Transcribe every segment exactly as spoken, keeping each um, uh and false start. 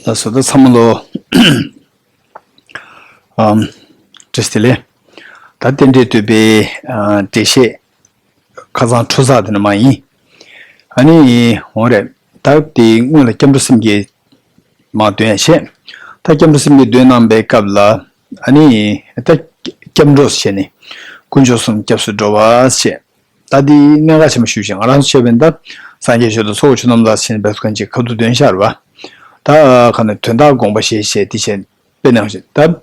ད་བཟོ་ལྟ་ཚང་མ་ལོ། ཨམ། བཀྲ་ཤིས་བདེ་ལེགས། ད་རྟེན་འབྲེལ་བསྟོད་པའི་ཨ་འགྲེལ་བཤད་ཁ་སང་འཕྲོ་བརླག་དེ་ནི་མ་ཡིན། ཨ་ནི་འོ་རེད། ད་དེ་སྔོན་ལ་སྐྱབས་འགྲོ་སེམས་བསྐྱེད་མ་འདོན་ཡ་བྱས། ད་སྐྱབས་འགྲོ་སེམས་བསྐྱེད་འདོན་གནང་པའི་སྐབས་ལ་ཨ་ནི་ད་སྐྱབས་འགྲོ་ཟེར་ནས་དཀོན་མཆོག་གསུམ་སྐྱབས་སུ་འགྲོ་བ་ཟེར། ད་འདི་གནད་འགག་ཆེན་པོ་ཞེ་པོ་ཅིག་ང་རང་ཚོ་བྱས་པ་ཡིན་ད། སངས་རྒྱས་ཆོས་དང་ཚོགས་ཀྱི་མཆོག་རྣམས་ལ་ཟེར་ནས་བེད་ཁོ་ཅིག་ཁ་ཐུག་འདོན་ཤར་བ། ད་ག་ནས་དོན་དག་དགོངས་པ་བཞེས་བྱས་དེ་བྱས་དཔེ་གནང་བཞིན་ད།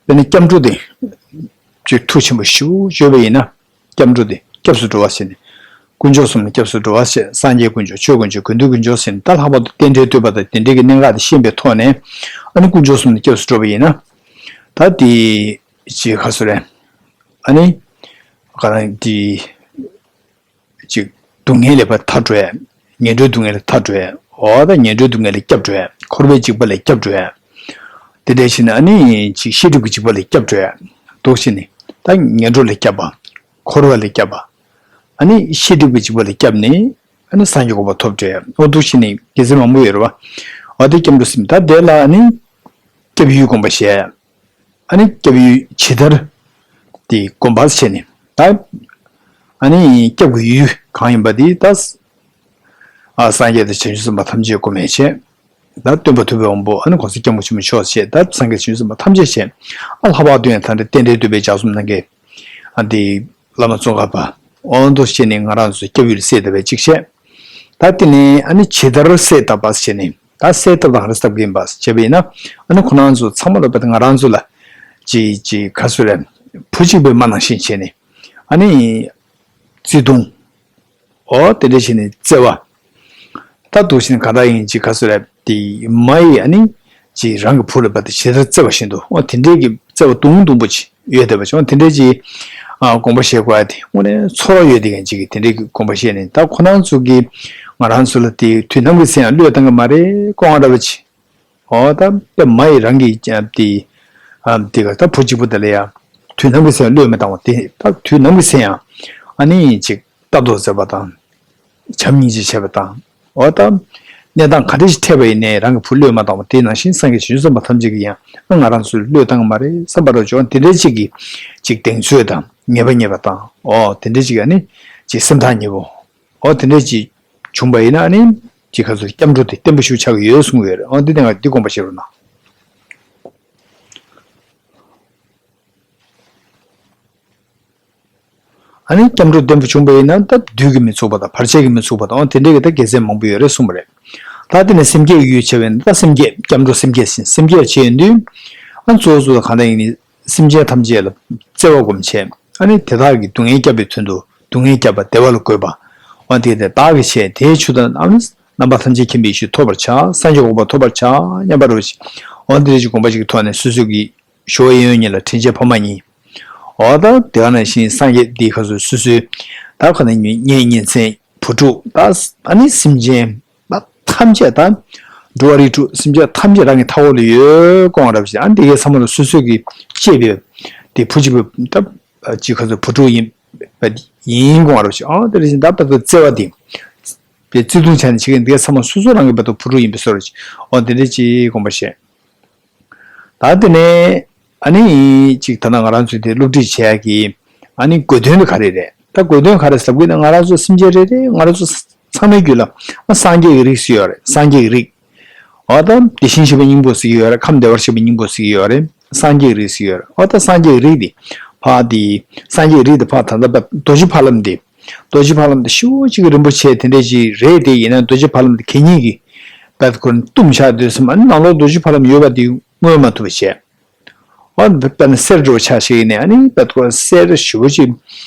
དཔེར་ན་སྐྱབས་འགྲོ་དེ་ཅིག་མཐུ་ཆེན་པོ་ཞེ་པོ་བརྗོད་པ་ཡིན་ན། སྐྱབས་འགྲོ་དེ་སྐྱབས་སུ་འགྲོ་བ་ཟེར་ནས། དཀོན་མཆོག་གསུམ་ལ་སྐྱབས་སུ་འགྲོ་བ་ཟེར། སངས་རྒྱས་དཀོན་མཆོག་ཆོས་དཀོན་མཆོག་དགེ་འདུན་དཀོན་མཆོག་ཟེར་ནས་ད་ལྷག་པར་དུ་རྟེན་འབྲེལ་བསྟོད་པ་དང་དེ་འབྲེལ་གྱི་གནད་འགག་དེ་ཤེས་པའི་ཐོག་ནས། ཨ་ནི་དཀོན་མཆོག་གསུམ་ལ་སྐྱབས་སུ་འགྲོ་བ་ཡིན་ན། ད་དེ་ཅིག་ག་ཚོད་རེད། ཨ་ནི། ག་རང་དེ། ཅིག་སྡུག་བསྔལ་ལས་ཕར་ཐར་འགྲོ་ཡ། ངན་འགྲོའི་སྡུག་བསྔལ་ལས་ཐར་འགྲོ་ཡ། འོ་ད་ངན་འགྲོའི་སྡུག་བསྔལ་ལས་སྐྱབས་འགྲོ་ཡ། འཁོར་བའི་འཇིགས་པ་ལས་སྐྱབས་འགྲོ་ཡ། དེ་འདྲ་བྱས་ནས་ཨ་ནི་ཅིག་ཤེས་སྒྲིབ་ཀྱི་འཇིགས་པ་ལས་སྐྱབས་འགྲོ་ཡ། འདུག་བྱས་ནས་ད་ངན་འགྲོ་ལས་སྐྱབས་པ། འཁོར་བ་ལས་སྐྱབས་པ། ཨ་ནི་ཤེས་སྒྲིབ་ཀྱི་འཇིགས་པ་ལས་སྐྱབས་ནས་ཨ་ནི་སངས་རྒྱས་གོ་འཕང་ཐོབ་འགྲོ་ཡ། འོ་འདུག་བྱས་ནས་རྒྱལ་སྲས་མང་པོ་ཡོད་རེད་བ། འོ་དེ་སྐྱབས་འགྲོ་ཟེར་ད་དེ་ལ་ཨ་ནི་སྐྱབས་ཡུལ་དགོངས་པ་བཞེས་ཡ། ཨ་ནི་སྐྱབས་ཡུལ་ཇི་ལྟར་དེ་དགོངས་པ་བྱས་ནས་ད། ཨ་ནི་སྐྱབས་ཀྱི་ཡུལ་གང་ཡིན་པ་དེ་ད། ཨ་སངས་རྒྱས་དང་བྱང་ཆུབ་སེམས་དཔའ་ཐམས་ཅད་སྒོམ་མེད་བྱས། ད་སྟོན་པ་ཐུབ་པའི་དབང་པོ་ཨ་ནི་གོང་ས་སྐྱབས་མགོན་ཆེན་པོ་མཆོག་བྱས། ད་སངས་རྒྱས་བྱང་ཆུབ་སེམས་དཔའ་ཐམས་ཅད་བྱས། ཨ་ལྷག་པར་དུ་ཡང་ད་ལྟ་རྟེན་འབྲེལ་བསྟོད་པའི་ལྗགས་རྩོམ་གནང་མཁན་ཨ་དེ་བླ་མ་ཙོང་ཁ་པ། འོ་འདུག་བྱས་ནས་ང་རང་ཚོ་སྐྱབས་ཡུལ་གསལ་བཏབ་པའི་གཅིག་བྱས། ད་དེ་ནས་ཨ་ནི་ཇི་ལྟར་གསལ་བཏབ་པ་ཟེར་ནས་ད་གསལ་བཏབ་དང་ག་རེ་བཏབ་ཀྱི་ཡིན་པ་ཟེར་བྱས་པ་ཡིན་ན། ཨ་ནི་ཁོ་རང་ཚོ་ཚང་མ་ལ་བལྟས་ང་རང་ཚོ་ལ་ཅི་ཅི་ག་ཚོད་རེད། བུ་གཅིག་པུའི་མ་ནང་བཞིན་བྱས་ནས་ཨ་ནི་བརྩེ་དུང་། འོ་དེ་འདྲ་བྱས་ནས་བརྩེ་བ། ད་འདུག་བྱས་ནས་ག་ད་ཡིན་ཅི་ག་ཚོད་རེད་དེ་མ་ཡིས་ཨ་ནི་ཅི་རང་གི་བུ་ལ་བལྟས་ཇི་ལྟར་བརྩེ་བ་བཞིན་དུ་འོ་དེ་འདྲའི་གི་བརྩེ་བ་དུང་དུང་པོ་ཅིག་ཡོད་བསྡད་པ་ཅིག་འོ་དེ་འདྲའི་ཅིག་ཨ་དགོངས་པ་བཞེས་དགོས་ཡ་དེ་དངོས་གནས་ཚོར་བ་ཡོད་བསྡད་མཁན་ཅིག་གིས་དེ་འདྲའི་གི་དགོངས་པ་བཞེས་ནས་ད་ཁོ་རང་ཚོ་གིས་ང་རང་ཚོ་ལ་དེ་དུས་ནམ་གྱི་ཚེ་ཡང་བློས་བཏང་གི་མ་རེད་སྐོང་བ་འདྲ་བ་ཅིག་འོ་ད་དེ་མ་ཡིས་རང་གི་ཨ་དེ་ཨ་དེ་ག་ད་བུ་གཅིག་པུ་དེ་ལ་ཡ་དུས་ནམ་གྱི་ཚེ་ཡང་བློས་མི་བཏང་བ་དེ་ད་དུས་ནམ་གྱི་ཚེ་ཡང་ཨ་ནི་ཅིག་ལྟ་རྟོག་མཛད་པ་དང་། བྱམས་སྙིང་རྗེ་བྱས་པ་དང་། འོ་ད། གནས་སྟངས་ག་འདྲ་ཞིག་འཕྲད་པ་ཡིན་ནའི་རང་གི་བུ་བློས་མ་བཏང་བ་དེ་ནང་བཞིན་སངས་རྒྱས་བྱང་ཆུབ་སེམས་དཔའ་ཐམས་ཅད་ཀྱིས་ཡང་ང་རང་ཚོས་བློས་བཏང་གི་མ་རེད་བསམ་པ་རོ་ཅོག་དེ་འདྲའི་ཅིག་གིས་ཅིག་གདེང་ཚོད་དང་ངེས་པ་རྙེད་པ་དང་འོ་དེ་འདྲའི་ཅིག་ཨ་ནི་ཅིག་སེམས་ཐག་ཉེ་པོ་འོ་དེ་འདྲའི་ཅིག་བྱུང་པ་ཡིན་ན་ཨ་ནི་ཅིག་ག་ཚོད་སྐྱབས་འགྲོ་དེ་བརྟན་པོ་ཞིག་ཆགས་ཀྱི་ཡོད་གསུང་གི་ཡོད་རེད། འོ་འདི་དེ་ང་འདི་དགོངས་པ་བཞེས་རོགས་གནང་། ཨ་ནི་སྐྱབས་འགྲོ་བརྟན་པོ་བྱུང་པ་ཡིན་ན་ད་བདུད་ཀྱིས་མི་ཚུགས་པ་དང་བར་ཆད་ཀྱིས་མི་ཚུགས་པ་དང་དེ་འདྲའི་གི་ད་དགེ་མཚན་མང་པོ་ཡོད་རེད་གསུངས་པ་རེད། ད་དེ་ནས་སེམས་བསྐྱེད་ཀྱི་ཡུལ་བྱས་པས་ན་ད་སེམས་བསྐྱེད་སྐྱབས་འགྲོ་སེམས་བསྐྱེད་ཟེར་སེམས་བསྐྱེད་བྱས་ཡོང་དུས། ཨ་གཙོ་བོ་གཙོ་བོ་གང་ལྟར་ཡིན་ནི་སེམས་ཅན་ཐམས་ཅད་ལ་བརྩེ་བ་སྒོམ་བྱས་ཨ་ནི་དེ་དག་གི་སྡུག་བསྔལ་བསྐྱབ་པའི་དོན་དུ་སྡུག་བསྔལ་བསྐྱབ་པ་བདེ་བ་ལ་འགོད་པ། འོ་དེ་དེ་བདག་གིས་བྱས་དེའི་ཆུ་དང་ཨ་ནི་རྣམ་པ་ཐམས་ཅད་མཁྱེན་པའི་ཡེ་ཤེས་ཐོབ་པར་བྱ། སངས་རྒྱས་གོ་འཕང་ཐོབ་པར་བྱ་སྙམ་པ་རོ་ཞིག་འོ་དེ་རེ་ཞིག་དགོངས་པ་ཞིག་གི་ཐོག་ནས་སོ་སོ་གི་ཞུ་བ་ཡིན་ཡོད་ཉིད་ལ་དྲིན་ཆེན་ཕ་མ་གཉིས། འོ་ད་དེ་ག་ནང་བཞིན་སངས་རྒྱས་འདི་ཁ་སོ་སོ་སོའི་ད་ཁ་ན་ཉེ་ཉེ་ཚན་བུ་ཕྲུག་ད་ཨ་ནི་སེམས་ཅན་ད་ཐམས་ཅད་ད་འགྲོ་བ་རིགས་དྲུག་སེམས་ཅན་ཐམས་ཅད་རང་གི་མཐའ་འཁོར་ལ་ཡོད་དགོངས་རབ་ཞིག་ཨ་འདི་གའི་ཚང་མ་ལ་སོ་སོ་གི་གཅེས་པའི་དེ་བུ་གཅིག་པུ་ད་ཅི་ཁ་སོ་བུ་ཕྲུག་ཡིན་པ་ཡིན་དགོངས་རབ་ཞིག་ཨ་དེ་རེ་བཞིན་ད་ད་ད་བརྩེ་བ་དེ་པའི་བརྩེ་དུང་ཆ་ནས་བྱེད་ཀྱི་འདི་གའི་ཚང་མ་སོ་སོ་རང་གི་བར་དུ་བུ་ཕྲུག་ཡིན་པའི་བཟོ་འདྲ་ཞིག་འོ་དེ་འདྲ་ཅིག་དགོངས་པ་བཞེས། ད་དེ་ནས་ཨ་ནི་ཅིག་ད་ལྟ་ང་རང་ཚོས་དེ་སློབ་ཁྲིད་བྱེད་ཡག་གི་ཨ་ནི་དགོས་དོན་དེ་ག་རེ་རེད། ད་དགོས་དོན་ག་རེ་ཟེར་དགོས་ན་ང་རང་ཚོ་སེམས་ཅན་རེ་རེ་ང་རང་ཚོ་ཚང་མའི་རྒྱུད་ལ་ཨ་སངས་རྒྱས་ཀྱི་རིགས་ཤིག་ཡོད་རེད། སངས་རྒྱས་ཀྱི་རིགས། འོ་ད་དེ་བཞིན་གཤེགས་པའི་སྙིང་པོ་ཟེར་གྱི་ཡོད་རེད། ཁམས་བདེ་བར་གཤེགས་པའི་སྙིང་པོ་ཟེར་གྱི་ཡོད་རེད། སངས་རྒྱས་ཀྱི་རིགས་ཟེར་གྱི་ཡོད་རེད། འོ་ད་སངས་རྒྱས་ཀྱི་རིགས་དེ་ཕར་དེ་སངས་རྒྱས་ཀྱི་རིགས་དེ་ཕར་ད་ལྟ་རྡོ་རྗེ་ཕ་ལམ་དེ། རྡོ་རྗེ་ཕ་ལམ་དེ་ཤུགས་ཅིག་གི་རིན་པོ་ཆེ་དེ་འདྲས་ཅིག་རེད་དེ་ཡིན་ན་རྡོ་རྗེ་ཕ་ལམ་དེ་གད་སྙིགས་ཀྱིས་བད་ཁོ་ན་བཏུམས་བཞག་དུས་ཙམ་ཨ་ནི་ནང་ལོགས་རྡོ་རྗེ་ཕ་ལམ་ཡོད་པ་དེ་མངོན་མ་ཐུབ་པ་བྱས། ཨ་ནི་དཔེར་ན་གསེར་འདྲ་བོ་ཆ་བཞག་ཡིན་ནའི་ཨ་ནི་བད་ཁོ་ན་གསེར་ཞེ་པོ་ཅིག་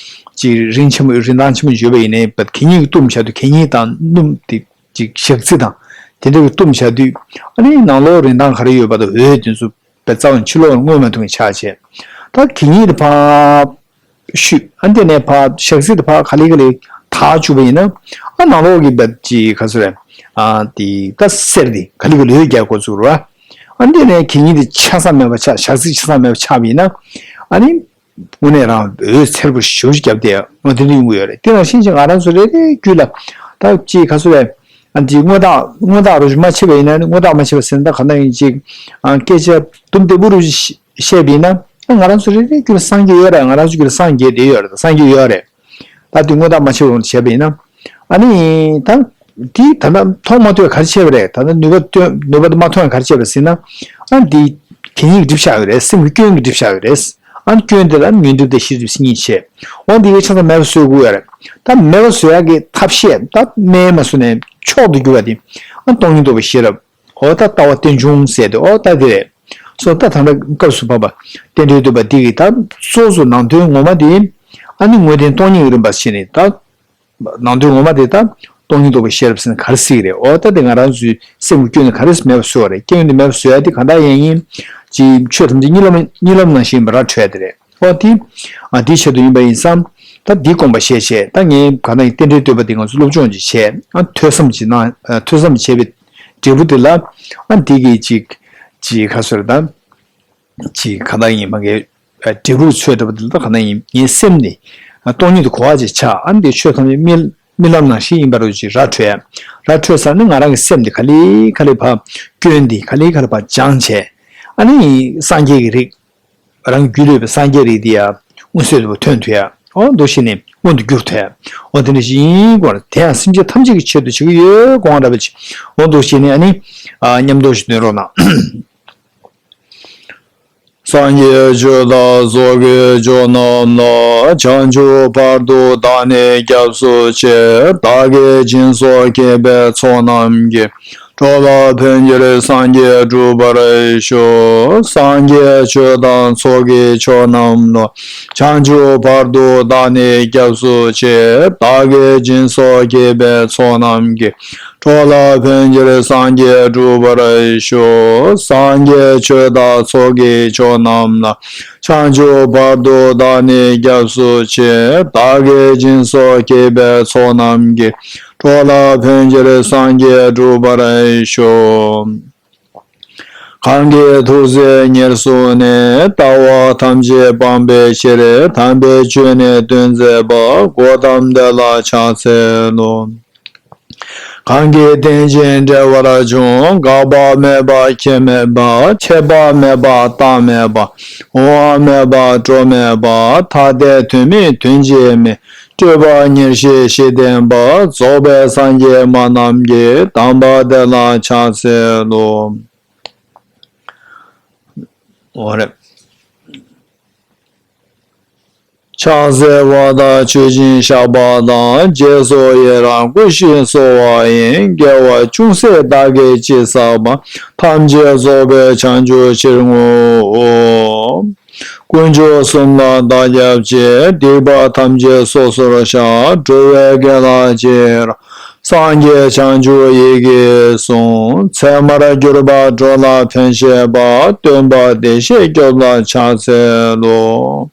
ཅིག་རིན་ཆེན་པོ་རིན་ཐང་ཆེན་པོ་ཡོད་པ་ཡིན་ནའི་བད་གད་སྙིགས་ཀྱིས་བཏུམས་བཞག་དུས་གད་སྙིགས་དང་སྣུམ་དེ་ཅིག་ཞག་ཚི་དང་དེ་འདྲ་གིས་བཏུམས་བཞག་དུས་ཨ་ནི་ནང་ལོགས་རིན་ཐང་ག་རེ་ཡོད་པ་དང་འོད་དེ་ཚོ་བད་རྩ་བ་ནས་ཕྱི་ལོགས་ལ་མངོན་མ་ཐུབ་མཁན་ཆགས་བྱས། ད་གད་སྙིགས་དེ་ཕར་བཤུས། ཨ་འདི་ནས་ཕར་ཞག་ཚི་དེ་ཕར་ག་ལེ་ག་ལེ་དག་བཅུག་པ་ཡིན་ན། ཨ་ནང་ལོགས་ཀྱི་བད་ཀྱི་ག་ཚོད་རེད། ཨ་དེ་ད་གསེར་དེ་ག་ལེ་ག་ལེ་རྒྱག་འགོ་ཚུགས་རེད་བ། ཨ་འདི་ནས་གད་སྙིགས་དེ་ཆ་ས་མེད་པ་ཆགས། ཞག་ཚི་ཆ་ས་མེད་པ་ཆགས་པ་ཡིན་ན། ཨ་ནི་དངོས་གནས་རང་འོད་འཚེར་པོ་ཞེ་པོ་ཅིག་བརྒྱབ་སྟེ་འོ་དེ་འདྲ་ཡོང་གི་ཡོད་རེད། དེ་ནང་བཞིན་ཅིག་ང་རང་ཚོ་རེ་རེའི་རྒྱུད་ལ་ད་ཅིག་ག་ཚོད་རེད། ཨ་འདི་དངོས་བདག་དངོས་བདག་རུ་མ་ཕྱེ་བ་ཡིན་ན་ནི། དངོས་བདག་མ་ཕྱེ་བ་ཟེར་ན་ད་ག་ན་ཡིན་ཅིག་ཨ་སྐད་ཆ་དུམ་བདེ་པོ་རུ་བཤད་པ་ཡིན་ན། ཨ་ང་རང་ཚོ་རེ་རེ་རྒྱུད་ལ་སངས་རྒྱས་ཡོད་རེད། ང་རང་ཚོ་རྒྱུད་ལ་སངས་རྒྱས་བསྡད་ཡོད་རེད། སངས་རྒྱས་ཡོད་རེད། ད་དེ་དངོས་བདག་མ་ཕྱེ་བ་བྱས་པ་ཡིན་ན། ཨ་ནི་ད་དེ་ད་ལྟ་མཐོང་མ་ཐུབ་པ་ག་རེ་བྱས་པ་རེད། ད་ལྟ་ནུས་པ་བཏོན་ནུས་པ་དེ་མ་ཐོན་ག་རེ་བྱས་པ་ཟེར་ན། ཨ་འདི་གད་སྙིགས་སྒྲིབ་བཞག་ཡོད་རེད། སེམས་ཀྱི་སྐྱོན་གྱིས་སྒྲིབ་བཞག་ཡོད་རེད། ཨ་སྐྱོན་དེ་ལ་ངན་འགྲིབ་དང་ཤེས་སྒྲིབ་གཉིས་བྱས། འོ་འདི་གའི་ཆ་ཚང་མེད་པ་བཟོ་དགོས་ཡོད་རེད། ད་མེད་པ་བཟོ་ཡག་གི་ཐབས་ཤེས་ད་སྨན་མ་བཟོ་ནས་མཆོག་ཏུ་གྱུར་པ་དེ་ཨ་སྟོང་ཉིད་རྟོགས་པའི་ཤེས་རབ། འོ་ད་ལྟ་བ་རྟེན་འབྱུང་ཟེར་དེ་འོ་ད་དེ་རེད། སོ་ད་ད་ལྟ་སྐབས་སུ་བབ་པ་རྟེན་འབྲེལ་བསྟོད་པ་འདི་གི་ད་སོ་སོ་ནང་དོན་ངོ་མ་དེ། ཨ་ནི་དངོས་བསྟན་སྟོང་ཉིད་ཀྱི་རིམ་པ་བྱས་ནས་ད། ནང་དོན་ངོ་མ་དེ་ད་སྟོང་ཉིད་རྟོགས་པའི་ཤེས་རབ་ཟེར་ན་ག་རེ་ཟེར་གྱི་རེད། འོ་ད་དེ་ང་རང་ཚོའི་སེམས་ཀྱི་སྐྱོན་ནི་ག་རེ་མེད་པ་བཟོ་བ་རེད། སྐྱོན་དེ་མེད་པ་བཟོ་ཡ་དེ་གང་ལྟར་ཡིན་ཡིན། ཅིག་ཆོས་ཐམས་ཅད་གཉིད་ལམ་གཉིད་ལམ་ནང་བཞིན་ཡིན་པ་ར་འཕྲོད་དེ་རེད། འོ་དེ་ཨ་དེའི་ཆེད་དུ་ཡིན་པ་ཡིན་ཙང་། ད་འདི་དགོངས་པ་བཞེས་བྱས། ད་ངས་གང་ལྟར་ཡིན་རྟེན་འབྲེལ་བསྟོད་པ་དེ་ང་ཚོ་སློབ་སྦྱོང་ཅིག་བྱས། ཨ་ཐོས་བསམ་ཅིག་གནང་། ཨ་ཐོས་བསམ་བྱས་པའི་འབྲས་བུ་དེ་ལ་ཨ་འདི་གི་ཅིག་ཅིག་ག་ཟེར་ད། ཅིག་གང་ལྟར་ཡིན་མ་གའི་འབྲས་བུ་ཚོས་འདྲ་པོ་དེ་ལ་ད་གང་ལྟར་ཡིན་ངའི་སེམས་ནི་སྟོང་ཉིད་དུ་གོ་བ་ཅིག་ཆགས། ཨ་ནི་དེ་ཆོས་ཐམས་ཅད་རྨི་རྨི་ལམ་ནང་བཞིན་ཡིན་པ་རུ་ཅིག་ར་འཕྲོད། ར་འཕྲོད་ས་ནི་ང་རང་གི་སེམས་དེ་ག་ལེ་ག་ལེ་ཕར་སྐྱོན་དེ་ག་ལེ་ག་ལེ་ཕར་སྦྱངས་བྱས། ཨ་ནི་སངས་རྒྱས་ཀྱི་རིགས་རང་རྒྱུད་ལ་ཡོད་པའི་སངས་རྒྱས་རིགས་དེ་ཡང་མངོན་གསལ་དུ་ཐོན་ཐུབ་ཡ། འོ་འདུག་བྱས་ནས་མངོན་དུ་འགྱུར་ཐུབ་ཡ། འོ་དེ་འདྲ་ཞིག་ཡིན་དགོས་ར། དེ་ཡང་སེམས་ཅན་ཐམས་ཅད་ཀྱི་ཆེད་དུ་བྱེད་ཀྱི་ཡོད་དགོངས་འདྲ་པོ་ཅིག་འོ་འདུག་བྱས་ནས་ཨ་ནི་ཨ་མཉམ་དུ་ཞིག་འདོན་རོགས་གནང་། སངས་རྒྱས་ཆོས་དང་ཚོགས་ཀྱི་མཆོག་རྣམས་ལ། བྱང་ཆུབ་བར་དུ་བདག་ནི་སྐྱབས་སུ་མཆི། བདག་གིས་སྦྱིན་སོགས་བགྱིས་པའི་ཚོགས་རྣམས་ཀྱིས། འགྲོ་ལ་ཕན་ཕྱིར་སངས་རྒྱས་འགྲུབ་པར་ཤོག་སངས་རྒྱས་ཆོས་དང་ཚོགས་ཀྱི་མཆོག་རྣམས་ལ། བྱང་ཆུབ་བར་དུ་བདག་ནི་སྐྱབས་སུ་མཆི། བདག་གིས་སྦྱིན་སོགས་བགྱིས་པའི་ཚོགས་རྣམས་ཀྱིས། འགྲོ་ལ་ཕན་ཕྱིར་སངས་རྒྱས་འགྲུབ་པར་ཤོག་སངས་རྒྱས་ཆོས་དང་ཚོགས་ཀྱི་མཆོག་རྣམས་ལ། བྱང་ཆུབ་བར་དུ་བདག་ནི་སྐྱབས་སུ་མཆི། བདག་གིས་སྦྱིན་སོགས་བགྱིས་པའི་ཚོགས་རྣམས་ཀྱིས། འགྲོ་ལ་ཕན་ཕྱིར་སངས་རྒྱས་འགྲུབ་པར་ཤོག་གང་གིས་ཐུགས་བརྩེ་ཉེར་བཟུང་ནས། ལྟ་བ་ཐམས་ཅད་སྤང་བའི་ཕྱིར། དམ་པའི་ཆོས་ནི་སྟོན་མཛད་པ། གཽ་ཏམ་དེ་ལ་ཕྱག་འཚལ་ལོ། གང་གིས་རྟེན་ཅིང་འབྲེལ་བར་འབྱུང་། འགག་པ་མེད་པ་ཁྱད་མེད་པ། ཆད་པ་མེད་པ་རྟག་མེད་པ། འོང་བ་མེད་པ་འགྲོ་མེད་པ། ཐ་དད་དོན་མེད་དོན་གཅིག་མིན། སྤྲོས་པ་ཉེར་ཞི་ཞི་བསྟན་པ། རྫོགས་པའི་སངས་རྒྱས་སྨྲ་རྣམས་ཀྱི། གདམས་པ་དེ་ལ་ཕྱག་འཚལ་ལོ། འོ་རེད། ཕྱག་འཚལ་བ་དང་མཆོད་ཅིང་བཤགས་པ་དང་། རྗེས་སུ་ཡི་རང་བསྐུལ་ཞིང་གསོལ་བ་ཡིན། དགེ་བ་ཅུང་ཟད་བདག་གིས་ཅི་བསགས་པ། ཐམས་ཅད་རྫོགས་པའི་བྱང་ཆུབ་ཕྱིར་བསྔོའོ། དཀོན་མཆོག་གསུམ་ལ་བདག་སྐྱབས་མཆི། སྡིག་པ་ཐམས་ཅད་སོ་སོར་བཤགས། འགྲོ་བའི་དགེ་ལ་ཅི་རིགས་སངས་རྒྱས་བྱང་ཆུབ་ཡི་གེ་གསུངས། ཚད་མར་གྱུར་པ་འགྲོ་ལ་ཕན་བྱེད་པ། སྟོན་པ་བདེ་གཤེགས་སྐྱོབ་ལ་ཕྱག་འཚལ་ལོ།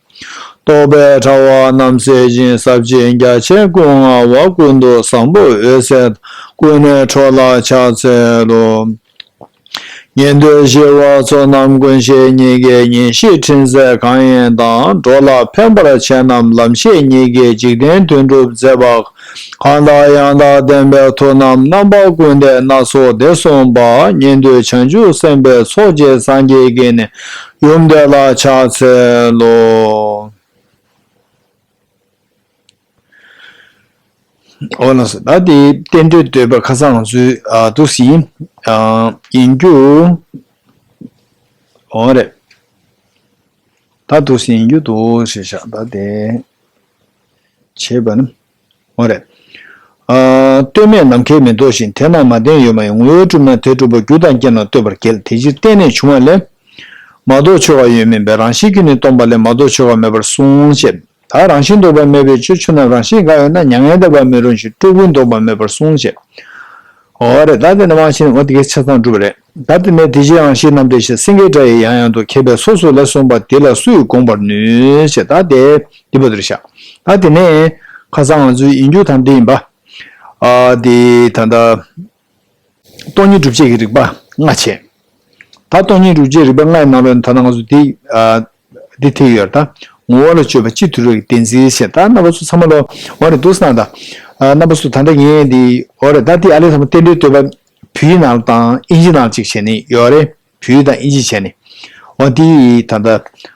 རྟོག་པའི་དྲ་བ་རྣམས་སེལ་ཞིང་། ཟབ་ཅིང་རྒྱ་ཆེན་ཀུན་མངའ་བ། ཀུན་ཏུ་བཟང་པོ་འོད་ཟེར་དང་། ཀུན་ནས་འཕྲོ་ལ་ཕྱག་འཚལ་ལོ། ཉན་ཐོས་ཞི་བ་ཚོགས་རྣམས་ཀུན་ཤེས་ཉིད་ཀྱི། ཉན་བཤད་ཕྲིན་ལས་གང་ཡིན་དང་། འགྲོ་ལ་ཕན་པར་བྱེད་རྣམས་ལམ་ཤེས་ཉིད་ཀྱི། འཇིག་རྟེན་དོན་སྒྲུབ་མཛད་པ། གང་དག་ཡང་དག་བསྟན་པའི་མཐུ་རྣམས། རྣམ་པ་ཀུན་ལྡན་སྣ་ཚོགས་འདི་གསུངས་པ། ཉན་ཐོས་བྱང་ཆུབ་སེམས་དཔའི་ཚོགས་ཀྱིས། སངས་རྒྱས་ཀྱི་ནི་ཡུམ་དེ་ལ་ཕྱག་འཚལ་ལོ། འོ་ལགས་སོ། ད་དེ་རྟེན་འབྲེལ་བསྟོད་པ་ཁ་སང་ང་ཚོའི་ཨ་འདུག་སེ་ཡིན། ཨ་ཡིན་རྒྱུ། འོ་རེད། ད་འདུག་སེ་ཡིན་རྒྱུ་འདུག་ཞེས་བཞག་ད་དེ་བྱས་པ་ནི། འོ་རེད། ཨ་ལྟོས་མེད་ནམ་མཁའི་མེ་ཏོག་བཞིན། དེ་རྣམས་མ་བསྟེན་ཡོད་མ་ཡིན། ངོ་བོས་གྲུབ་ན་དེ་གྲུབ་པ། རྒྱུ་དང་རྐྱེན་ལ་ལྟོས་པར་གལ། དེ་ཕྱིར་བརྟེན་ནས་བྱུང་བ་ལས། མ་རྟོགས་ཆོས་འགའ་ཡོད་མིན་པས། རང་བཞིན་གྱིས་ནི་སྟོང་པ་ལས། མ་རྟོགས་ཆོས་འགའ་མེད་པར་གསུངས་ཞེས། ད་རང་བཞིན་རྟོག་པ་མེད་པའི་ཕྱིར། ཆོས་རྣམས་རང་བཞིན་འགའ་ཡོད་ན། མྱ་ངན་འདས་པ་མེད་རུང་ཞིང་། སྤྲུལ་སྐུའི་ལྡོག་པ་མེད་པར་གསུངས་ཞེས། འོ་རེད། ད་དེ་ནི་མ་ཤེས་ན་འོ་དེ་གའི་ཆ་ཚང་འགྲུབ་པ་རེད། ད་དེ་ནས་དེ་ཕྱིར་རང་བཞིན་རྣམ་འགྲེལ་ཞེས། སེང་གེའི་སྒྲ་ཡིས་ཡང་ཡང་དུ། མཁས་པས་སོ་སོ་ལས་གསུངས་པ། འདི་ལ་སུ་ཡིས་དགོངས་པར་ནུས་ཞེས། ད་དེ་འདི་བ་དེར་བཞག་ད་དེ་ནས་ཁ་སང་ང་ཚོའི་ཡིན་རྒྱུ་དང་འདི་ཡིན་པ། ཨ་དེ་ད་ལྟ། སྟོང་ཉིད་སྒྲུབ་བྱེད་ཀྱི་རིགས་པ་ལྔ་བྱས། ད་སྟོང་ཉིད་སྒྲུབ་བྱེད་རིགས་པ་ལྔའི་ནང་ལོགས་ནས་ད་ལྟ་ང་ཚོ་འདི་ཨ་འདི་ཐེག་ཡོད་རེད། ད་ངོ་བོ་ལ་དཔྱོད་པ་སྤྱི་དུས་རབས་ཀྱི་བདེན་འཛིན་ཞེས། ད་རྣམ་པ་ཚོ་ཚང་མ་ལོ་འོ་རེད་འདུག་སེ་ན། ད་ ཨ་རྣམ་པ་ཚོ་ད་ལྟ་ངས་འདི་འོ་རེད། ད་འདི་ཨ་ལས་ཚང་མ་རྟེན་འབྲེལ་བསྟོད་པ་བོད་ཡིག་ནང་དང་དབྱིན་ཇི་ནང་གཅིག་བྱས་ནས་ཡོད་རེད། བོད་ཡིག་དང་དབྱིན་ཇི་བྱས་ནས། འོ་འདི་ད་ལྟ་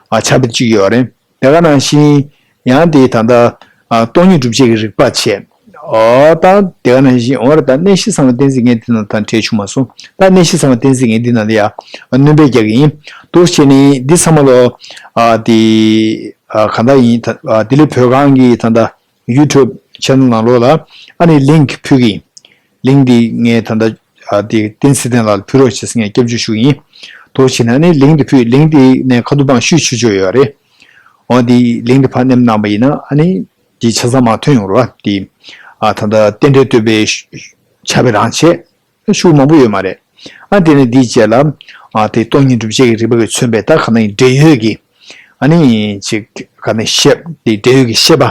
ཨ་ཁྱབ་སྤེལ་གཅིག་ཡོད་རེད། དེ་ག་ནང་བཞིན་ཡང་འདི་ད་ལྟ་ཨ་སྟོང་ཉིད་སྒྲུབ་བྱེད་ཀྱི་རིགས་པ་བྱས། འོ་ད་དེ་ག་ནང་བཞིན་འོ་རེད། ད་གནས་བཞི་ཚང་བའི་གཏན་ཚིགས་ངས་འདི་ནང་ད་བྲིས་བཅུག་མ་སོང་། ད་གནས་བཞི་ཚང་བའི་གཏན་ཚིགས་ངས་འདི་ནང་ལ་ཡ་སྣོན་པ་རྒྱག་གི་ཡིན། འདུག་བྱས་ནས་འདི་ཚང་མ་ལོ་ཨ་འདི་ཨ་གང་ལྟར་ཡིན། ད་ཨ་ལྡི་ལི་བོད་ཁང་གི་ད་ལྟ་YouTube channel ནང་ལོགས་ལ་ཨ་ནི་link ཕུལ་གི་ཡིན། link འདི་ངས་ད་ལྟ་ཨ་འདི་བསྟན་འཛིན་བསྟན་ལགས་ལ་ཕུལ་རོགས་བྱེད་ཟེར་ངས་སྐྱབས་འཇུག་ཞུ་གི་ཡིན། དོ་བྱས་ན་ཨ་ནི་link འདི་ཕུལ། link འདི་ནས་ཁ་ཐུག་པང་ཤུས་ཆུ་ཆོ་ཡོད་རེད། འོ་འདི་link འདི་ཕར་མནན་གནང་པ་ཡིན་ན་ཨ་ནི་འདི་ཆ་ཚང་མ་ཐོན་ཡོང་རོགས། འདི་ཨ་ད་ལྟ་རྟེན་འབྲེལ་བསྟོད་པའི་ཤུ་ཕྱག་དཔེ་རང་བྱས། ཤུགས་མང་པོ་ཡོད་མ་རེད། ཨ་དེ་ནས་འདིའི་རྗེས་ལ་ཨ་དེ་སྟོང་ཉིད་སྒྲུབ་བྱེད་ཀྱི་རིགས་པ་གིས་མཚོན་པའི་ད་ག་ནང་བཞིན་འབྲེལ་ཡོད་ཀྱི་ཨ་ནི་ཅིག་ག་ནས་བཤད་དེ་འབྲེལ་ཡོད་ཀྱི་བཤད་པ་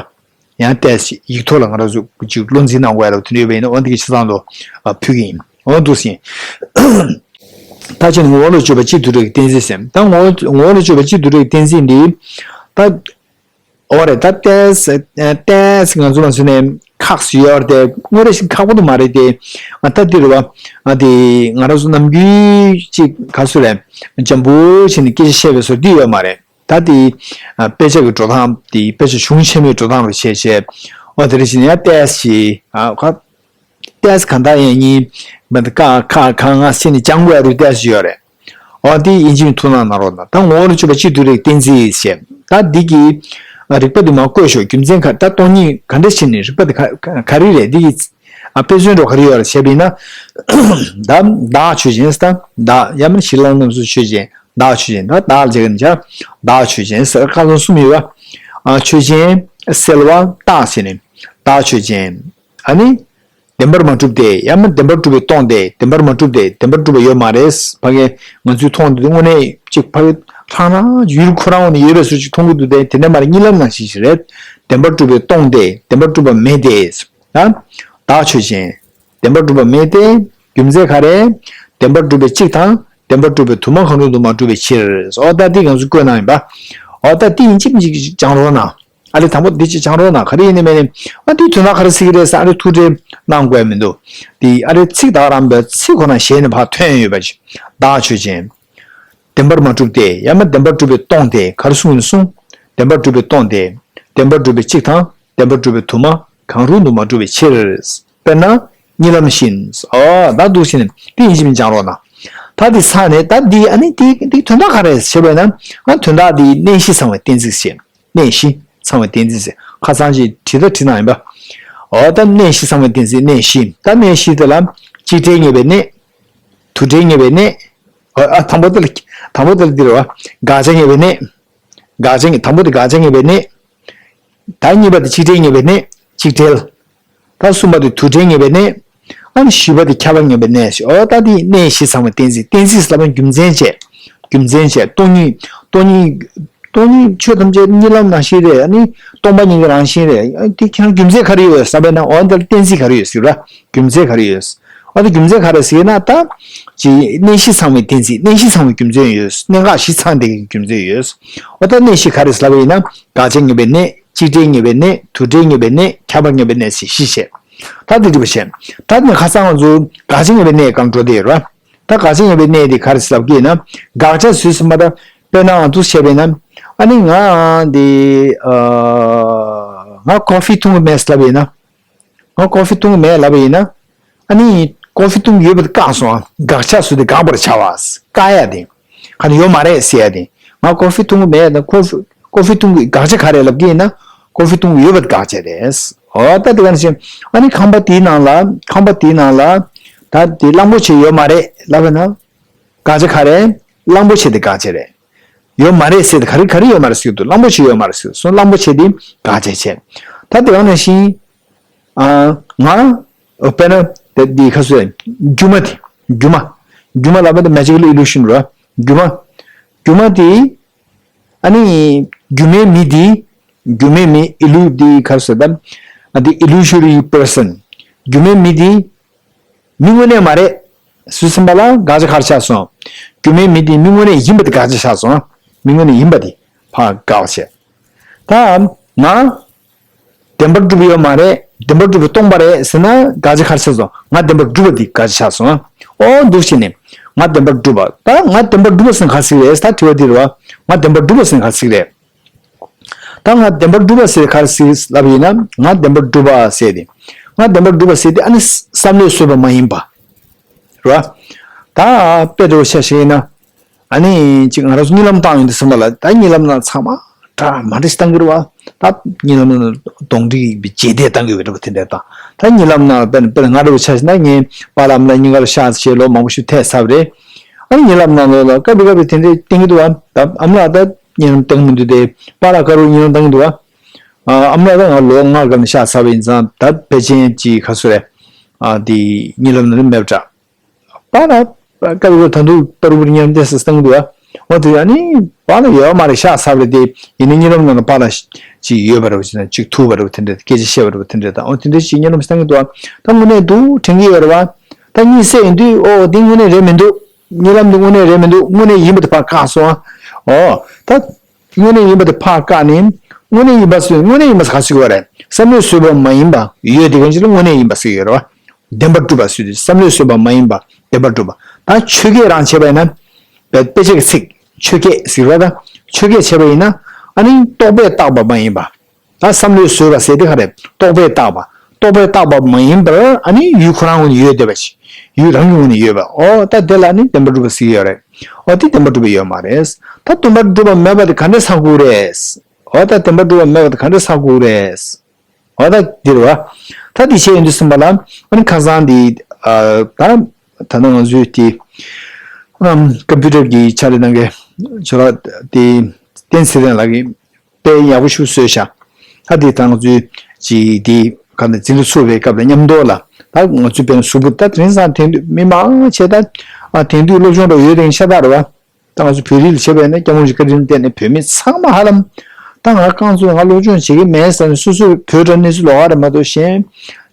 ཡང་ཏོག་ཙམ་ཡིག་ཐོག་ལ་ང་རང་ཚོ་ཅིག་བློ་འཛིན་གནང་དགོས་ཡ་ལ་དེ་འདྲ་ཡོད་པ་ཡིན་ན་འོ་འདི་གི་ཆ་ཚང་དུ་ཨ་ཕུལ་གྱི་ཡིན། འོ་འདུག་ཟིན། ད་ཅི་ནས་ངོ་བོ་ལ་དཔྱོད་པ་གཅིག་དུ་འགྲོ་གི་གཏན་ཚིགས་ཟེར། ད་ངོ་བོ་ངོ་བོ་ལ་དཔྱོད་པ་གཅིག་དུ་འགྲོ་གི་གཏན་ཚིགས་འདི་ད། འོ་རེད། ད་ཏོག་ཙམ་ཏོག་ཙམ་ང་ཚོ་ལ་ཟེར་ནས་ཁག་ཅིག་ཡོད་རེད་དེ། དངོས་གནས་ཤིང་ཁག་པོ་དེ་མ་རེད་དེ། ཨ་ད་འདི་རེད་བ། ཨ་དེ་ང་རང་ཚོ་ནམ་རྒྱུན་ཅིག་ག་ཚོད་རེད། འཇམ་པོ་བྱས་ནས་སྐད་ཆ་བཤད་པའི་བཟོ་འདི་ཡོད་མ་རེད། ད་དེ་ཨ་དཔེ་ཆ་གི་འགྲོ་སྟངས་དེ་དཔེ་ཆ་གཞུང་ཆེན་མོའི་འགྲོ་སྟངས་རུ་བྱས་བྱས། འོ་དེ་རེད་ཟེར་ནས་ཡང་ཏོག་ཙམ་ཨ་ཁ། ཏོག་ཙམ་གང་ལྟར་ཡང་གཉིས་མ་གཏོགས་ཀ་ཁ་ག་ང་ཟེར་ནས་སྦྱང་དགོས་རུ་ཏོག་ཙམ་ཡོད་རེད། འོ་དེ་ཡིན་གཅིག་མིན་ཐུགས་སྣང་གནང་རོགས་གནང་། ད་ངོ་བོ་ལ་དཔྱོད་པ་གཅིག་དུ་འགྲོ་གི་གཏན་ཚིགས་ཞེས། ད་འདི་གི་རིགས་པ་འདི་མར་བཀོད་ཤོག་རྒྱུ་མཚན་ག་ད་སྟོང་ཉིད་ག་འདྲ་བྱས་ནས་རིགས་པ་འདི་ག་ག་རེ་རེད། འདི་གི་དཔེ་མཚོན་འགྲོ་ག་རེ་ཡོད་རེད་བྱས་པ་ཡིན་ན། ད་བདག་ཆོས་ཅན་ཟེར། ད་བདག་ཡང་མིན་གཞི་བླ་ན་མེད་པའི་ཆོས་ཅན། བདག་ཆོས་ཅན། ད་བདག་ལ་བྱེད་ཀྱི་ནི་བྱ། བདག་ཆོས་ཅན་ཟེར་ཁ་སང་གསུམ་ཡོད་པ། ཆོས་ཅན། སེལ་བ། རྟག་ཟེར་ནས་བདག་ཆོས་ཅན། ཨ་ནི། བདེན་པར་མ་གྲུབ་སྟེ། ཡང་མིན་བདེན་པར་གྲུབ་པའི་སྟོང་སྟེ། བདེན་པར་མ་གྲུབ་སྟེ། བདེན་པར་གྲུབ་པ་ཡོད་མ་རེད། ཕ་གི་ང་ཚོའི་མཐོང་དེ་དངོས་གནས་གཅིག་ཕ་གི་ལྷང་ལྷང་ཡུལ་ཁོ་རང་ངོས་ནས་ཡོད་པའི་བཟོ་ཅིག་མཐོང་གི་འདུག་སྟེ། དེ་འདྲ་མ་རེད། གཉིད་ལམ་ནང་བཞིན་ཞིག་རེད། བདེན་པར་གྲུབ་པའི་སྟོང་སྟེ། བདེན་པར་གྲུབ་པ་མེད་དེ། ད་བདག་ཆོས་ཅན། བདེན་པར་གྲུབ་པ་མེད་དེ། རྒྱུ་མཚན་ག་རེ། བདེན་པར་གྲུབ་པའི་གཅིག་དང་། བདེན་པར་གྲུབ་པའི་དུ་མ་གང་རུང་དུ་མ་གྲུབ་པའི་ཕྱིར། འོ་ད་འདི་ང་ཚོས་བཀོད་གནང་ཡིན་པ། འོ་ད་འདི་ཡིན་གཅིག་མིན་གཅིག་སྦྱང་རོགས་གནང་། ཨ་ལས་དང་པོ་འདི་གཅིག་སྦྱང་རོགས་གནང་། ག་རེ་ཡིན་ནི་མེད་ནི། ཨ་འདིའི་དོན་དག་ག་རེ་ཟེར་གི་རེད་ཟེར་ཨ་རེ་ཐུགས་ཁྲལ་གནང་དགོས་མི་འདུག་འདི་ཨ་རེ་ཚིག་དག་རང་པའི་ཚིག་ཁོ་ན་ཞལ་ནས་ཕར་ཐོན་ཡོད་པ་ཅིག་བདག་ཆོས་ཅན། བདེན་པར་མ་གྲུབ་སྟེ། ཡང་མིན་བདེན་པར་གྲུབ་པའི་སྟོང་སྟེ། ག་རེ་གསུངས་ནས་གསུངས། བདེན་པར་གྲུབ་པའི་སྟོང་སྟེ། བདེན་པར་གྲུབ་པའི་གཅིག་དང་། བདེན་པར་གྲུབ་པའི་དུ་མ་གང་རུང་དུ་མ་གྲུབ་པའི་ཕྱིར། དཔེར་ན། གཉིད་ལམ་བཞིན། ཨོ་ད་འདུག་བྱས་ནས་དེ་ཡིན་གཅིག་མིན་སྦྱང་རོགས་གནང་། ད་འདི་ཚར་ནས་ད་འདི་ཨ་ནི་འདི་འདི་དོན་དག་ག་རེ་ཞེས་པས་ན། ཨ་དོན་དག་འདི་གནས་བཞི་ཚང་བའི་གཏན་ཚིགས་ཟེར། གནས་བཞི་ཚང་བའི་གཏན་ཚིགས་ཟེར་ཁ་སང་ཅིག་བྲིས་ད་བྲིས་གནང་ཡིན་པ། ཨོ་ད་གནས་བཞི་ཚང་བའི་གཏན་ཚིགས་གནས་བཞི། ད་གནས་བཞི་དེ་ལ་གཅིག་བྲལ་ངེས་པའི་གནས། དུ་བྲལ་ངེས་པའི་གནས། ཨ་དང་པོ་དེ་ལ་དང་པོ་དེ་ལ་འདི་རེད་བ། དགག་བྱ་ངེས་པའི་གནས། དགག་བྱ་ངེས་དང་པོ་དེ་དགག་བྱ་ངེས་པའི་གནས། ད་གཉིས་པ་དེ་གཅིག་བྲལ་ངེས་པའི་གནས། གཅིག་བྲལ། ད་གསུམ་པ་དེ་དུ་བྲལ་ངེས་པའི་གནས། ཨ་ནི་བཞི་པ་དེ་ཁྱབ་པ་ངེས་པའི་གནས་ཞེས། འོ་ད་དེ་གནས་བཞི་ཚང་བའི་གཏན་ཚིགས། གཏན་ཚིགས་ལབ་ན་རྒྱུ་མཚན་བྱས། རྒྱུ་མཚན་བྱས། སྟོང་ཉིད། སྟོང་ཉིད། སྟོང་ཉིད་ཆོས་ཐམས་ཅད་གཉིད་ལམ་ནང་བཞིན་རེད། ཨ་ནི་སྟོང་པ་ཉིད་ཀྱི་རང་བཞིན་རེད། ཨ་དེ་ཁྱེད་རང་རྒྱུ་མཚན་ག་རེ་ཡོད་ཟེར་བས་ན། འོ་འདི་ལ་གཏན་ཚིགས་ག་རེ་ཡོད་ཟེར་བ། རྒྱུ་མཚན་ག་རེ་ཡོད། འོ་ད་རྒྱུ་མཚན་ག་རེ་ཟེར་ན། ད་ཅི་གནས་བཞི་ཚང་བའི་གཏན་ཚིགས། གནས་བཞི་ཚང་བའི་རྒྱུ་མཚན་ཡོད། གནད་འགག་བཞི་ཚང་བསྡད་ཀྱི་རྒྱུ་མཚན་ཡོད། འོ་ད་གནས་བཞི་ག་རེ་ཟེར་ལབ་པ་ཡིན་ན། དགག་བྱ་ངེས་པའི་གནས། གཅིག་བྲལ་ངེས་པའི་གནས། དུ་བྲལ་ངེས་པའི་གནས། ཁྱབ་པ་ངེས་པའི་གནས་ཞེས་བཞི་བཤད། ད་འདི་འདྲ་བ་བཤད། ད་ནི་ཁ་སང་ང་ཚོ་དགག་བྱ་ངེས་པའི་གནས་སྒང་འགྲོ་བསྡད་ཡོད་རེད། ད་དགག་བྱ་ངེས་པའི་གནས་དེ་ག་རེ་ཟེར་ལབ་ཀྱི་ཡིན་ན། དགག་བྱ་ཟེར་ཟིན་པ་ད་དཔེར་ན་ང་ཚོ་བཤད་པ་ཡིན་ན། ཨ་ནི་ང་འདི་ཨ་ང་ཀོ་ཧྥི་འཐུང་གི་མེད་ཟེར་ལབ་པ་ཡིན་ན། ང་ཀོ་ཧྥི་འཐུང་གི་མེད་ལབ་པ་ཡིན་ན། ཨ་ནི་ཀོ་ཧྥི་འཐུང་གི་ཡོད་པ་དེ་བཀག་སོང་ཨ། དགག་བྱ་ཟེར་དེ་དགག་པར་བྱ་བ། བཀག་ཡ་དེ། ག་ནས་ཡོད་མ་རེད་ཟེར་ཡ་དེ། ང་ཀོ་ཧྥི་འཐུང་གི་མེད་ད། ཀོ་ཧྥི་ཀོ་ཧྥི་འཐུང་གི་དགག་བྱ་ག་རེ་ལབ་ཀྱི་ཡིན་ན། ཀོ་ཧྥི་འཐུང་གི་ཡོད་པ་དེ་དགག་བྱ་རེད། འོ་ད་དེ་ག་ནས་བྱས། ཨ་ནི་ཁང་པ་དེའི་ནང་ལ། ཁང་པ་དེའི་ནང་ལ་ད་དེ་གླང་པོ་ཆེ་ཡོད་མ་རེད་ལབ་པ་ན། དགག་བྱ་ག་རེ། གླང་པོ་ཆེ་དེ་དགག་བྱ་རེད། ཡོད་མ་རེད་ཟེར་དེ་ག་རེ་ག་རེ་ཡོད་མ་རེད་ཟེར་གྱི་འདུག་གླང་པོ་ཆེ་ཡོད་མ་རེད་ཟེར་གྱི་འདུག་གླང་པོ་ཆེ་དེ་དགག་བྱ་བྱས། ད་དེ་ག་ནང་བཞིན། ཨ་ང་། དཔེར་ན་དེ་འདི་ཁ་སོ་སྒྱུ་མ་དེ། སྒྱུ་མ། སྒྱུ་མ་ལབ་པ་དེ་magical illusion རེད། སྒྱུ་མ། སྒྱུ་མ་དེ། ཨ་ནི་སྒྱུ་མའི་མི་དེ། སྒྱུ་མའི་མི་ཨི་ལུ་དེ་ཁ་སོ་ད། ཨ་དེ་illusory person། སྒྱུ་མའི་མི་དེ། མི་དངོས་གནས་མ་རེད་ཟེར་ཟིན་པ་ལ་དགག་བྱ་ག་རེ་ཆགས་སོང་། སྒྱུ་མའི་མི་དེ་མི་དངོས་གནས་ཡིན་པ་དེ་དགག་བྱ་ཆགས་སོང་། མི་དངོས་གནས་ཡིན་པ་དེ་ཕར་དགག་བྱས། ད་ང་བདེན་པར་གྲུབ་ཡོད་མ་རེད། བདེན་པར་གྲུབ་པ་སྟོང་པ་རེད་ཟེར་ན་དགག་བྱ་ག་རེ་ཆགས་སོང་། ང་བདེན་པར་གྲུབ་པ་འདི་དགག་བྱ་ཆགས་སོང་། ཨོ་འདུག་བྱས་ནས་ང་བདེན་པར་གྲུབ་པ། ད་ང་བདེན་པར་གྲུབ་པ་ཟེར་ན་ག་རེ་ཟེར་གི་རེད། ད་དྲི་བ་འདི་རེད་བ། ང་བདེན་པར་གྲུབ་པ་ཟེར་ན་ག་རེ་ཟེར་གི་རེད། ད་ང་བདེན་པར་གྲུབ་པ་ཟེར་ག་རེ་ཟེར་ལབ་ཡིན་ན། ང་བདེན་པར་གྲུབ་པ་ཟེར་དེ། ང་བདེན་པར་གྲུབ་པ་ཟེར་དེ་ཨ་ནི་བསམ་བློས་བཟོས་པ་མ་ཡིན་པ། རེད་བ། ད་དཔེ་འདྲ་བོ་ཆ་བཞག་ཡིན་ན། ཨ་ནི་ཅིག་ང་རང་ཚོ་གཉིད་ལམ་བཏང་ཡོང་དུས་ཙམ་པ་ལ། ད་གཉིད་ལམ་ནང་ཚང་མ་འདྲ་མ་འདྲ་ཞིག་བཏང་གི་རེད་བ། ད་གཉིད་ལམ་ནང་གདོན་འདྲེ་གི་རྗེས་འདེད་བཏང་གི་ཡོད་འདྲ་བོ་དེ་འདྲ་དང་། ད་གཉིད་ལམ་ནང་དཔེར་ན་དཔེར་ན་ང་འདྲ་བོ་ཆ་བཞག་ན། ངའི་པཱ་ལགས་ཨ་མ་ལགས་གཉིས་ཀ་ལ་ཤག་བྱས་ལོ་མང་པོ་ཞིག་ཐེབས་ཚར་བ་རེད། ཨ་ནི་གཉིད་ལམ་ནང་ལོགས་ལ་སྐབས་རེ་སྐབས་རེ་དེ་འདྲ་བསྟན་གི་འདུག་བ། ད་ཨ་མ་ལགས་ད་གཉིད་ལམ་བཏང་གི་མི་འདུག་སྟེ། པཱ་ལགས་ག་རེ་གཉིད་ལམ་བཏང་གི་འདུག་བ། ཨ་ཨ་མ་ལགས་ད་ང་ལོ་ལྔ་སྒང་ལ་ཤག་ཚར་བ་ཡིན་ཙང་། ད་ཕལ་ཆེར་ཅིག་ག་རེ་ཟེར་རེད། ཨ་དེ་གཉིད་ལམ་ནང་ལ་མེད་པ་འདྲ། པཱ་ལགས་སྐབས་རེ་ད་དུང་པར་པར་གཉིད་ལམ་བཏང་སྲིད་བཏང་གི་འདུག་བ། འོ་དེ་ཨ་ནི་པཱ་ལགས་ཡོད་མ་རེད། ཤག་ཚར་བ་རེད་དེ། ཡིན་ནའི་གཉིད་ལམ་ནང་ལ་པཱ་ལགས་ཅིག་ཡོད་པ་འདྲ་བོ་ཅིག་དང་། ཅིག་ཐུག་པ་འདྲ་བོ་དེ་འདྲ། སྐད་ཆ་བཤད་པ་འདྲ་བོ་དེ་འདྲ་དང་། འོ་དེ་འདྲ་ཅིག་གཉིད་ལམ་བཏང་གི་འདུག་བ། ད་དངོས་གནས་འདུག་དྲན་གྱི་ཡོད་རེད་བ། ད་གཉིད་སད་ཡོང་དུས་ཨོ་འདི་དངོས་གནས་རེད་མི་འདུག་གཉིད་ལམ་འདི་དངོས་གནས་རེད་མི་འདུག་དངོས་གནས་ཡིན་པ་དེ་ཕར་བཀག་སོང་ཨ། ཨོ་ད། དངོས་གནས་ཡིན་པ་དེ་ཕར་བཀག་ནས། དངོས་གནས་ཡིན་པ་ཟེར། དངོས་གནས་ཡིན་པ་ཟེར་ག་ཟེར་གྱི་ཡོད་རེད། བསམ་བློས་བཟོས་པ་མ་ཡིན་པ་ཡོད་དེ་གང་ཞིག་ལ་དངོས་གནས་ཡིན་པ་ཟེར་གྱི་ཡོད་རེད་བ། བདེན་པར་གྲུབ་པ་ཟེར་དུས་བསམ་བློས་བཟོས་པ་མ་ཡིན་པ་བདེན་པར་གྲུབ་པ། ད་ཆོས་སྐད་རང་བྱས་པ་ཡིན་ན། དཔེ་དཔེ་ཆ་གི་ཚིག་ཆོས་སྐད་ཟེར་བ་དང་། ཆོས་སྐད་བྱས་པ་ཡིན་ན། ཨ་ནི་རྟོག་པས་བཏགས་པ་མ་ཡིན་པ། ད་བསམ་བློས་བཟོས་པ་ཟེར་དེ་ག་རེ། རྟོག་པས་བཏགས་པ། རྟོག་པས་བཏགས་པ་མ་ཡིན་པར་ཨ་ནི་ཡུལ་ཁོ་རང་ངོས་ནས་ཡོད་བསྡད་པ་ཞིག་ཡུལ་རང་གི་ངོས་ནས་ཡོད་པ། ཨོ་ད་དེ་ལ་ནི་བདེན་པར་གྲུབ་པ་ཟེར་གྱི་ཡོད་རེད། ཨོ་དེ་བདེན་པར་གྲུབ་པ་ཡོད་མ་རེད། ད་བདེན་པར་གྲུབ་པ་མེད་པ་དེ་ག་འདྲས་ཆགས་ཀྱི་ཡོད་རེད། ཨོ་ད་བདེན་པར་གྲུབ་པ་མེད་པ་དེ་ག་འདྲས་ཆགས་ཀྱི་ཡོད་རེད། ཨོ་ད་འདི་རེད་བ། ད་འདི་བྱས་ཡོང་དུས་ཙམ་པ་ལ། ཨ་ནི་ཁ་སང་འདི་ཨ་ད་ད་ལྟ་ང་ཚོའི་དེ་ཨམ་ཀམ་པུ་ཊར་གྱི་ཕྱག་ལས་གནང་མཁན་ཇོ་ལགས་དེ་བསྟན་ཚེ་རིང་ལགས་ཀྱིས་དཔེ་ཡག་པོ་ཞིག་བཟོས་ཤག་ད་འདི་ད་ང་ཚོའི་ཅིག་འདི་ག་འདྲ་འཛིན་གྲྭ་ཚུགས་པའི་སྐབས་ལ་མཉམ་དུ་ལ། ད་ང་ཚོའི་དཔེར་ན་གཟུགས་པོ་ད་དེང་སང་དེང་དུས་མི་མང་ཆེ་ད་ཨ་དེང་དུས་སློབ་སྦྱོང་འདྲ་ཡོད་དེ་ཤ་སྟག་རེད་བ། ད་ང་ཚོ་བོད་རིགས་ལ་བྱས་པ་ཡིན་ན་སྐྱབས་མགོན་རིན་པོ་ཆེའི་བཀའ་དྲིན་བརྟེན་ནས་བོད་མི་ཚང་མ་ཧ་ལམ། ད་ང་རྐང་ཚོ་ང་སློབ་སྦྱོང་བྱེད་ཀྱི་མེད་ཟེར་ནས་སོ་སོའི་བོད་འདྲ་གནས་ཚུལ་ལོགས་ཀ་རེད་མ་གཏོགས། གཞན་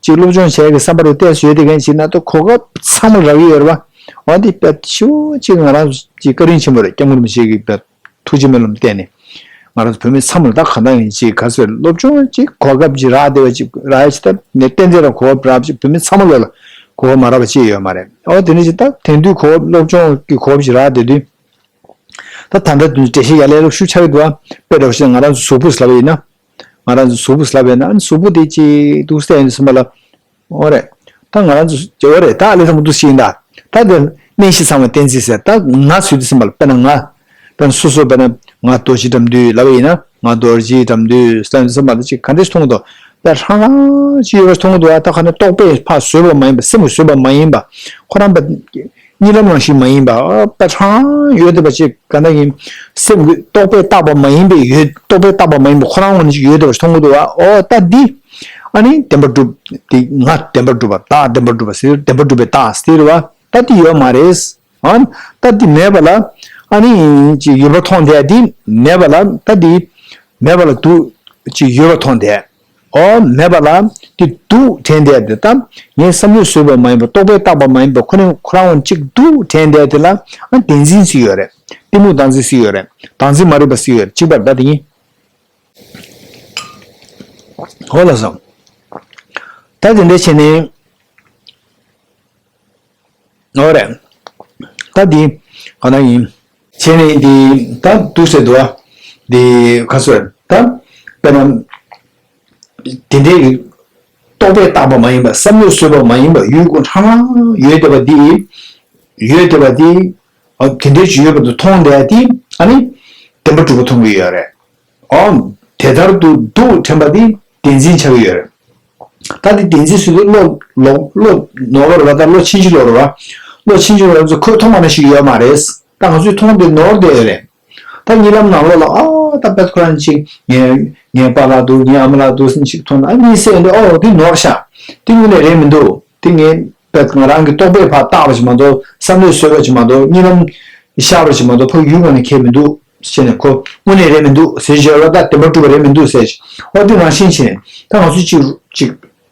ཅིག་སློབ་སྦྱོང་བྱེད་ཀྱི་བསམ་པ་རུ་ཏོག་ཙམ་ཡོད་དེ་མཁན་ཅིག་ན་ད་གོ་སྐབས་ཚང་མ་རག་གི་ཡོད་རེད་བ། འོ་འདི་དཔེ་ཞེ་པོ་ཅིག་ང་རང་ཚོ་ཅིག་བཀའ་དྲིན་ཆེན་པོ་རེད། སྐྱབས་མགོན་རིན་པོ་ཆེ་གི་དཔེ་ཐུགས་རྗེ་སྨོན་ལམ་བརྟེན་ནས། ང་རང་ཚོ་བོད་མི་ཚང་མ་ལ་ད་གང་ལྟར་ཡིན་ཅིག་ག་ཚོད་སློབ་སྦྱོང་ཅིག་གོ་སྐབས་ཅིག་རག་བསྡད་པ་ཅིག་རག་ཡ་ཅིག་ད་ནས་ཏན་ཏན་ར་གོ་སྐབས་རག་ཅིག་བོད་མི་ཚང་མ་ལོ་ལ་གོ་སྐབས་མ་རག་པ་ཅིག་ཡོད་མ་རེད། ཨོ་དེ་འདྲ་ཅིག་ད་དེང་དུས་གོ་སློབ་སྦྱོང་གི་གོ་སྐབས་ཅིག་རག་བསྡད་དུས། ད་ད་ལྟ་དུས་འགྲེལ་བཤད་ཡ་ལས་སློབ་ཤུགས་ཆགས་ཀྱི་འདུག་ཨ། དཔེ་འདྲ་བོ་བཤད་ན་ང་རང་ཚོ་གཟུགས་པོ་ཟེར་ལབ་པ་ཡིན་ན། ང་རང་ཚོ་གཟུགས་པོ་ཟེར་ལབ་པ་ཡིན་ན། ཨ་ནི་གཟུགས་པོ་དེ་ཅིག་འདུག་སེ་ཡིན་ཟེར་མ་ལ། འོ་རེད། ད་ང་རང་ཚོ་འོ་རེད། ད་ཨ་ལས་ཚང་མ་འདུག་སེ་ཡིན་ད། ད་དེ་གནས་གཞི་ཚང་མ་གཏན་ཚིགས་ཟེར། ད་ང་ཟེར་དུས་ཙམ་པ་ལ་དཔེར་ན་ང་། དཔེར་ན་སོ་སོ་དཔེར་ན་ང་རྡོ་རྗེ་དགྲ་འདུལ་ལབ་པ་ཡིན་ན། ང་རྡོ་རྗེ་དགྲ་འདུལ་ཟེར་ཙམ་པ་ལ་ཅིག་ག་འདྲས་མཐོང་གི་འདུག་དཔེ་ཧྲང་ཧྲང་ཅིག་ཡོད་པ་མཐོང་གི་འདུག་ཨ། ད་ག་ནས་རྟོག་པས་ཕར་བཟོས་པ་མ་ཡིན་པ། སེམས་ཀྱིས་བཟོས་པ་མ་ཡིན་པ། ཁོ་རང་པ། གཉིད་ལམ་ནང་བཞིན་མ་ཡིན་པ། ཨ་པ་ཧྲང་ཡོད་བསྡད་པ་ཅིག་ག་འདྲ་ཡིན། སེམས་ཀྱིས་རྟོག་པས་བཏགས་པ་མ་ཡིན་པའི་ཡོད། རྟོག་པས་བཏགས་པ་མ་ཡིན་པ་ཁོ་རང་ངོས་ནས་ཅིག་ཡོད་བསྡད་པ་ཞིག་མཐོང་གི་འདུག་བ། ཨོ་ད་འདི། ཨ་ནི་བདེན་པར་གྲུབ། འདི་ང་བདེན་པར་གྲུབ་པ། བདག་བདེན་པར་གྲུབ་པ་ཟེར། བདེན་པར་གྲུབ་པའི་བདག་ཟེར་བ། ད་འདི་ཡོད་མ་རེད། ཨ་ད་འདི་མེད་པ་ལ། ཨ་ནི་ཅིག་ཡོད་པ་མཐོང་བསྡད། འདི་མེད་པ་ལ་ད་འདི། མེད་པ་ལ་འདུག་ཅིག་ཡོད་པ་མཐོང་བསྡད། ཨོ་མེད་པ་ལ་དེ་འདུག་དྲན་བསྡད་དེ། ད་ངས་བསམ་བློས་བཟོས་པ་མ་ཡིན་པ། རྟོག་པས་བཏགས་པ་མ་ཡིན་པ། ཁོ་ནས་ཁོ་རང་ངོས་གཅིག་འདུག་དྲན་བསྡད་དེ་ལ། ཨ་བདེན་འཛིན་ཟེར་ཡོད་རེད། གཏི་མུག་བདག་འཛིན་ཟེར་ཡོད་རེད། བདག་འཛིན་མ་རིག་པ་ཟེར་ཡོད་རེད། གཅིག་པར་ད་དེ་ཡིན། ཧོ་ལ་སོང་། ད་དེ་འདྲ་བྱས་ནས། ཨོ་རེད། ད་འདི་ག་ན་ཡིན། བྱས་ནས་འདི་ད་འདུག་ཟེར་འདུག་ཨ། འདི་ག་ཚོད་ད། དཔེར་ན། དེ་འདྲའི་རྟོག་པས་བཏགས་པ་མ་ཡིན་པ། བསམ་བློས་བཟོས་པ་མ་ཡིན་པ། ཡུལ་ཁོ་རང་ཡོད་བསྡད་པ་འདི། ཡོད་བསྡད་པ་འདི། ཨ་དེ་འདྲའི་ཅིག་ཡོད་པ་དེ་མཐོང་བསྡད་དེ། ཨ་ནི་བདེན་པ་གྲུབ་པ་མཐོང་གི་ཡོད་རེད། ཨོ། དེ་ལྟར་དུ་འདུག་དྲན་པ་འདི་བདེན་འཛིན་ཆགས་ཀྱི་ཡོད་རེད། ད་འདི་བདེན་འཛིན་ཟེར་དུས་བློ་ལོག་བློ་ནོར་བ་རེད་བ། ད་བློ་ཕྱིན་ཅི་ལོག་རེད་བ། བློ་ཕྱིན་ཅི་ལོག་རེད་ཟེར། ཁོས་མཐོང་བ་ནང་བཞིན་ཡོད་མ་རེད། ད་ང་ཚོས་མཐོང་དེ་ནོར་བསྡད་ཡོད་རེད། ད་གཉིད་ལམ་ནང་ལོགས་ལ་ཨ་ད་དཔེ་ཁོ་རང་ཅིག་ངའི་ངའི་པཱ་ལགས་འདུག་ངའི་ཨ་མ་ལགས་འདུག་ཟེར་ཅིག་མཐོང་ན། ཨ་གཉིད་སད་ཡོང་དུས་ཨོ་འདི་ནོར་ཤག་འདི་དངོས་གནས་རེད་མི་འདུག་འདི་ངའི་དཔེ་ང་རང་གི་རྟོག་པས་ཕར་བཏགས་པ་ཞིག་མ་གཏོགས། བསམ་བློས་བཟོས་པ་ཞིག་མ་གཏོགས། གཉིད་ལམ་ཤར་བ་ཞིག་མ་གཏོགས། ཕ་གི་ཡུལ་ངོས་ནས་ཁེལ་མི་འདུག་ཟེར་ནས། ཁོ་དངོས་གནས་རེད་མི་འདུག་ཟེར་བྱས་པ། ད་བདེན་པར་གྲུབ་པ་རེད་མི་འདུག་ཟེར་བྱས། ཨོ་འདི་རང་བཞིན་བྱས། ད་ང་ཚོས་ཅིག་ཅིག་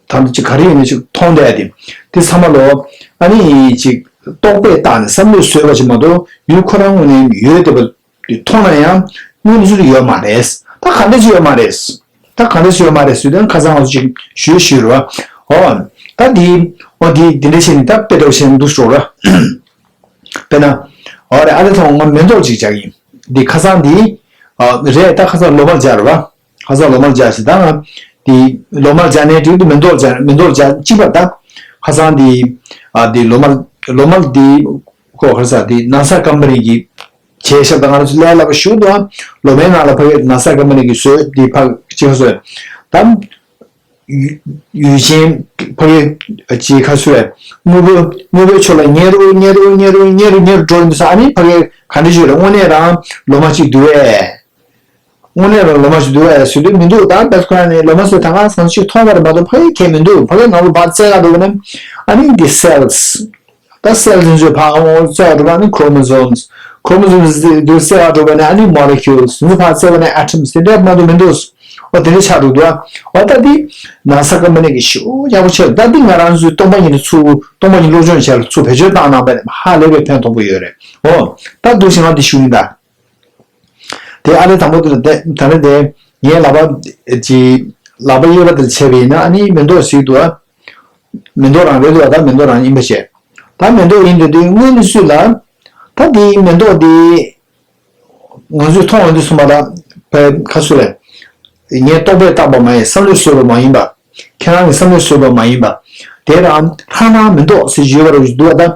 ད་ལྟ་ཅིག་ག་རེ་ཡིན་ན་ཅིག་མཐོང་བསྡད་དེ། འདི་ཚང་མ་ལོ། ཨ་ནི་ཅིག་རྟོག་པས་བཏགས་ནས་བསམ་བློས་བཟོས་པ་ཞིག་མ་གཏོགས། ཡུལ་ཁོ་རང་ངོས་ནས་ཡོད་བསྡད་པ་འདི་མཐོང་ན་ཡང་དངོས་གནས་ཚུལ་དུ་ཡོད་མ་རེད། ད་ག་འདྲ་ཅིག་ཡོད་མ་རེད། ད་གང་འདྲ་ཞིག་ཡོད་མ་རེད་ཟེར་དུས་ཁ་སང་ང་ཚོ་ཅིག་ཞུས་ཞུས་རེད་བ། ཨོ། ད་འདི་ཨོ་འདི་འདི་འདྲ་བྱས་ནས་ད་དཔེ་འདྲ་བོ་བྱས་ནས་འདུག་ཞོག་ར། དཔེར་ན། ཨོ་རེད། ཨ་ལེ་ཐང་ང་མེ་ཏོག་ཅིག་སྦྱར་གྱི་ཡིན། འདི་ཁ་སང་འདི། ཨ་རེད། ད་ཁ་སང་ལོ་མ་སྦྱར་རེད་བ། ཁ་སང་ལོ་མ་སྦྱར་ཞིག་ད་ང་། འདི་ལོ་མ་སྦྱར་ནས་དུས་འདི་མེ་ཏོག་སྦྱར་མེ་ཏོག་སྦྱར་གཅིག་པ་ད། ཁ་སང་འདི། ཨ་འདི་ལོ་མ་ལོ་མ་འདི། ཁོ་ཧར་ས་དེ་ནཱ་ས་ཀམ་པ་ནི་གི་བྱས་ཤག་ད་ང་རང་ཚོ་ལས་སླ་པོ་ཞུ་འདུག་ཨ། ལོ་མའི་ནང་ལ་ཕ་གི་ནཱ་ས་ཀམ་པ་ནི་གི་བཟོས་དེ་ཕ་གཅིག་ཁ་བཟོས། ད་ཡུལ་ཡུལ་ཅན་ཕ་གི་གཅིག་ཁ་བཟོས། དངོས་པོ་དངོས་པོའི་ཕྱོགས་ལ་ཉེ་རུ་ཉེ་རུ་ཉེ་རུ་ཉེ་རུ་ཉེ་རུ་འགྲོ་ཡིན་འདུག་ས། ཨ་ནི་ཕ་གི་ག་འདྲ་ཞིག་རེད། དངོས་གནས་རང་ལོ་མ་གཅིག་འདུག་བས། དངོས་གནས་རང་ལོ་མ་ཞིག་འདུག་ཨེ་ཟེར་དུས་མི་འདུག་ད་ལྟ་ཁོ་ཡང་ནི་ལོ་མ་ཟེར་ད་ག་སང་ཞིག་མཐོང་བ་རེད་མ་གཏོགས་ཕ་གི་ཁྱད་མི་འདུག་ཕ་གི་ནང་ལོ་བར་བཙལ་ག་འགྲོ་བ་ནི་ཨ་ནི་འདི་cells། ད་cells འདི་ཚོ་ཕར་འོང་བཙལ་ག་འགྲོ་བ་ནི chromosomes། chromosomes འདི་བཙལ་ག་འགྲོ་བ་ནི་ཨ་ནི་molecules འདི་ཚོ་ཕར་བཙལ་བ་ནི་atoms དེ་འདྲ་མ་གཏོགས་མི་འདུག་ཨོ་དེ་འདྲ་ཆགས་འགྲོ་འདུག་ཨ། ཨོ་ད་འདི་ནཱ་ས་ཀམ་པ་ནི་གི་ཞེ་པོ་ཡག་པོ་ཆེ། ད་འདི་ང་རང་ཚོའི་སྟོང་པ་ཉིད་ནས་ཚུར་སྟོང་པ་ཉིད་སློབ་སྦྱོང་བྱས་ལ་ཚུར་བེད་སྤྱོད་བཏང་གནང་བ་ནི་ཧ་ལས་པའི་ཕན་ཐོགས་པོ་ཡོད་རེད། ཨོ་ད་འདུག་སེ་ང་འདི་ཞུ་ཡིན་ད། དེ་ཨ་ལེ་དང་པོ་དེ་ལ་དེ་ད་ནི་དེ་ངའི་ལག་པ་ཅི་ལག་པ་གཡས་པ་དེ་བྱས་པ་ཡིན་ན་ཨ་ནི་མེ་ཏོག་ཞིག་འདུག་ཨ། མེ་ཏོག་རང་རེད་འདུག་ཨ། ད་མེ་ཏོག་རང་ཡིན་པ་བྱས། ད་མེ་ཏོག་ཡིན་དེ་དུས་དངོས་གནས་སུ་ལ་ད་དེའི་མེ་ཏོག་དེ་ང་ཚོས་མཐོང་ཡོང་དུས་སུ་མ་ད་བས་ཁ་སུ་རེད། ངས་རྟོག་པས་བཏགས་པ་མ་ཡིན། བསམ་བློས་བཟོས་པ་མ་ཡིན་པ། ཁྱེད་རང་གི་བསམ་བློས་བཟོས་པ་མ་ཡིན་པ། དེ་རང་ལྷང་ལྷང་མེ་ཏོག་ཟེར་ཡོད་པ་རུ་འདུག་ད།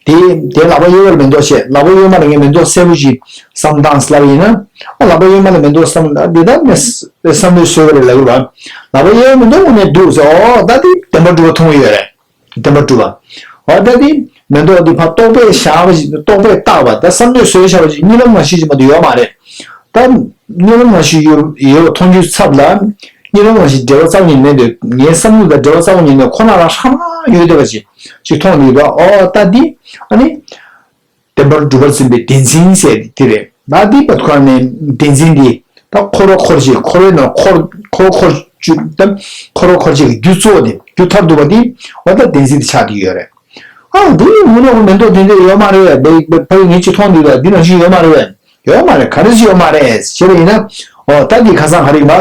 དེ་དེ་ལག་པ་གཡས་པར་མེ་ཏོག་བཤད། ལག་པ་གཡོན་མ་ལ་ངས་མེ་ཏོག་སེར་པོ་ཞིག་བསམ་སྟངས་ལབ་ཡིན་ན། ཨ་ལག་པ་གཡོན་མ་ལ་མེ་ཏོག་བསམ་ལ་འདི་ལྟར་ངས་བསམ་བློས་བཟོས་པ་རེད་ལབ་ཡོད་པ། ལག་པ་གཡས་པའི་མེ་ཏོག་དངོས་གནས་འདུག་ཟེར། ཨོ་ད་དེ་བདེན་པར་གྲུབ་པ་མཐོང་གི་ཡོད་རེད། བདེན་པར་གྲུབ་པ། འོ་ད་དེ་མེ་ཏོག་འདི་ཕར་རྟོག་པས་བཞག་པ་ཞིག་རྟོག་པས་བཏགས་པ་ད་བསམ་བློས་བཟོས་བཞག་པ་ཞིག་གཉིད་ལམ་ནང་བཞིན་ཞིག་མ་གཏོགས་ཡོད་མ་རེད། ད་གཉིད་ལམ་ནང་བཞིན་ཡོད་ཡོད་པ་མཐོང་རྒྱུའི་ཚབ་ལ། གཉིད་ལམ་ནང་བཞིན་འབྲེལ་བ་རྩ་བ་ཉིད་མེད་འདོད། ངའི་བསམ་བློ་དང་འབྲེལ་བ་རྩ་བ་ཉིད་མེད་ཁོ་ན་རང་ཧྲ་མ་ཡོད་བསྡད་པ་ཞིག་ཅིག་མཐོང་འདུག་ད། ཨོ་ད་འདི་ཨ་ནི། བདེན་པར་གྲུབ་པར་འཛིན་པའི་བདེན་འཛིན་ཟེར་དེ་རེད། ད་འདི་བ་ཁོ་ནས་བདེན་འཛིན་འདི་ད་འཁོར་བ་འཁོར་བྱེད་འཁོར་བའི་ནང་འཁོར་འཁོར་འཁོར་བཅུ་ད་འཁོར་བ་འཁོར་བྱེད་ཀྱི་རྒྱུ་གཙོ་བོ་དེ་རྒྱུ་མཐར་ཐུག་པ་འདི་འོ་ད་བདེན་འཛིན་དེ་ཆགས་བསྡད་ཡོད་རེད། ཨ་འདི་ནི་དངོས་གནས་ཁོ་མེ་ཏོག་དེ་འདྲ་ཡོད་མ་རེད་བས། ཕ་གི་ངས་ཅི་མཐོང་འདུག་ད་འདི་ནང་བཞིན་ཡོད་མ་རེད་བས། ཡོད་མ་རེད། ག་རེ་ཞིག་ཡོད་མ་རེད་ཞེས་པ་ཡིན་ན། ཨོ་ད་འདི་ཁ་སང་ག་རེ་ཡིན་པ།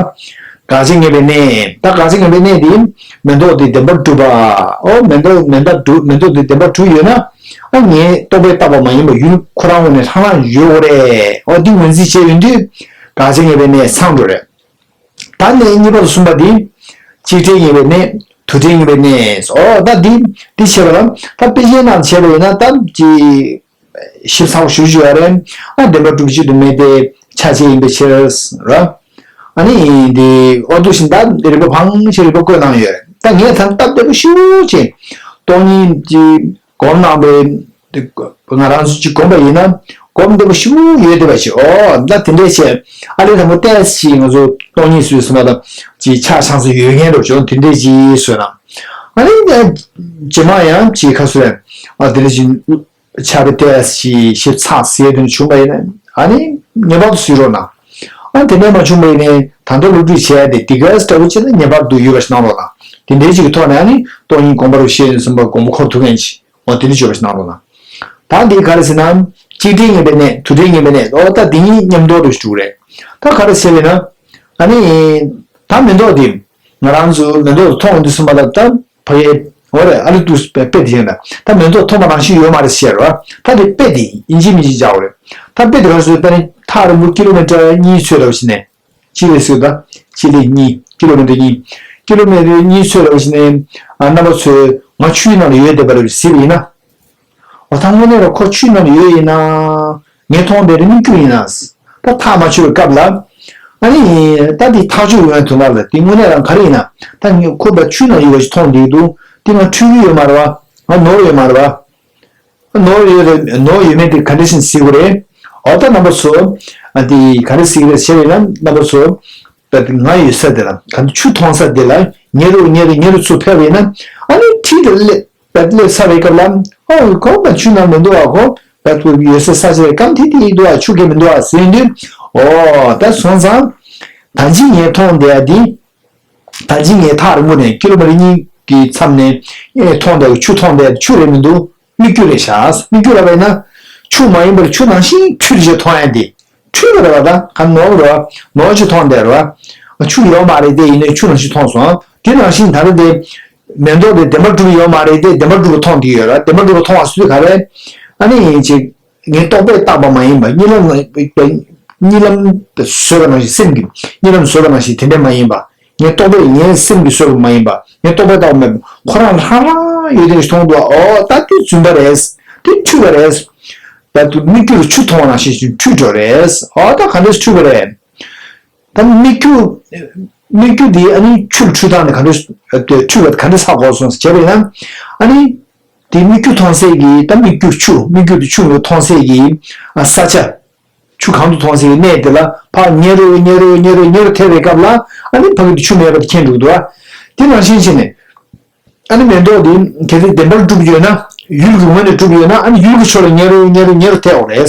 དགག་བྱ་ངེས་པའི་གནས། ད་དགག་བྱ་ངེས་པའི་གནས་དེ། མེ་ཏོག་དེ་བདེན་པར་གྲུབ་པ། ཨོ་མེ་ཏོག་མེ་མདའ་གྲུབ་མེ་ཏོག་དེ་བདེན་པར་གྲུབ་ཡོད་ན། ཨ་ངས་རྟོག་པས་བཏགས་པ་མ་ཡིན་པ་ཡུལ་ཁོ་རང་ངོས་ནས་ལྷང་ལྷང་ཡོད་རེད། ཨོ་འདི་ངོས་འཛིན་བྱས་ཡོང་དུས། དགག་བྱ་ངེས་པའི་གནས་ཚང་འགྲོ་རེད། ད་གནས་གཉིས་པ་དང་གསུམ་པ་དེ། གཅིག་སྒྲིལ་ངེས་པའི་གནས། དུ་སྒྲིལ་ངེས་པའི་གནས། ཨོ་ད་འདི་འདི་བྱས་པ་ལ་ད་དཔེ་ཆའི་ནང་བྱས་པ་ཡིན་ན་ད་ཀྱི། ཞིབ་ཚགས་པོ་ཞུ་ཞུ་ཡ་རེད། ཨ་བདེན་པར་གྲུབ་བྱེད་དུ་མེད་པའི་ཆ་བྱད་ཡིན་པའི་ཕྱིར་ར། ཨ་ནི་འདི་ཨོ་འདུག་བཞིན་ད་རིམ་པ་བང་ཆེ་རིམ་པ་བཀོད་གནང་ཡོད་རེད། ད་ངས་ད་སྟབས་བདེ་པོ་ཞེ་པོ་ཅིག་སྟོང་ཉིད་ཀྱི་སྒོམ་གནང་བའི་ང་རང་ཚོ་ཅིག་སྒོམ་པ་ཡིན་ན་སྒོམ་བདེ་པོ་ཞེ་པོ་ཡོད་བསྡད་པ་ཞིག་ཨོ་ད་དེ་འདྲས་བྱས་ཨ་ལས་དང་པོ་ཏོག་ཙམ་ཅིག་ང་ཚོ་སྟོང་ཉིད་སུས་སུ་མ་དང་ཅིག་ཆ་ཚང་ས་ཡོད་མཁན་འདྲ་བྱུང་དེ་འདྲས་ཅིག་བཟོས་ན་ཨ་ནི་རྗེས་མ་ཡང་ཅིག་ཁ་སོས་ཨ་དེ་འདྲས་ཅིག་ཆར་པའི་ཏོག་ཙམ་ཞིབ་ཚགས་ཟེར་དོན་བྱུང་བ་ཡིན་ན་ཨ་ནི་ངེས་པར་དུ་གཟིགས་རོགས་གནང་། ཨ་དེ་འདྲ་མ་བྱུང་བ་ཡིན་ན་ད་ལྟ་སློབ་ཁྲིད་བྱས་ཏེ་དེ་ག་འདྲ་བོ་བྱས་ན་ངེས་པར་དུ་ཡོད་པ་ཞིག་གནང་རོགས་གནང་། དེ་འདྲའི་ཅིག་གི་ཐོག་ནས་ཨ་ནི་སྟོང་ཉིད་དགོངས་པ་རུ་བཤད་ཡོད་ཟིན་པ་དགོངས་པ་འཁོར་ཐུབ་མཁན་ཅིག་འོ་དེ་འདྲ་བྱོས་པ་ཞིག་གནང་རོགས་གནང་། ད་འདི་ག་རེ་ཟེར་ན་གཅིག་སྒྲིལ་ངེས་པའི་གནས་དུ་སྒྲིལ་ངེས་པའི་གནས་འོ་ད་འདི་གཉིས་མཉམ་དུ་འགྲོ་ཞིག་འགྲོ་གི་རེད། ད་ག་རེ་ཟེར་བས་ན་ཨ་ནི་ད་མེ་ཏོག་འདི་ང་རང་ཚོ་མེ་ཏོག་མཐོང་འོང་དུས་ཙམ་པ་ལ་ད། ཕ་གིའི་འོ་རེད་ཨ་ལི་ཏུ་དཔེ་དཔེ་དེ་ཡིན་ད། ད་མེ་ཏོག་མཐོང་བ་རང་བཞིན་ཡོད་མ་རེད་ཟེར་རོ། ད་དེ་དཔེ་དེ་ཡིན་གཅིག་མིན་གཅིག་བྱ་འོ་རེད། ད་དཔེ་དེ་ག་རེ་ཟེར་ད་ནི་ཐག་རིང་པོ་ཀི་ལོ་མི་ཊར་གཉིས་ཚོད་འདྲ་བོ་ཞིག་ནས་སྤྱི་ལེ་ཟེར་ད་སྤྱི་ལེ་གཉིས་ཀི་ལོ་མི་ཊར་གཉིས་ཀི་ལོ་མི་ཊར་གཉིས་ཚོད་འདྲ་བོ་ཞིག་ནས་ཨ་རྣམ་པ་ཚོས་ང་ཆུའི་ནང་ལ་ཡོད་བསྡད་པ་རེད་ཟེར་བ་ཡིན་ན། འོ་ད་དངོས་གནས་ར་ཁོ་ཆུའི་ནང་ལ་ཡོད་ཡིན་ན། ངས་མཐོང་བསྡད་རེད་མིག་སྐྱུར་ཡིན་ན། ད་ཐག་མ་ཆོད་པའི་སྐབས་ལ། ཨ་ནི། ད་འདི་ཐག་གཅོད་ཡོང་བའི་དུས་ལ་དེ་དངོས་གནས་རང་ག་རེ་ཡིན་ན། ད་ངས་ཁོ་པ་ཆུའི་ནང་ཡོད་པ་ཞིག་མཐོང་བསྡད་འདུག་དེ་ང་འཁྲུལ་གྱི་ཡོད་མ་རེད་བ། ང་ནོར་ཡོད་མ་རེད་བ། ནོར་ཡོད་རེད་ནོར་ཡོད་མེད་དེ་ག་འདྲ་ཞིག་གཟིགས་དགོས་རེད། འོ་ད་རྣམ་པ་ཚོ། ཨ་འདི་ག་རེ་གཟིགས་རེད་ཟེར་བས་ན་རྣམ་པ་ཚོ། ད་ང་ཡོད་ས་དེ་ལ་ག་འདི་ཆུ་མཐོང་ས་དེ་ལ་ཉེ་རུ་ཉེ་རུ་ཉེ་རུ་ཚུར་ཕེབས་པ་ཡིན་ན་ཨ་ནི་ཁྲིད་དེ་སླེབས། བད་སླེབས་ཚར་བའི་སྐབས་ལ། ཨོ་ཁོ་བད་ཆུ་ནང་མི་འདུག་ཨ་ཁོ། བད་ཡོད་སའི་ས་ཆ་རེད་སྐམ་ཐིག་ཐིག་འདུག་ཨ་ཆུ་གས་མི་འདུག་ཨ་ཟེར་དུས། ཨོ་ད་སོང་ཙང་། ད་ཅི་ངས་མཐོང་བསྡད་ཡ་འདི། ད་ཅི་ངས་ཐག་རིང་པོ་ནས་ཀི་ལོ་མི་ཊར་གཉིས་ཀྱི་མཚམས་ནས་ངས་མཐོང་བསྡད་ཆུ་མཐོང་བསྡད་ཆུ་རེད་མི་འདུག་མིག་སྐྱུར་རེད་ཤག་མིག་སྐྱུར་ལབ་པ་ཡིན་ན། ཆུ་མ་ཡིན་པར་ཆུ་ནང་བཞིན་འཁྲུལ་བྱས་མཐོང་ཡ་འདི། འཁྲུལ་པ་རེད་བ་ད་ག་ནོར་རེད་བ། ནོར་ཅིག་མཐོང་བསྡད་རེད་བ། ཆུ་ཡོད་མ་རེད་དེ། ཡིན་ནའི་ཆུ་ནང་བཞིན་མཐོང་སོང་། དེ་ནང་བཞིན་ད་ལྟ་དེ་མེ་ཏོག་དེ་བདེན་པར་གྲུབ་ཡོད་མ་རེད་དེ། བདེན་པར་གྲུབ་པ་མཐོང་བསྡད་ཡོད་ར། བདེན་པར་གྲུབ་པ་མཐོང་བ་སུ་ག་རེད། ཨ་ནི་ཡིན་ཅིག་ངས་རྟོག་པས་བཏགས་པ་མ་ཡིན་པ། གཉིད་ལམ་གཉིད་ལམ་བཟོས་པ་ནང་བཞིན། སེམས་ཀྱིས་གཉིད་ལམ་བཟོས་པ་ནང་བཞིན་དེ་འདྲ་མ་ཡིན་པ། ངས་རྟོག་པས་ངའི་སེམས་ཀྱིས་བཟོས་པ་མ་ཡིན་པ། ངས་རྟོག་པས་བཏགས་པ་མེད་པ། ཁོ་རང་ལྷང་ལྷང་ཡོད་དེ་མཐོང་འདུག་ཨོ་ད་དེ་རྫུན་པ་རེད། དེ་འཁྲུལ་པ་རེད། ད་དུ་སྨིག་རྒྱུར་ཆུ་མཐོང་བ་ནང་བཞིན་འཁྲུལ་འགྲོ་རེད། ཨོ་ད་ག་འདྲས་འཁྲུལ་པ་རེད། ད་སྨིག་རྒྱུ། སྨིག་རྒྱུ་འདི་ཨ་ནི་ཆུར་འཁྲུལ་སྟངས་ནི་ག་འདྲ་འཁྲུལ་བ་ག་འདྲ་ཆགས་དགོས་སོང་ཟེར་བྱས་པ་ཡིན་ན། ཨ་ནི་དེ་སྨིག་རྒྱུ་མཐོང་སའི་གི། ད་སྨིག་རྒྱུ་ཆུ། སྨིག་རྒྱུ་དེ་ཆུ་མཐོང་སའི་གི་ས་ཆ། ཆུ་གང་དུ་མཐོང་སའི་གི་གནས་དེ་ལ་ཕར་ཉེ་རུ་ཉེ་རུ་ཉེ་རུ་ཉེ་རུ་ཐལ་བའི་སྐབས་ལ། ཨ་ནི་ཕ་གི་དེ་ཆུ་མེད་པ་དེ་མཁྱེན་འགྲོ་གི་འདུག་ཨ། དེ་ནང་བཞིན་བྱས་ནས། ཨ་ནི་མེ་ཏོག་དེ་གལ་སྲིད་བདེན་པར་གྲུབ་ཡོད་ན། ཡུལ་གྱི་ངོས་ནས་གྲུབ་ཡོད་ན། ཨ་ནི་ཡུལ་གྱི་ཕྱོགས་ལ་ཉེ་རུ་ཉེ་རུ་ཉེ་རུ་ཐལ་བ་རེད།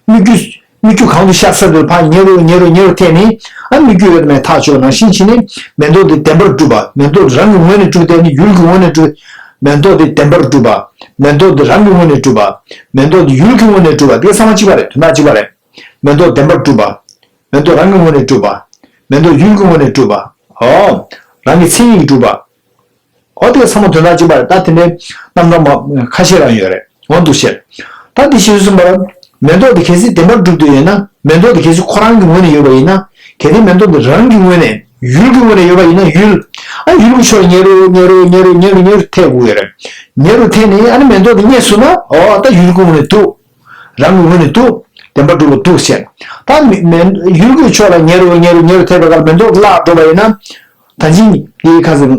སྨིག་རྒྱུ། སྨིག་རྒྱུ་གང་དུ་ཤར་ས་དེར་ཕར་ཉེ་རུ་ཉེ་རུ་ཉེ་རུ་ཐལ་ནས། ཨ་སྨིག་རྒྱུ་ཡོད་མེད་ཐག་ཆོད་ནང་བཞིན་བྱས་ནས། མེ་ཏོག་དེ་བདེན་པར་གྲུབ་པ། མེ་ཏོག་རང་གི་ངོས་ནས་གྲུབ་སྟེ་ནི་ཡུལ་གྱི་ངོས་ནས་གྲུབ། མེ་ཏོག་དེ་བདེན་པར་གྲུབ་པ། མེ་ཏོག་དེ་རང་གི་ངོས་ནས་གྲུབ་པ། མེ་ཏོག་དེ་ཡུལ་གྱི་ངོས་ནས་གྲུབ་པ། དེ་ཚང་མ་གཅིག་པ་རེད། དོན་དག་གཅིག་པ་རེད། མེ་ཏོག་བདེན་པར་གྲུབ་པ། མེ་ཏོག་རང་གི་ངོས་ནས་གྲུབ་པ། མེ་ཏོག་ཡུལ་གྱི་ངོས་ནས་གྲུབ་པ། ཨོ། རང་གི་མཚན་ཉིད་ཀྱིས་གྲུབ་པ། ཨོ་དེ་ཚང་མ་དོན་དག་གཅིག་པ་རེད། ད་དེ་འདྲའི་རྣམ་གྲངས་མ་ཁ་ཤས་རང་ཡོད་རེད། འོ་འདུག་བཤད། ད་འདི་ཞེས་གསུངས་པར། མེ་ཏོག་དེ་གལ་སྲིད་བདེན་པར་གྲུབ་ཏུ་ཡོད་ན། མེ་ཏོག་དེ་གལ་སྲིད་ཁོ་རང་གི་ངོས་ནས་ཡོད་པ་ཡིན་ན། གལ་ཏེ་མེ་ཏོག་དེ་རང་གི་ངོས་ནས། ཡུལ་གྱི་ངོས་ནས་ཡོད་པ་ཡིན་ན། ཡུལ། ཨ་ཡུལ་གྱི་ཕྱོགས་ཉེ་རུ་ཉེ་རུ་ཉེ་རུ་ཉེ་རུ་ཉེ་རུ་ཐལ་དགོས་ཡོད་རེད། ཉེ་རུ་ཐལ་ནས་ཨ་ནི་མེ་ཏོག་དེ་རྙེད་སོང་ན། ཨོ་ད་ཡུལ་གྱི་ངོས་ནས་འདུག་རང་གི་ངོས་ནས་འདུག་བདེན་པར་གྲུབ་པ་འདུག་བཤད། ད་མེ་མེ་ཡུལ་གྱི་ཕྱོགས་ལ་ཉེ་རུ་ཉེ་རུ་ཉེ་རུ་ཐལ་བའི་སྐབས་མེ་ཏོག་བརླག་འགྲོ་བ་ཡིན་ན། ད་ཅི་འདི་ཁ་སང་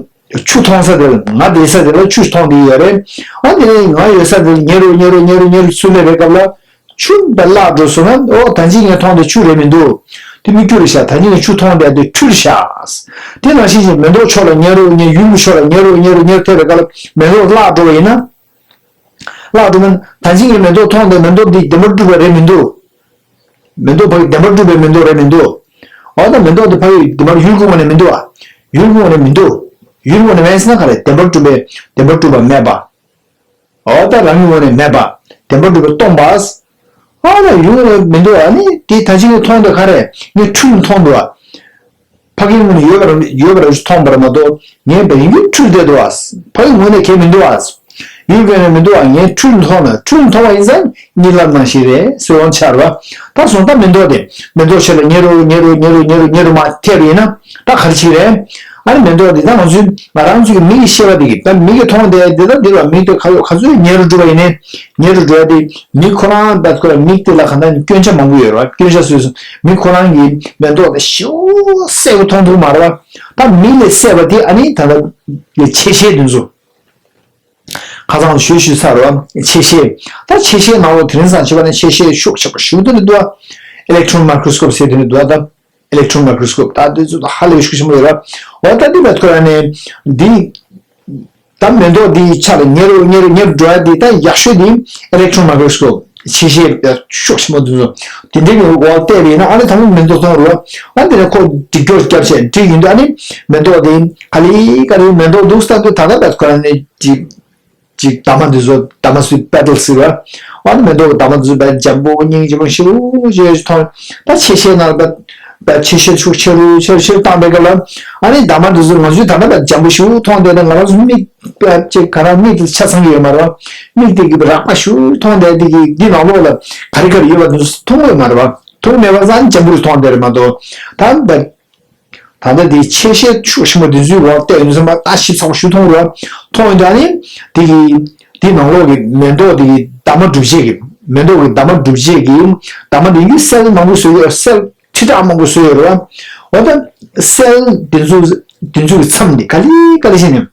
ཆུ་མཐོང་ས་དེ་ལ། ང་བསྡད་ས་དེ་ལ་ཆུ་མཐོང་བསྡད་ཡོད་རེད། ཨ་དེ་ནས་ང་ཡོད་ས་དེ་ལ་ཉེ་རུ་ཉེ་རུ་ཉེ་རུ་ཉེ་རུ་ཚུར་སླེབས་པའི་སྐབས་ལ། ཆུ་བརླག་འགྲོ་སོང་ན། ཨོ་ད་ཅི་ངས་མཐོང་དེ་ཆུ་རེད་མི་འདུག་དེ་སྨིག་རྒྱུ་རེད་ཤག་ད་ཅི་ངས་ཆུ་མཐོང་དེ་དེ་འཁྲུལ་ཤག་དེ་ནང་བཞིན་ཞིག་མེ་ཏོག་ཕྱོགས་ལ་ཉེ་རུ་ཉེ། ཡུལ་གྱི་ཕྱོགས་ལ་ཉེ་རུ་ཉེ་རུ་ཉེ་རུ་ཐལ་བའི་སྐབས་ལ་མེ་ཏོག་བརླག་འགྲོ་བ་ཡིན་ན། བརླག་འགྲོ་ན། ད་ཅི་ངས་མེ་ཏོག་མཐོང་དེ་མེ་ཏོག་འདི་བདེན་པར་གྲུབ་པ་རེད་མི་འདུག་མེ་ཏོག་ཕ་གི་བདེན་པར་གྲུབ་པའི་མེ་ཏོག་རེད་མི་འདུག་འོ་ད་མེ་ཏོག་དེ་ཕ་གི་བདེན་པར་ཡུལ་གྱི་ངོས་ནས་མི་འདུག་ཨ། ཡུལ་གྱི་ངོས་ནས་མི་འདུག་ཡུལ་གྱི་ངོས་ནས་མེད་ཟེར་ན་ག་རེ། བདེན་པར་གྲུབ་པའི། བདེན་པར་གྲུབ་པ་མེད་པ། འོ་ད་རང་གི་ངོས་ནས་མེད་པ། བདེན་པར་གྲུབ་པས་སྟོང་པ། ཨ་ལ་ཡུལ་ནས་མི་འདུག་ཨ་ནི་དེ་ད་ཅི་ངས་མཐོང་དེ་ག་རེ། ངས་འཁྲུལ་མཐོང་འདུག་ཨ། ཕ་གིའི་ངོས་ནས་ཡོད་པ་རང་ཡོད་པ་རང་མཐོང་བར་མ་གཏོགས། ངས་བལ་ཡུལ་འཁྲུལ་བསྡད་འདུག་ཨ། ཕ་གིའི་ངོས་ནས་གལ་མི་འདུག་ཨ། ཡུལ་གྱི་ངོས་ནས་མི་འདུག་ཨ། ངས་འཁྲུལ་མཐོང་ན། འཁྲུལ་མཐོང་བ་ཡིན་ཙང་གཉིད་ལམ་ནང་བཞིན་རེད་ཟེར་འོང་ཆགས་རེད་པ། ད་སོང་ད་མེ་ཏོག་དེ། མེ་ཏོག་ཕྱོགས་ལ་ཉེ་རུ་ཉེ་རུ་ཉེ་རུ་ཉེ་རུ་ཉེ་རུ་མར་ཐལ་བ་ཡིན་ན། ད་ག་རེ་བྱེད་རེད། ཨ་ནི་མེ་ཏོག་འདི་ད་ང་ཚོའི་ང་རང་ཚོའི་གི་མིག་གིས་ཤེས་པ་འདི་གི། ད་མིག་གིས་མཐོང་དེ་འདི་ད་འདི་ལ་མིག་དེ་ག་ཡོད་ག་ཚོད་ཉེ་རུ་འགྲོ་བ་ཡིན་ནའི། ཉེ་རུ་འགྲོ་ཡ་དེ་མིག་ཁོ་རང་ད་ཁོ་རང་མིག་དེ་ལ་ག་ད་སྐྱོན་ཆ་མང་པོ་ཡོད་རེད་པ། སྐྱོན་ཆ་བཟོས་སོང་། མིག་ཁོ་རང་གིས་མེ་ཏོག་དེ་ཞེ་པོ་གསལ་པོ་མཐོང་ཐུབ་མ་རེད་པ། ད་མིག་ལས་གསལ་བ་དེ་ཨ་ནི་ད་ལྟ་ཆེ་ཤེལ་དེ་ཚོ། ཁ་སང་ཞུས་ཞུས་ཚར་བ་ཆེ་ཤེལ། ད་ཆེ་ཤེལ་ནང་ལོགས་དེ་རིང་སང་བྱས་པ་ན་ཆེ་ཤེལ་ཤུགས་ཆེན་པོ་ཞེ་པོ་དེ་འདྲ་འདུག་ཨ། ཨི་ལེག་ཊོན་མའི་ཀྲོ་སི་ཀོབ་ཟེར་དེ་འདྲ་འདུག་ཨ། ད་ཨི་ལེག་ཊོན་མའི་ཀྲོ་སི་ཀོབ་ད་དེ་ཚོ་ད་ཧ་ལས་ཤུགས་ཆེན་པོ་ཡོད་ར། འོ་ད་འདི་བས་ཁོ་ར་ནས་འདི་ད་མེ་ཏོག་འདིའི་ཆ་ལ་ཉེ་རུ་ཉེ་རུ་ཉེ་རུ་འགྲོ་ཡ་འདི་ད་ཡག་ཤོས་འདི་ཨི་ལེག་ཊོན་མའི་ཀྲོ་སི་ཀོབ། ཆེ་ཤེལ་ཤུགས་ཆེན་པོ་འདི་ཚོ་དེ་འདྲའི་གི་འོག་བལྟས་པ་ཡིན་ན། ཨ་ནི་ད་མོ་མེ་ཏོག་མཐོང་རུང་། ཨ་འདི་ནས་ཁོ་འགྲིག་སྐྱོར་བརྒྱབ་བྱས་འགྲིག་ཡིན་དུས། ཨ་ནི་མེ་ཏོག་འདི་ག་ལེ་ག་ལེ་མེ་ཏོག་འདུག་ས་འདུག་ད་ལྟ་བས་ཁོ་ར་ནས་ཅིག་ཅིག་འདབ་མ་འདི་ཚོ། འདབ་མ་ཚོའི་པེ་ཊལ་ཟེར་བ། ཨ་ནི་མེ་ཏོག་གི་འདབ་མ་འདི་ཚོ་བས་འཇམ་པོ་སྙིང་རྗེ་པོ་ཞེ་པོ་ཞེ་པོ་མཐོང་། ད་ཆེ་ཤེལ་ནང་བས་བས་ཆེ་ཤེལ་ཤུགས་ཆེ་རུ་ཆེ་རུ་ཆེ་རུ་བཏང་པའི་སྐབས་ལ། ཨ་ནི་འདབ་མ་འདི་ཚོ་ང་ཚོའི་ད་ལྟ་བས་འཇམ་པོ་ཞེ་པོ་མཐོང་བསྡད་ན། ང་རང་ཚོ་མིག་བས་ཅིག་ག་རང་མིག་དེ་ཆ་ཚང་གི་ཡོད་མ་རེད་པ། མིག་དེ་གི་རགས་པ་ཞེ་པོ་མཐོང་བསྡད་དེ་གི་འདི་ནང་ལོགས་ལ་ག་རེ་ག་རེ་ཡོད་པ་འདི་ཚོ་མཐོང་གི་ཡོད་མ་རེད་པ། མཐོང་མེད་པ་ཙང་འཇམ་པོ་རེ་མཐོང་བསྡད་རེད་མ་གཏོགས། ད་བས། ད་ལྟ་དེ་ཆེ་ཤེལ་ཤུགས་ཆེན་པོ་འདི་ཚོའི་འོག་བལྟས་ཡོང་ཙང་ད་ཞིབ་ཚགས་པོ་ཞེ་པོ་མཐོང་རུང་མཐོང་ཡོང་དུས། ཨ་ནི་དེ་གི་དེའི་ནང་ལོགས་ཀྱི་མེ་ཏོག་དེ་གི་འདབ་མ་གྲུབ་བྱེད་ཀྱི། མེ་ཏོག་གི་འདབ་མ་གྲུབ་བྱེད་ཀྱི་འདབ་མ་དེ་གི་སེལ་མང་པོ་བཟོས་ཡོད། སེལ་ཁྲི་ཕྲག་མང་པོ་བཟོས་ཡོད་རེད་པ། འོ་ད་སེལ་དེ་ཚོ་དེ་ཚོ་གི་མཚམས་དེ་ག་ལེ་ག་ལེ་བྱས་ནས།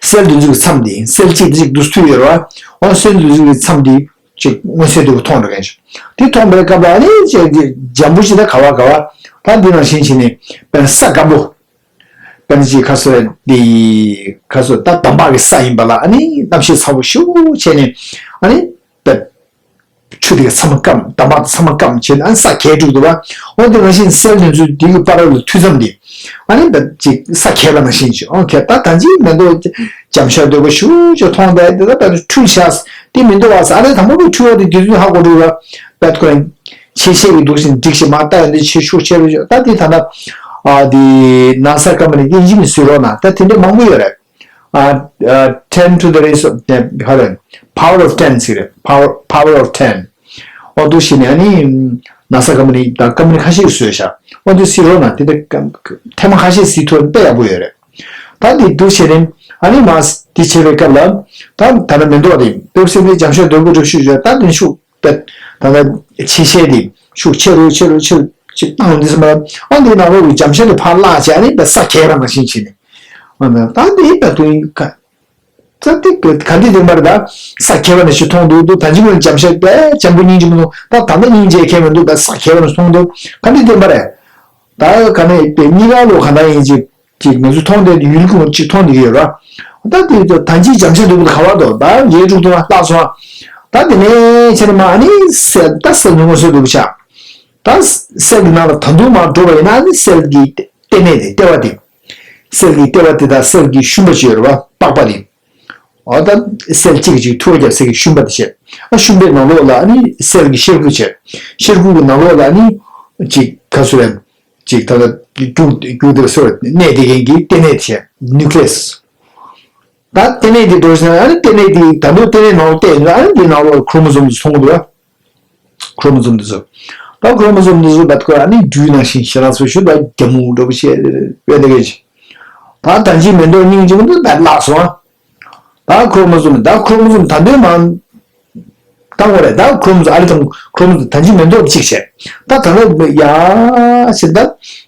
སེལ་དེ་ཚོ་གི་མཚམས་དེ། སེལ་གཅིག་དེ་གཅིག་ཏུ་མཐུད་ཡོད་རེད་པ། འོ་སེལ་དེ་ཚོ་གི་མཚམས་དེ་ཅིག་མངོན་གསལ་དོད་པོ་མཐོང་འགྲོ་མཁན་ཞིག་དེ་མཐོང་པའི་སྐབས་ལ་ཨ་ནི་ཅིག་འཇམ་པོ་ཞིག་ད་ག་བ་ག་བ། ད་འདི་ནང་བཞིན་བྱས་ནས་དཔེར་ན་ས་སྐམ་པོ། དཔེར་ན་ཅིག་ཁ་སོ་འདི་ཁ་སོ་ད་འདམ་བག་གི་ས་ཡིན་པ་ལ། ཨ་ནི་གནམ་གཤིས་ཚ་པོ་ཞེ་པོ་བྱས་ནས། ཨ་ནི་ད་ཆུ་དེ་ག་ཚང་མ་སྐམ། འདམ་བག་དེ་ཚང་མ་སྐམ་བྱས་ནས། ཨ་ནི་ས་གས་འགྲོ་གི་འདུག་པ། འོ་དེ་ནང་བཞིན་སེལ་དེ་ཚོ་དེ་གི་བར་ལ་མཐུད་མཚམས་དེ། ཨ་ནི་ད་ཅིག་ས་གས་པ་ནང་བཞིན་ཅིག་འོ་གས། ད་ད་ཅིག་མེ་ཏོག་འཇམ་ཤར་དོད་པོ་ཞེ་པོ་ཅིག་མཐོང་བསྡད་དེ། ད་ད་འཁྲུལ་ཤག་དེ་མི་འདུག་པ་ཟེར། ཨ་ནི་དང་པོ་གི་འཁྲུལ་བ་དེ་དེ་དུས་ཧ་གོ་འགྲོ་གི་རེད་པ། ཁོ་རང་ ཆེ་ཤེལ་གྱི་འདུག་ཟིན་འགྲིག་ཞིག་མ་བཏགས་ཡོང་དུས་ཆེ་ཤུགས་ཆེ་རུ་ཆེ། ད་དེ་ད་ལྟ་ཨ་དེ་ན་ས་ཀམ་པ་ནི་དབྱིན་ཇི་ནས་བཟོས་རོགས་གནང་། ད་དེ་འདྲ་མང་པོ་ཡོད་རེད། ཨ་ཨ་ten to the raise of ག་རེ་power of ten ཟེར་རེད། power power of ten འོ་འདུག་ཟིན་ནས་ཨ་ནི་ན་ས་ཀམ་པ་ནི་ད་ཀམ་པ་ནི་ཁ་ཤས་ཀྱིས་བཟོས་ཤག་འོ་འདུག་ཟིན་རོགས་གནང་། དེ་ད་ཐེངས་མ་ཁ་ཤས་ཟིན་ཐུབ་དཔེ་ཡག་པོ་ཡོད་རེད། ད་དེ་འདུག་བྱས་ནས་ཨ་ནི་མ་དེ་བྱེད་པའི་སྐབས་ལ་ད་ད་ལྟ་མེ་ཏོག་དེ་པེབ་སི་དེ་འཇམ་ཤ་རྡོ་བུ་རུ་ཤུ་བཞག་ད་དེ་ཤུགས་ད་ད་ལྟ་ཆེ་ཤེལ་དེ་ཤུགས་ཆེ་རུ་ཆེ་རུ་ཆེ་རུ་ཅིག་བཏང་འདི་སེམས་པ་ཨ་འདི་ནང་ལོགས་ཀྱི་འཇམ་ཤ་དེ་ཕར་བརླག་བྱས་ཨ་ནི་ད་ས་གས་པ་ནང་བཞིན་བྱས་ནས་ཨ་ད་དེ་ད་དུང་ག་ད་དེ་ག་ག་འདི་དེ་མ་རེད། ད་ས་གས་པ་ནང་བཞིན་མཐོང་འདུག་འདུག་ད་ཅི་མོ་འཇམ་ཤ་དེ་འཇམ་པོ་སྙིང་རྗེ་མི་འདུག་ད་ད་ལྟ་སྙིང་རྗེ་ཁྱད་མི་འདུག་ད་ས་གས་པ་ནང་མཐོང་འདུག་ག་འདི་དེ་མ་རེད། ད་ག་ནས་དེ་གཉིས་ཀ་ལོ་ག་འདྲ་ཡིན་ཅིག་ཅིག་ང་ཚོས་མཐོང་བསྡད་ཡུལ་ཀུན་ཅིག་མཐོང་བསྡད་ཀྱི་ཡོད་ར། ད་དེ་ད་ཅི་འཇམ་ཤ་འདུག་ག་བ་དོ་ད་ཡེ་དྲུག་དུ་ལྷག་སོང་། ད་དེ་ནས་ཕྱིར་མ་ཨ་ནི་སེལ་ད་སེལ་ནུ་མོ་སེལ་འདུག་བྱ། ད་སེལ་གྱི་ནང་ལ་ད་དུང་མ་འགྲོ་བ་ཡིན་ན་ཨ་ནི་སེལ་གྱི་ལྟེ་གནས་དེ་ལྟེ་བ་དེ། སེལ་གྱི་ལྟེ་བ་དེ་དང་སེལ་གྱི་ཤུན་པ་ཅིག་ཡོད་ར་བ་པགས་པ་དེ། འོ་ད་སེལ་གཅིག་གཅིག་ཐུ་བ་རྒྱབ་སེལ་གྱི་ཤུན་པ་དེ་བྱས། ཨ་ཤུན་པའི་ནང་ལོགས་ལ་ཨ་ནི་སེལ་གྱི་ཤེལ་སྒོ་བྱས། ཤེལ་སྒོ་གི་ནང་ལོགས་ལ་ཨ་ནི་ཅིག་ག་ཚོད་རེད། ཅིག་ད་ལྟ་རྒྱུག་རྒྱུག་དེར་སོར་གནས་དེ་གན་གྱི་ལྟེ་གནས་བྱས་ནིའུ་ཀི་ལི་ཡ་སི། ད་ལྟེ་གནས་དེ་འགྲོ་ཞིང་ཨ་ནི་ལྟེ་གནས་དེ་ད་དུང་ལྟེ་གནས་ནང་ལོགས་བལྟས་ཡོང་ཨ་ནི་དེ་ནང་ལོགས་ཁོ་རོ་མོ་སོམ་དེ་མཐོང་གི་འདུག་ཁོ་རོ་མོ་སོམ་དེ་ཚོ། ད་ཁོ་རོ་མོ་སོམ་དེ་ཚོ་ད་ཁོ་ཨ་ནི་སྦྲུལ་ནང་བཞིན་ཞེ་དྲག་ཚོ་ཞུ་ད་རྒྱ་མོ་འདྲ་པོ་བྱས་པས་འདི་གས། ད་ད་ཅི་མེ་ཏོག་སྙིང་རྗེ་མོ་འདི་ད་བརླག་སོང་ཨ། ད་ཁོ་རོ་མོ་སོམ་ད་ཁོ་རོ་མོ་སོམ་ད་འདོད་མ། ད་འོ་རེད། ད་ཁོ་རོ་མོ་སོམ་ཨ་རི་དང་ཁོ་རོ་མོ་སོམ་ད་ཅི་མེ་ཏོག་གཅིག་བྱས། ད་ད་ལོ་ཡ་ཞེ་ད་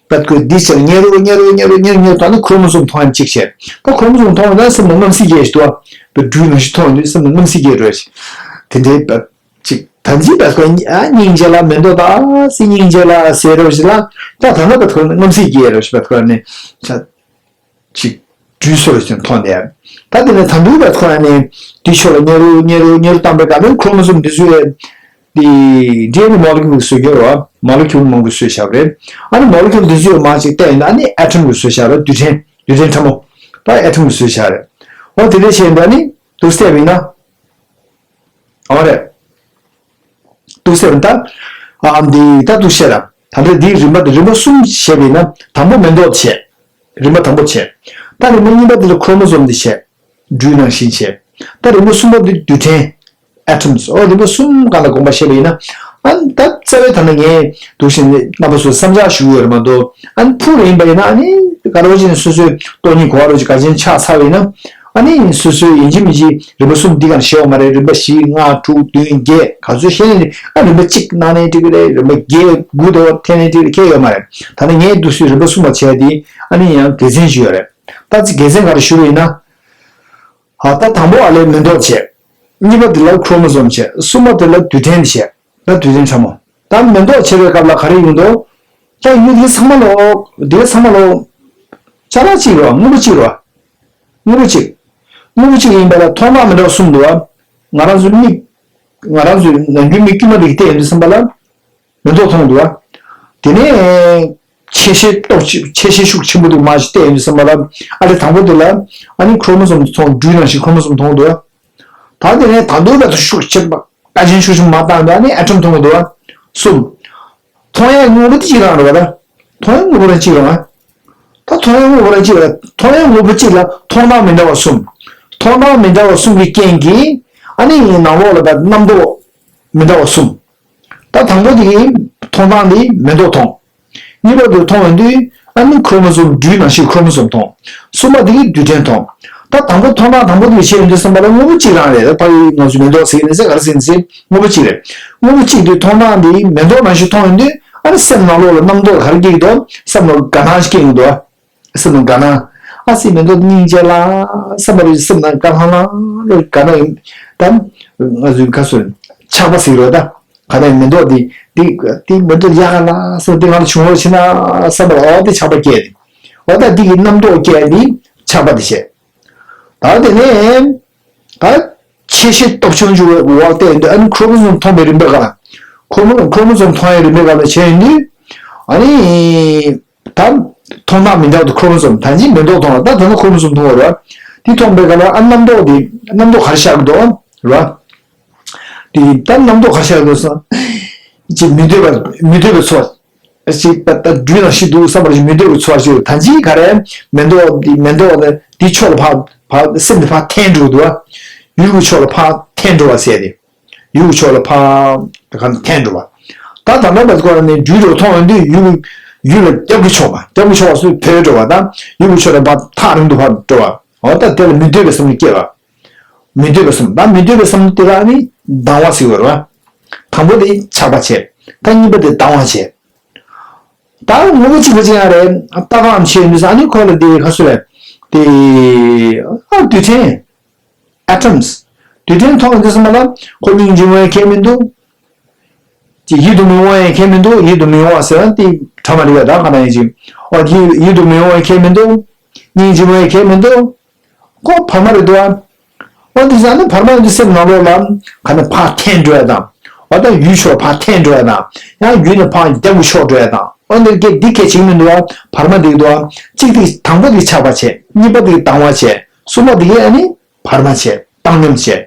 ད་ཁོ་འདི་ཕྱིར་ཉེ་རུ་ཉེ་རུ་ཉེ་རུ་ཉེ་རུ་ཉེ་རུ་ད་ནི་ཁོ་རོ་མོ་སོམ་མཐོང་ཡ་གཅིག་བྱས། ད་ཁོ་རོ་མོ་སོམ་མཐོང་ཡ་ད་སེམས་ལ་རྔམ་སེམས་སྐྱེ་ཞིག་འདུག་ཨ། ད་སྦྲུལ་ནང་བཞིན་མཐོང་ཡ་འདུག་སེམས་ལ་རྔམ་སེམས་སྐྱེ་འགྲོ་ཞིག་དེ་འདྲའི་ཅིག་ད་ཅི་ད་ཁོ་ཨ་སྙིང་རྗེ་ལ་མེ་ཏོག་ད་སི་སྙིང་རྗེ་ལ་ཟེར་རོ་ཞིག་ལ་ད་ད་ནི་ད་ཁོ་རྔམ་སེམས་སྐྱེ་རོ་ཞིག་ད་ཁོ་ནི་ཅིག་སྦྲུལ་སོ་རེ་ཞིག་མཐོང་དེ། ད་དེ་ནས་ད་འདུག་ད་ཁོ་ཨ་ནི་དེ་ཕྱོགས་ལ་ཉེ་རུ་ཉེ་རུ་ཉེ་རུ་བཏང་པའི་སྐབས་ནས་ཁོ་རོ་མོ་སོམ་དེ་ཚོས་དེ་ཌི་ཨེན་ཨེ་མོ་ལེ་ཀུལ་བཟོས་ཡོད་རེད་བ། མོ་ལེ་ཀུལ་མང་པོ་བཟོས་བཞག་པ་རེད། ཨ་ནི་མོ་ལེ་ཀུལ་དེ་ཚོས་མར་ཅིག་བལྟས་ཡིན་ན་ཨ་ནི་ཨེ་ཊོམ་གྱིས་བཟོས་བཞག་རེད། རྡུལ་ཕྲན་རྡུལ་ཕྲན་ཕྲ་མོ་ད་ཨེ་ཊོམ་གྱིས་བཟོས་བཞག་རེད། འོ་དེ་འདྲ་བྱས་ཡིན་ད་ནི་དུ་སྟེ་མིན་ན། འོ་རེད། དུ་སྟེ་མིན་ད། ཨ་འདི་ད་དུ་བཤད་ར། ད་ལྟ་འདིའི་རིམ་པ་དེ་རིམ་པ་གསུམ་བྱས་པ་ཡིན་ན་དང་པོ་མེ་ཏོག་བྱས། རིམ་པ་དང་པོ་བྱས། ད་རིམ་པ་གཉིས་པ་དེ་ལ་ཁོ་རོ་མོ་སོམ་དེ་བྱས། སྦྲུལ་ནང་བཞིན་བྱས། ད་རིམ་པ་གསུམ་པ་དེ་རྡུལ་ཕྲན། atoms འོ་རིམ་པ་གསུམ་སྒང་ལ་དགོངས་པ་བཞེས་པ་ཡིན་ན། ཨ་ནི་ད་རྩ་བའི་ཐ་ན་ངས་འདུག་བཞིན་རྣམ་པ་ཚོ་བསམ་འཆར་ཞུ་གི་ཡོད་རེད་མ་གཏོགས། ཨ་ནི་ཕུགས་ལ་ཡིན་པ་ཡིན་ན་ཨ་ནི་ག་རེ་བྱས་ནས་སོ་སོའི་སྟོང་ཉིད་གོ་བ་རོ་ཅིག་ག་ཅན་ཆགས་ཚར་བ་ཡིན་ན། ཨ་ནི་སོ་སོའི་ཡིན་གཅིག་མིན་གཅིག་རིམ་པ་གསུམ་འདི་ག་ནས་བཤད་ཡོད་མ་རེད། རིམ་པ་བཞི་ལྔ་དྲུག་བདུན་བརྒྱད་ག་ཚོད་བཤད་ནས་ཨ་རིམ་པ་གཅིག་གནང་ནའི་འགྲིག་གི་རེད། རིམ་པ་བརྒྱད་དགུ་དོ་འཐེན་ནའི་འགྲིག་གི་རེད། ཁྱད་ཡོད་མ་རེད། ད་ནི་ངས་འདུག་སེ་རིམ་པ་གསུམ་པ་བྱས་དེ་ཨ་ནི་ཡང་དགེ་མཚན་ཞིག་ཡོད་རེད། ད་ཅི་དགེ་མཚན་ག་རེ་ཞུ་བ་ཡིན་ན། ཨ་ད་དང་པོ་ཨ་ལས་མེ་ཏོག་བྱས། གཉིས་པ་དེ་ལ་ཁོ་རོ་མོ་སོམ་བྱས། གསུམ་པ་དེ་ལ་རྡུལ་ཕྲན་བྱས། ད་རྡུལ་ཕྲན་ཕྲ་མོ། ད་མེ་ཏོག་བྱེད་པའི་སྐབས་ལ་ག་རེ་ཡོང་འདུག་ད་ཡུལ་དེ་ཚང་མ་ལོ། དེ་ཚང་མ་ལོ། ཅ་ལག་གཅིག་རེད་བ། དངོས་པོ་གཅིག་རེད་བ། དངོས་པོ་གཅིག་དངོས་པོ་གཅིག་ཡིན་པ་ལ་མཐོང་སྣང་མི་འདྲ་བ་གསུམ་འདུག་བ། ང་རང་ཚོའི་མིག་ང་རང་ཚོའི་ནམ་རྒྱུན་མིག་དཀྱུས་མ་དེ་གིས་བལྟས་ཡོང་དུས་ཙམ་པ་ལ། མེ་ཏོག་མཐོང་འདུག་བ། དེ་ནས་ཆེ་ཤེལ་སྟོབས་ཆེ་ཆེ་ཤེལ་ཤུགས་ཆེན་པོ་འདུག་མ་ཞིག་བལྟས་ཡོང་དུས་ཙམ་པ་ལ་ཨ་ལས་དང་པོ་དེ་ལ་ཨ་ནི་ཁོ་རོ་མོ་སོམ་མཐོང་། སྦྲུལ་ནང་བཞིན་ཁོ་རོ་མོ་སོམ་མཐོང་འདུག་བ། ད་དེ་ནས་ད་དུང་ད་དུང་ཤུགས་ཆེན་པོ་ཀ་ཆེན་ཤུགས་ཆེན་པོ་མ་བཏང་ད་ནི་ཨེ་ཊོམ་མཐོང་འདུག་བ། གསུམ། མཐོང་ཡས་དངོས་པོ་དེ་གཅིག་རང་རེད་བ། ད་མཐོང་ཡས་དངོས་པོ་རང་གཅིག་རང་བ། ད་མཐོང་ཡས་དངོས་པོ་རང་གཅིག་རེད། མཐོང་ཡས་དངོས་པོ་གཅིག་ལ་མཐོང་སྣང་མི་འདྲ་བ་གསུམ། མཐོང་སྣང་མི་འདྲ་བ་གསུམ་གྱི་རྐྱེན་གྱིས་ཨ་ནི་ནང་ལོགས་ལ་ད་རྣམ་རྟོག་མི་འདྲ་བ་གསུམ། ད་དང་པོ་དེ་གིས་མཐོང་སྟངས་དེ་མེ་ཏོག་མཐོང་། གཉིས་པ་དེ་མཐོང་ཡོང་དུས་ཨ་ནི་ཁོ་རོ་མོ་སོམ་སྦྲུལ་ནང་བཞིན་ཁོ་རོ་མོ་སོམ་མཐོང་། གསུམ་པ་དེ་གིས་རྡུལ་ཕྲན་མཐོང་། ད་དང་པོ་མཐོང་སྟངས་དང་པོ་དེ་གིས་བྱས་ཡོང་དུས་ཙམ་པ་ལ་དངོས་པོ་གཅིག་རང་རེད། ད་ཕ་གི་ང་ཚོས་མེ་ཏོག་ཟེར་གི་ནི་ཟེར་ག་རེ་ཟེར་ནི་ཟེར་དངོས་པོ་གཅིག་རེད། དངོས་པོ་གཅིག་དེ་མཐོང་སྟངས་དེ་མེ་ཏོག་ནང་བཞིན་མཐོང་ཡོང་དུས་ཨ་ནི་སེམས་ནང་ལོགས་ལ་རྣམ་རྟོག་ག་རེ་སྐྱེ་གི་འདུག་སེམས་ལ་དགའ་སྣང་ཞིག་སྐྱེ་གི་འདུག་སེམས་ནང་དགའ་སྣང་། ཨ་སི་མེ་ཏོག་སྙིང་རྗེ་ལ་བསམ་པ་རེད། སེམས་ནང་དགའ་སྣང་ལ་དགའ་སྣང་ཡིན། ད་ང་ཚོའི་ཁ་སོ་ཆགས་པ་ཟེར་རོ། ད་ག་ནས་མེ་ཏོག་འདི་འདི་འདི་མེ་ཏོག་ཡག་ག་ལ་སོ་འདི་ང་ལ་བྱུང་བར་བྱེད་ན་བསམ་པ་ཨོ་འདི་ཆགས་པ་སྐྱེས་ཏེ། ཨོ་ད་འདི་གི་རྣམ་རྟོག་སྐྱེས་འདི་ཆགས་པ་འདི་བྱས། ད་དེ་ནས་ད་ཆེ་ཤེལ་སྟོབས་ཆུང་ཆུང་འོག་བལྟས་འདི་ཨ་ནི་ཁོ་རོ་མོ་སོམ་མཐོང་བའི་རིམ་པའི་སྒང་ལ། ཁོ་རོ་མོ་ཁོ་རོ་མོ་སོམ་མཐོང་བའི་རིམ་པའི་སྒང་ལ་བྱས་ཡོང་དུས་ཨ་ནི། ད་མཐོང་སྣང་མི་འདྲ་བ་དང་ཁོ་རོ་མོ་སོམ་ད་གིན་མེ་ཏོག་མཐོང་བ་ད་ད་ནི་ཁོ་རོ་མོ་སོམ་མཐོང་བ་རེད་བ། དེ་མཐོང་པའི་སྐབས་ལ་ཨ་རྣམ་རྟོག་དེ་རྣམ་རྟོག་ག་རེ་ཤར་གི་འདུག་རེད་བ། དེ་ད་རྣམ་རྟོག་ག་རེ་ཤར་གི་འདུག་ཟེར་ན། ཅིག་མི་འདོད་པ་མི་འདོད་པའི་ཚོར་བ་ཞིག་ད་ད་སྦྲུལ་ནང་ཞིག་འདུག་བསམ་པ་ཞིག་མི་འདོད་པའི་ཚོར་བ་ཞིག་ད་ཅིག་ག་རེ་མེ་ཏོག་འདི་མེ་ཏོག་འདི་འདི་ཕྱོགས་ལ་ཕར་ཕར་སེམས་འདི་ཕར་འཐེན་འགྲོ་འདུག་བ། ཡུལ་གྱི་ཕྱོགས་ལ་ཕར་འཐེན་འགྲོ་བ་ཟེར་ཏེ། ཡུལ་གྱི་ཕྱོགས་ལ་ཕར་ག་འཐེན་འགྲོ་བ། ད་ད་ལྟ་བར་སྐོར་ནས་སྦྲུལ་རོ་མཐོང་ཡོང་དུས་ཡུལ་ཡུལ་ལ་རྒྱབ་ཀྱི་ཕྱོགས་པ་རྒྱབ་ཀྱི་ཕྱོགས་པ་སུ་བྲོས་འགྲོ་བ་དང་ཡུལ་གྱི་ཕྱོགས་ལ་ཕར་ཐག་རིང་དུ་ཕར་འགྲོ་བ། འོ་ད་དེ་ལ་མི་འདོད་པའི་བསམ་བློ་སྐྱེ་བ། མི་འདོད་པའི་བསམ་ད་མི་འདོད་པའི་བསམ་བློ་དེ་ལ་ནི་སྡང་བ་ཟེར་བ་རེད་བ། དང་པོ་དེ་ཆགས་པ་བྱས། ད་གཉིས་པ་དེ་སྡང་བ་བྱས། ད་དངོས་པོ་གཅིག་པ་གཅིག་ཡང་རེད་ལྟ་ག་ཨམ་ཆེ་ཡོད་འདུག་ས་ཨ་ནི་ཁོ་ལ་དེ་ག་སུ་རེད། དེ་ཨ་རྡུལ་ཕྲན། atoms། རྡུལ་ཕྲན་མཐོང་འདི་ཚང་མ་ལ་ཁོ་སྙིང་རྗེ་མོ་ཡང་ཁྱད་མི་འདུག་ཅིག་ཡིད་དུ་མི་འོང་ཡང་ཁྱད་མི་འདུག་ཡིད་དུ་མི་འོང་བ་ཟེར་ན་དེ་གྲ་མ་རིག་པ་ད་ག་ན་ཡིན་ཅིག་ཨོ་ཡིད་ཡིད་དུ་མི་འོང་ཡང་ཁྱད་མི་འདུག་སྙིང་རྗེ་མོ་ཡང་ཁྱད་མི་འདུག་ཁོ་བར་མ་རེད་འདུག་ཨ། ཨོ་འདི་ཟ་ནི་བར་མ་འདི་སེམས་ནང་ལོགས་ལ་ག་ནས་ཕར་འཐེན་འགྲོ་ཡ་དང་། ཨོ་ད་ཡུལ་ཕྱོགས་ཕར་འཐེན་འགྲོ་ཡ་དང་། ཡང་ཡུལ་ནས་ཕར་རྒྱབ་ཀྱི་ཕྱོགས་འགྲོ་ཡ་དང་། ཨོ་འདི་སྐད་འདི་སྐད་ཅིག་མི་འདུག་ཨ། བར་མ་འདི་འདུག་ཨ། གཅིག་འདི་དང་པོ་འདི་ཆགས་པ་བྱས། གཉིས་པ་འདི་སྡང་བ་བྱས། གསུམ་པ་འདི་ཨ་ནི། བར་མ་བྱས། བཏང་སྙོམས་བྱས།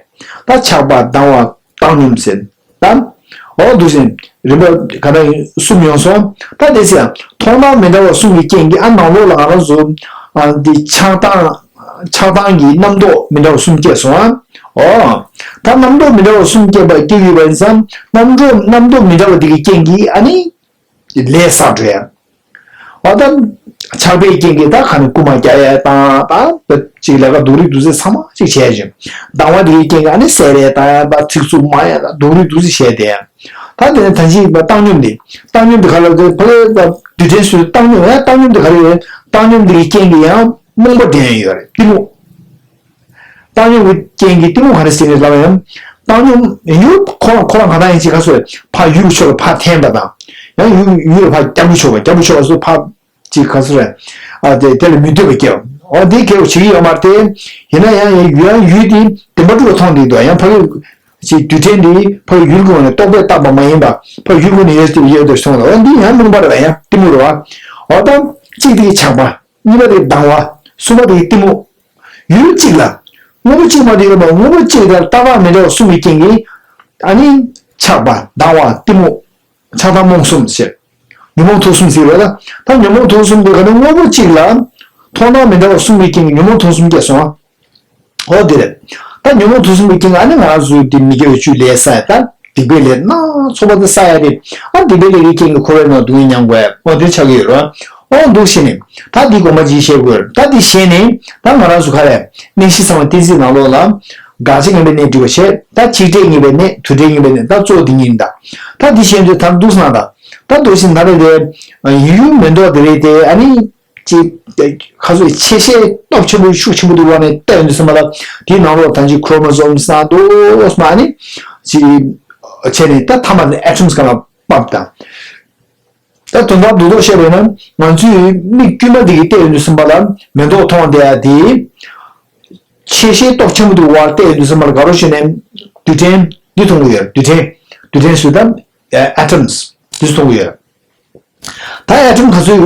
ད་ཆགས་པ་སྡང་བ་བཏང་སྙོམས་ཟེར། ད། འོ་འདུག་སེ། རིམ་པ་ག་འདྲ་ཡིན་གསུམ་ཡོང་སོང་། ད་དེ་ཚེ་མཐོང་སྣང་མི་འདྲ་བ་གསུམ་གྱི་རྐྱེན་གྱིས་ཨ་ནང་ལོགས་ལ་ང་རང་ཚོ། ཨ་འདི་ཆགས་སྡང་། ཆགས་སྡང་གི་རྣམ་རྟོག་མི་འདྲ་བ་གསུམ་སྐྱེས་སོང་ཨ། འོ། ད་རྣམ་རྟོག་མི་འདྲ་བ་གསུམ་སྐྱེས་པ་སྐྱེ་ཡོད་པ་ཡིན་ཙང་རྣམ་རྟོག་རྣམ་རྟོག་མི་འདྲ་བ་འདི་གི་རྐྱེན་གྱིས་ཨ་ནི། ལས་བསགས་འགྲོ་ཡ། འོ་ད། ཆགས་པའི་རྐྱེན་གྱིས་ད་ག་ནས་རྐུ་མ་རྒྱག་ཡ་དང་ད་ཅིག་ལས་ཀ་སྡུག་རུས་སྡུག་ཚད་ཚང་མ་ཅིག་བྱས་ཅིང་། སྡང་བ་དེའི་རྐྱེན་གྱིས་ཨ་ནི་བསད་རེས་བཏང་ཡ་ད་ཚིག་རྩུབ་སྨྲ་ཡ་ད་སྡུག་རུས་སྡུག་ཚད་བྱས་ཏེ། ད་དེ་ནས་ད་ཅིག་བཏང་སྙོམས་དེ། བཏང་སྙོམས་དེ་ག་ལ་དེ་ཕ་གི་ད་རྡུལ་ཕྲན་སུ་བཏང་སྙོམས་ཡ་བཏང་སྙོམས་དེ་ག་རེ་རེད། བཏང་སྙོམས་དེའི་རྐྱེན་གྱིས་ཡང་རྨོངས་པ་འདྲེན་ཡོད་རེད་གཏི་མུག་བཏང་སྙོམས་ཀྱི་རྐྱེན་གྱིས་གཏི་མུག་ག་རེ་ཟེར་ནས་ལབ་ཡང་། བཏང་སྙོམས་ཡུལ་ཁོ་རང་ཁོ་རང་ག་ད་ཡིན་ཅིག་ག་སོ་ཕར་ཡུལ་གྱི་ཕྱོགས་ལ་ཕར་འཐེན་པ་དང་། ཡང་ཡུལ་ཡུལ་ལ་ཕར་རྒྱབ་ཀྱི་ཕྱོགས་པ་རྒྱབ་ཀྱི་ཕྱོགས་པ་སོ་ཕར་ཅིག་ག་སོ་རེད། ཨ་དེ་དེ་ལ་མི་འདོད་པ་སྐྱེ་བ། འོ་དེ་སྐྱེ་བ་བྱེད་ཀྱི་ཡོད་མ་རེད་དེ། ཡིན་ན་ཡང་ཡང་ཡུལ་ཡང་ཡུལ་དེ་བདེན་པ་གྲུབ་པ་མཐོང་བསྡད་འདུག་ཡང་ཕ་གི་ཅིག་རྡུལ་ཕྲན་དེ་ཕ་གི་ཡུལ་གྱི་ངོས་ནས་རྟོག་པས་བཏགས་པ་མ་ཡིན་པ་ཕ་གི་ཡུལ་ཀུན་ནས་ཡོད་དེ་ཡོད་དེ་སོང་ལ་འོ་འདི་ཡང་རྨོངས་པ་རེད་བ་ཡང་གཏི་མུག་རེད་བ། འོ་ད་གཅིག་དེ་ཆགས་པ། གཉིས་པ་དེ་སྡང་བ། གསུམ་པ་དེ་གཏི་མུག་ཡུལ་གཅིག་ལ། དངོས་པོ་གཅིག་མ་དེ་ཡོད་པ་དངོས་པོ་གཅིག་དང་ལྟ་བ་མི་འདྲ་བ་གསུམ་གྱི་རྐྱེན་གྱིས། ཨ་ནི། ཆགས་པ་སྡང་བ་གཏི་མུག་ཆགས་སྡང་རྨོངས་གསུམ་ཟེར། ཉོན་མོངས་དུག་གསུམ་ཟེར་བ་ལ། ད་ཉོན་མོངས་དུག་གསུམ་དེ་ག་ནི་དངོས་པོ་གཅིག་ལ། མཐོང་སྣང་མི་འདྲ་བ་གསུམ་གྱི་རྐྱེན་གྱིས་ཉོན་མོངས་དུག་གསུམ་སྐྱེས་སོང་ཨ། འོ་དེ་རེད། ད་ཉོན་མོངས་དུག་གསུམ་གྱི་རྐྱེན་གྱིས་ཨ་ནི་ང་རང་ཚོའི་དེ་མི་དགེ་བའི་བཅུ་ལས་བསགས་ཡ་ད། སྡིག་པའི་ལས་སྣ་ཚོགས་པ་དེ་བསགས་ཡ་རེད། ཨ་སྡིག་པའི་ལས་ཀྱི་རྐྱེན་གྱིས་འཁོར་བའི་ནང་སྡུག་བསྔལ་མྱང་དགོས་ཡ་འོ་དེ་ཆགས་ཀྱི་ཡོད་རེད། འོ་འདུག་བྱས་ནས། ད་འདི་དགོངས་པ་ཅིག་བཞེས་དགོས་རེད། ད་འདི་བཞེས་ནས་ད་ང་རང་ཚོ་ག་རེ། གནས་བཞི་ཚང་བའི་གཏན་ཚིགས་ནང་ལོགས་ལ། དགག་བྱ་ངན་པའི་གནས་སྒྲུབ་པ་བྱས། ད་ཆིག་བསྒྲིལ་ངན་པའི་གནས་དུ་བསྒྲིལ་ངན་པའི་གནས་ད་གཙོ་བོ་འདི་གཉིས་ད། ད་འདི་བཞེས་དུས་ད་འདུག་སྣང་ད། ད་འདུག་བཞིན་ད་རེད་དེ། ཡུལ་ཡུལ་མེ་ཏོག་དེ་རེད་དེ་ཨ་ནི། ཅིག་ཁ་སོའི་ཆེ་ཤེལ་སྟོབས་ཆེན་པོ་ཤུགས་ཆེན་པོ་འདུག་བ་ནས་བལྟས་ཡོང་དུས་ཙམ་པ་ལ་དེའི་ནང་ལོགས་ད་ཅིག་chromosomes་སྣ་དུ་སྨ་ནི་ཅིག་བྱས་ནས་ད་མཐའ་མ་ནས་atoms་གང་ལ་དཔག་དང་། ད་དོན་དག་རྡོག་རྡོག་བཤད་པ་ཡིན་ན་ང་ཚོའི་མིག་དཀྱུས་མ་འདི་གིས་བལྟས་ཡོང་དུས་ཙམ་པ་ལ་མེ་ཏོག་མཐོང་བསྡད་ཡ་དེ་ཆེ་ཤེལ་སྟོབས་ཆེན་པོ་འདུག་བ་བལྟས་ཡོང་དུས་ཙམ་པ་ལ་དགའ་རོགས་བྱས་ནས་རྡུལ་ཕྲན་འདི་མཐོང་གི་ཡོད་རྡུལ་ཕྲན་རྡུལ་ཕྲན་ཟེར་ད་atoms་འདི་མཐོང་གི་ཡོད། ད་atom་ག་ཚོད་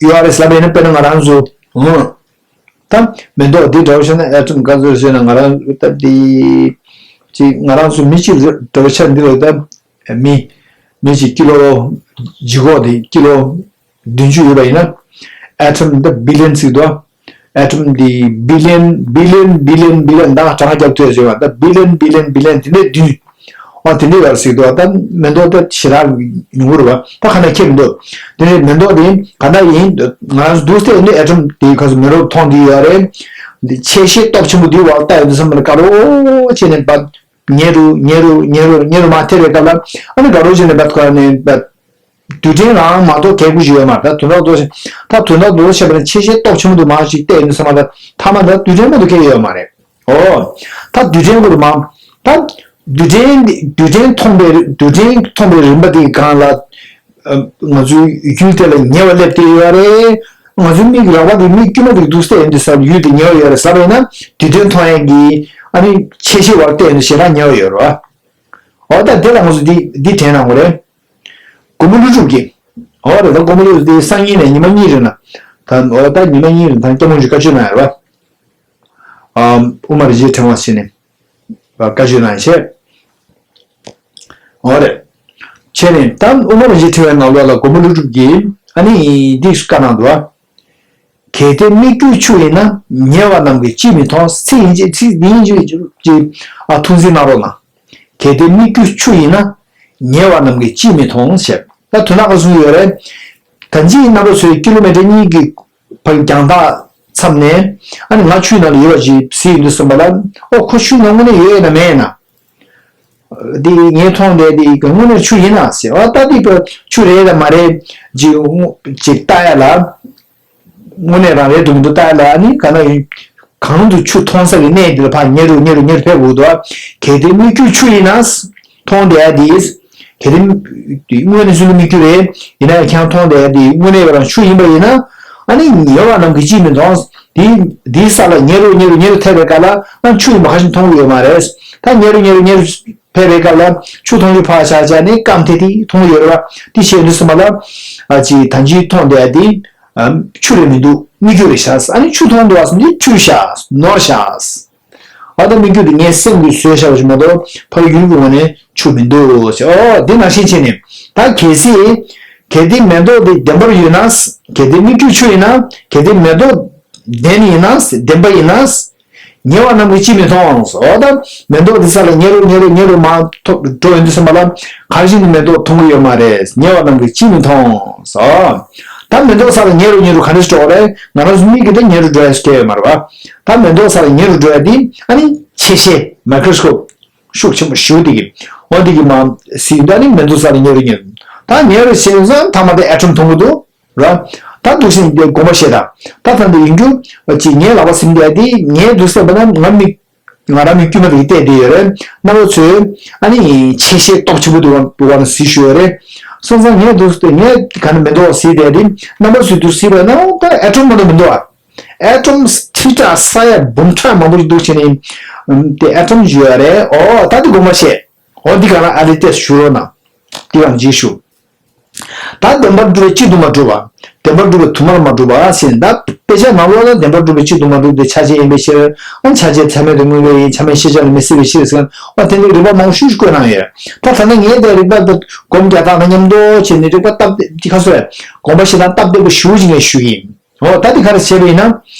ཡོད་རེད་ཟེར་ལབ་ཡིན་ན་དཔེར་ན་ང་རང་ཚོ་ཨང་། ད་མེ་ཏོག་འདི་འདྲ་བོ་བཤད་ན་atom་ག་ཚོད་ཟེར་ན་ང་རང་ད་འདི་ཅིག་ང་རང་ཚོ་མི་གཅིག་འདྲ་བོ་ཆ་འདི་ལ་ད་མི་མི་གཅིག་ཀི་ལོ་ལྗིད་ཁོག་འདི་ཀི་ལོ་བདུན་ཅུ་ཡོད་པ་ཡིན་ན་atom་ད་billion་ཟེར་འདུག atom་འདི་billion billion billion billion་ད་གྲངས་རྒྱབ་ཐུབ་ཟེར་བ་ད་billion billion billion་དེ་འདྲའི་བདུན། ཨོ་དེ་འདྲའི་ཡོད་རེད་ཟེར་འདུག་ད་མེ་ཏོག་ད་ཞེ་དྲག་ཉུང་ངུ་རེད་བ་ད་ག་ན་ཁྱེར་འདུག་དེ་ནས་མེ་ཏོག་དེ་ག་ན་ཡིན་འདུག་ང་རང་ཚོ་འདུག་སྟེ་ནི་atom་དེ་ག་ཚོད་མེ་རོ་མཐོང་དེ་ཡོད་རེད། འདི་ཆེ་ཤེལ་སྟོབས་ཆེན་པོ་དེའི་འོག་ལ་ལྟ་ཡོང་དུས་ཙམ་པ་ལ་དགའ་རོགས་བྱས་ནས་བ་ཉེ་རུ་ཉེ་རུ་ཉེ་རུ་ཉེ་རུ་མ་ཐེབས་པའི་སྐབས་ལ་ཨ་ནི་དགའ་རོགས་བྱས་ནས་བ་ག་ནས་བ། རྡུལ་ཕྲན་རང་མ་གཏོགས་གལ་དགུ་ཞིག་ཡོད་མ་རེད་ད་དོན་དག་རྡོག་ད་དོན་དག་རྡོག་བཤད་པ་ན་ཆེ་ཤེལ་སྟོབས་ཆེན་པོ་དུ་མ་ཞིག་བལྟས་ཡོང་དུས་ཙམ་པ་ལ་ཐ་མ་ད་རྡུལ་ཕྲན་མ་གཏོགས་གལ་ཡོད་མ་རེད། ཨོ། ད་རྡུལ་ཕྲན་ཀུན་ཏུ་མང་། ད་རྡུལ་ཕྲན་འདི་རྡུལ་ཕྲན་མཐོང་པའི་རྡུལ་ཕྲན་མཐོང་པའི་རིམ་པ་འདིའི་སྒང་ལ། ཨ། ང་ཚོའི་ཡུལ་དེ་ལ་ཉེ་བ་སླེབས་ཏེ་ཡོད་རེད། ང་ཚོའི་མིག་རགས་པ་འདི་མིག་དཀྱུས་མ་འདི་འདུག་སྟེ་འདི་ས་ཡུལ་དེ་ཉེ་བ་ཡོད་རེད་ཟེར་བས་ན་རྡུལ་ཕྲན་མཐོང་ཡས་ཀྱི་ཨ་ནི་ཆེ་ཆེ་བར་བལྟས་ནས་ཞེ་དྲག་ཉེ་བ་ཡོད་རེད་བ། འོ་ད་དེ་ལ་ང་ཚོ་འདི་འདི་དྲན་གནང་དགོས་རེད། མགོན་པོ་ཀླུ་སྒྲུབ་ཀྱིས། འོ་རེད་ད་མགོན་པོ་ཀླུ་སྒྲུབ་དེ་སང་ཉིན་ནས་ཉི་མ་གཉིས་རིང་ལ། ད་འོ་ད་ཉི་མ་གཉིས་རིང་ད་སྐྱབས་མགོན་གྱིས་བཀའ་ཆོས་གནང་ཡོད་རེད་བ། ཨམ། དབུ་མ་རིན་ཆེན་ཕྲེང་བ་ཟེར་ནས་བཀའ་ཆོས་གནང་བྱས། འོ་རེད། བྱས་ནས་ད་དབུ་མ་རིན་ཆེན་ཕྲེང་བའི་ནང་ལོགས་ལ་མགོན་པོ་ཀླུ་སྒྲུབ་ཀྱིས་ཨ་ནི་འདི་བཀའ་གནང་འདུག་ཨ། གལ་ཏེ་སྨིག་རྒྱུའི་ཆུ་ཡིན་ན། ཉེ་བ་རྣམས་ཀྱིས་ཅིས་མི་མཐོང་། ཚིག་ཡིན་གཅིག་ཚིག་འདི་ཡིན་གཅིག་ཅིག་ཨ་ཐུགས་འཛིན་གནང་རོགས་གནང་། གལ་ཏེ་སྨིག་རྒྱུའི་ཆུ་ཡིན་ན། ཉེ་བ་རྣམས་ཀྱིས་ཅིས་མི་མཐོང་ཞེས། ད་དོན་དག་ག་གསུངས་ཡོད་རེད། ད་ཅི་རྣམ་པ་ཚོས་ཀི་ལོ་མི་ཊར་གཉིས་ཀྱི་བར་རྒྱང་ཐག་མཚམས་ནས་ཨ་ནི་ང་ཆུའི་ནང་ལ་ཡོད་པ་ཞིག་གཟིགས་ཡོང་དུས་ཙམ་པ་ལ། ཨོ་ཁོ་ཆུའི་ནང་དངོས་གནས་ཡོད་ཡིན་ན་མེད་ཡིན་ན། འདི་ངས་མཐོང་བསྡད་དེ་དངོས་གནས་ཆུ་ཡིན་ན་ཟེར། ཨོ་ད་འདི་ཆུ་རེད་དང་མ་རེད་ཅིག་ཅིག་ལྟ་ཡ་ལ། དངོས་གནས་རང་རེད་འདུག་མི་འདུག་ལྟ་ཡ་ལ། ཨ་ནི་ག་ན་ཡིན། གང་དུ་ཆུ་མཐོང་ས་གི་གནས་འདི་ལ་ཕར་ཉེ་རུ་ཉེ་རུ་ཉེ་རུ་ཕེབས་དགོས་འདུག་གལ་ཏེ་སྨིག་རྒྱུའི་ཆུ་ཡིན་ན། མཐོང་བསྡད་ཡ་འདི། གལ་ཏེ་དངོས་གནས་ཚུལ་དུ་སྨིག་རྒྱུ་རེད། ཡིན་ན་ཡང་ཁྱེད་རང་མཐོང་བསྡད་ཡ་འདི་དངོས་གནས་ཡོད་རང་ཆུ་ཡིན་པ་ཡིན་ན། ཨ་ནི་ཉེ་བ་རྣམས་ཀྱིས་ཅིས་མི་མཐོང་། འདི་འདིའི་ས་ལ་ཉེ་རུ་ཉེ་རུ་ཉེ་རུ་ཐེབས་པའི་སྐབས་ལ་ཨ་ཆུ་ཡིན་པ་ཁ་ཤས་མཐོང་གི་ཡོད་མ་རེད། ད་ཉེ་རུ་ཉེ་རུ་ཉེ་རུ་ཕེབས་པའི་སྐབས་ལ་ཆུ་མཐོང་རྒྱུ་ཕར་བཞག་བྱས་ནས་སྐམ་ཐེ་ཐེ་མཐོང་གི་ཡོད་རེད་བ། དེ་བཤད་དུས་ཙམ་པ་ལ། ཨ་ཅེ་ད་ཅི་མཐོང་བསྡད་ཡ་དེ། ཨ་ཆུ་རེད་མི་འདུག་སྨིག་རྒྱུ་རེད་ཤག་ཨ་ནི་ཆུ་མཐོང་འདུག་བ་སོང་དེ་འཁྲུལ་ཤག་ནོར་ཤག་ཨ་ད་སྨིག་རྒྱུ་དེ་ངའི་སེམས་ཀྱིས་བཟོས་བཞག་པ་ཞིག་མ་གཏོགས་ཕ་གི་ཡུལ་གྱི་ངོས་ནས་ཆུ་མི་འདུག་ཟེར། ཨོ་དེ་ནང་བཞིན་བྱས་ནས་ད་གལ་སྲིད། གལ་ཏེ་མེ་ཏོག་དེ་བདེན་པར་ཡོད་ན། གལ་ཏེ་སྨིག་རྒྱུའི་ཆུ་ཡིན་ན། གལ་ཏེ་མེ་ཏོག་བདེན་ཡིན་ན། བདེན་པ་ཡིན་ན། ཉེ་བ་རྣམས་ཀྱིས་ཅིས་མི་མཐོང་། འོ་ད་མེ་ཏོག་འདི་ས་ལ་ཉེ་རུ་ཉེ་རུ་ཉེ་རུ་མར་ཐོ་འགྲོ་ཡོང་དུས་ཙམ་པ་ལ་ག་རེ་བྱས་ནས་མེ་ཏོག་མཐོང་གི་ཡོད་མ་རེད། ཉེ་བ་རྣམས་ཀྱིས་ཅིས་མི་མཐོང་། ད་མེ་ཏོག་ས་ལ་ཉེ་རུ་ཉེ་རུ་ག་འདྲ་ཞིག་འགྲོ་བ་རེད། ང་རང་ཚོ་མིག་གིས་ད་ཉེ་རུ་འགྲོ་ཡ་ཞིག་སྐྱེ་ཡོད་མ་རེད་བ། ད་མེ་ཏོག་ས་ལ་ཉེ་རུ་འགྲོ་ཡ་འདི་ཨ་ནི་ཆེ་ཤེལ་མའི་ཀྲོ་སི་ཀོབ་ཤུགས་ཆེན་པོ་ཞེ་པོ་དེ་གིས་འོ་དེ་གིས་མར་གཟིགས་ད་ནི་མེ་ཏོག་ས་ལ་ཉེ་རུ་ཉེ་རུ། ད་ཉེ་རུ་ཞེས་ཙང་མཐའ་མ་དེ་ཨེ་ཊོམ་མཐོང་གི་འདུག་ར། ད་འདུག་སེ་དགོངས་པ་བཞེས་དང་། ད་ད་འདི་ཡིན་རྒྱུ་ཅིག་ངའི་ལག་པ་ཟིན་བསྡད་དེ་ངས་འདུག་སེ་བྱས་ན་ང་མིག་ང་རང་མིག་དཀྱུས་མ་དེ་གིས་བལྟས་བསྡད་ཡོད་རེད། རྣམ་པ་ཚོས་ཨ་ནི་ཆེ་ཤེལ་སྟོབས་ཆེན་པོ་འདུག་བ་ནི་གཟིགས་ཞུས་ཡོད་རེད། སོང་ཙང་ངས་འདུག་སེ་ངས་ག་ནས་མེ་ཏོག་གཟིགས་བསྡད་དེ་རྣམ་པ་ཚོས་འདུག་སེ་བྱས་ན་ད་ཨེ་ཊོམ་མ་གཏོགས་མི་འདུག་ཨ། ཨེ་ཊོམ་ཁྲི་ཕྲག་ས་ཡ་འབུམ་ཕྲག་མང་པོ་ཞིག་འདུག་བྱས་ནས་དེ་ཨེ་ཊོམ་ཞུ་ཡོད་རེད། ཨོ་ད་དེ་དགོངས་པ་བཞེས། ཨོ་འདི་ག་རང་ཨ་ལི་ཏེས་ཞུ་རོགས་གནང་། འདི་ག་རང་ཅིག་ཞུ། ད་བདེན་པར་གྲུབ་པའི་གཅིག་ཏུ་མ་གྲུབ་པ། བདེན་པར་གྲུབ་པའི་དུ་མར་མ་གྲུབ་པ་ཟེར་ད་དཔེ་ཆ་ནང་ལོགས་ལ་བདེན་པར་གྲུབ་པའི་གཅིག་ཏུ་མ་གྲུབ་སྟེ་ཆ་བྱད་ཡིན་པའི་ཕྱིར། ཨ་ཆ་བྱད་ཚད་མེད་དུ་དངོས་པོ་ཡིན། ཆ་མེད་ཤེས་བྱ་ལ་མི་སྲིད་པའི་ཕྱིར་ཟེར། ཨ་དེ་འདྲའི་རིགས་པ་མང་པོ་ཞིག་བཀོད་གནང་ཡོད། ད་ད་ལྟ་ངས་དེ་རིགས་པ་དེ་སྒོམ་རྒྱག་སྟངས་དང་མཉམ་དུ་བྱས་ནས་རིགས་པ་སྟབས་བདེ་ཁ་སོ་རེད། དགོངས་པ་བཞེས་སྟངས་སྟབས་བདེ་པོ་ཞེ་པོ་ཅིག་ངས་ཞུ་གི་ཡིན། འོ་ད་འདི་ག་རེ་བྱས་པ་ཡིན་ན།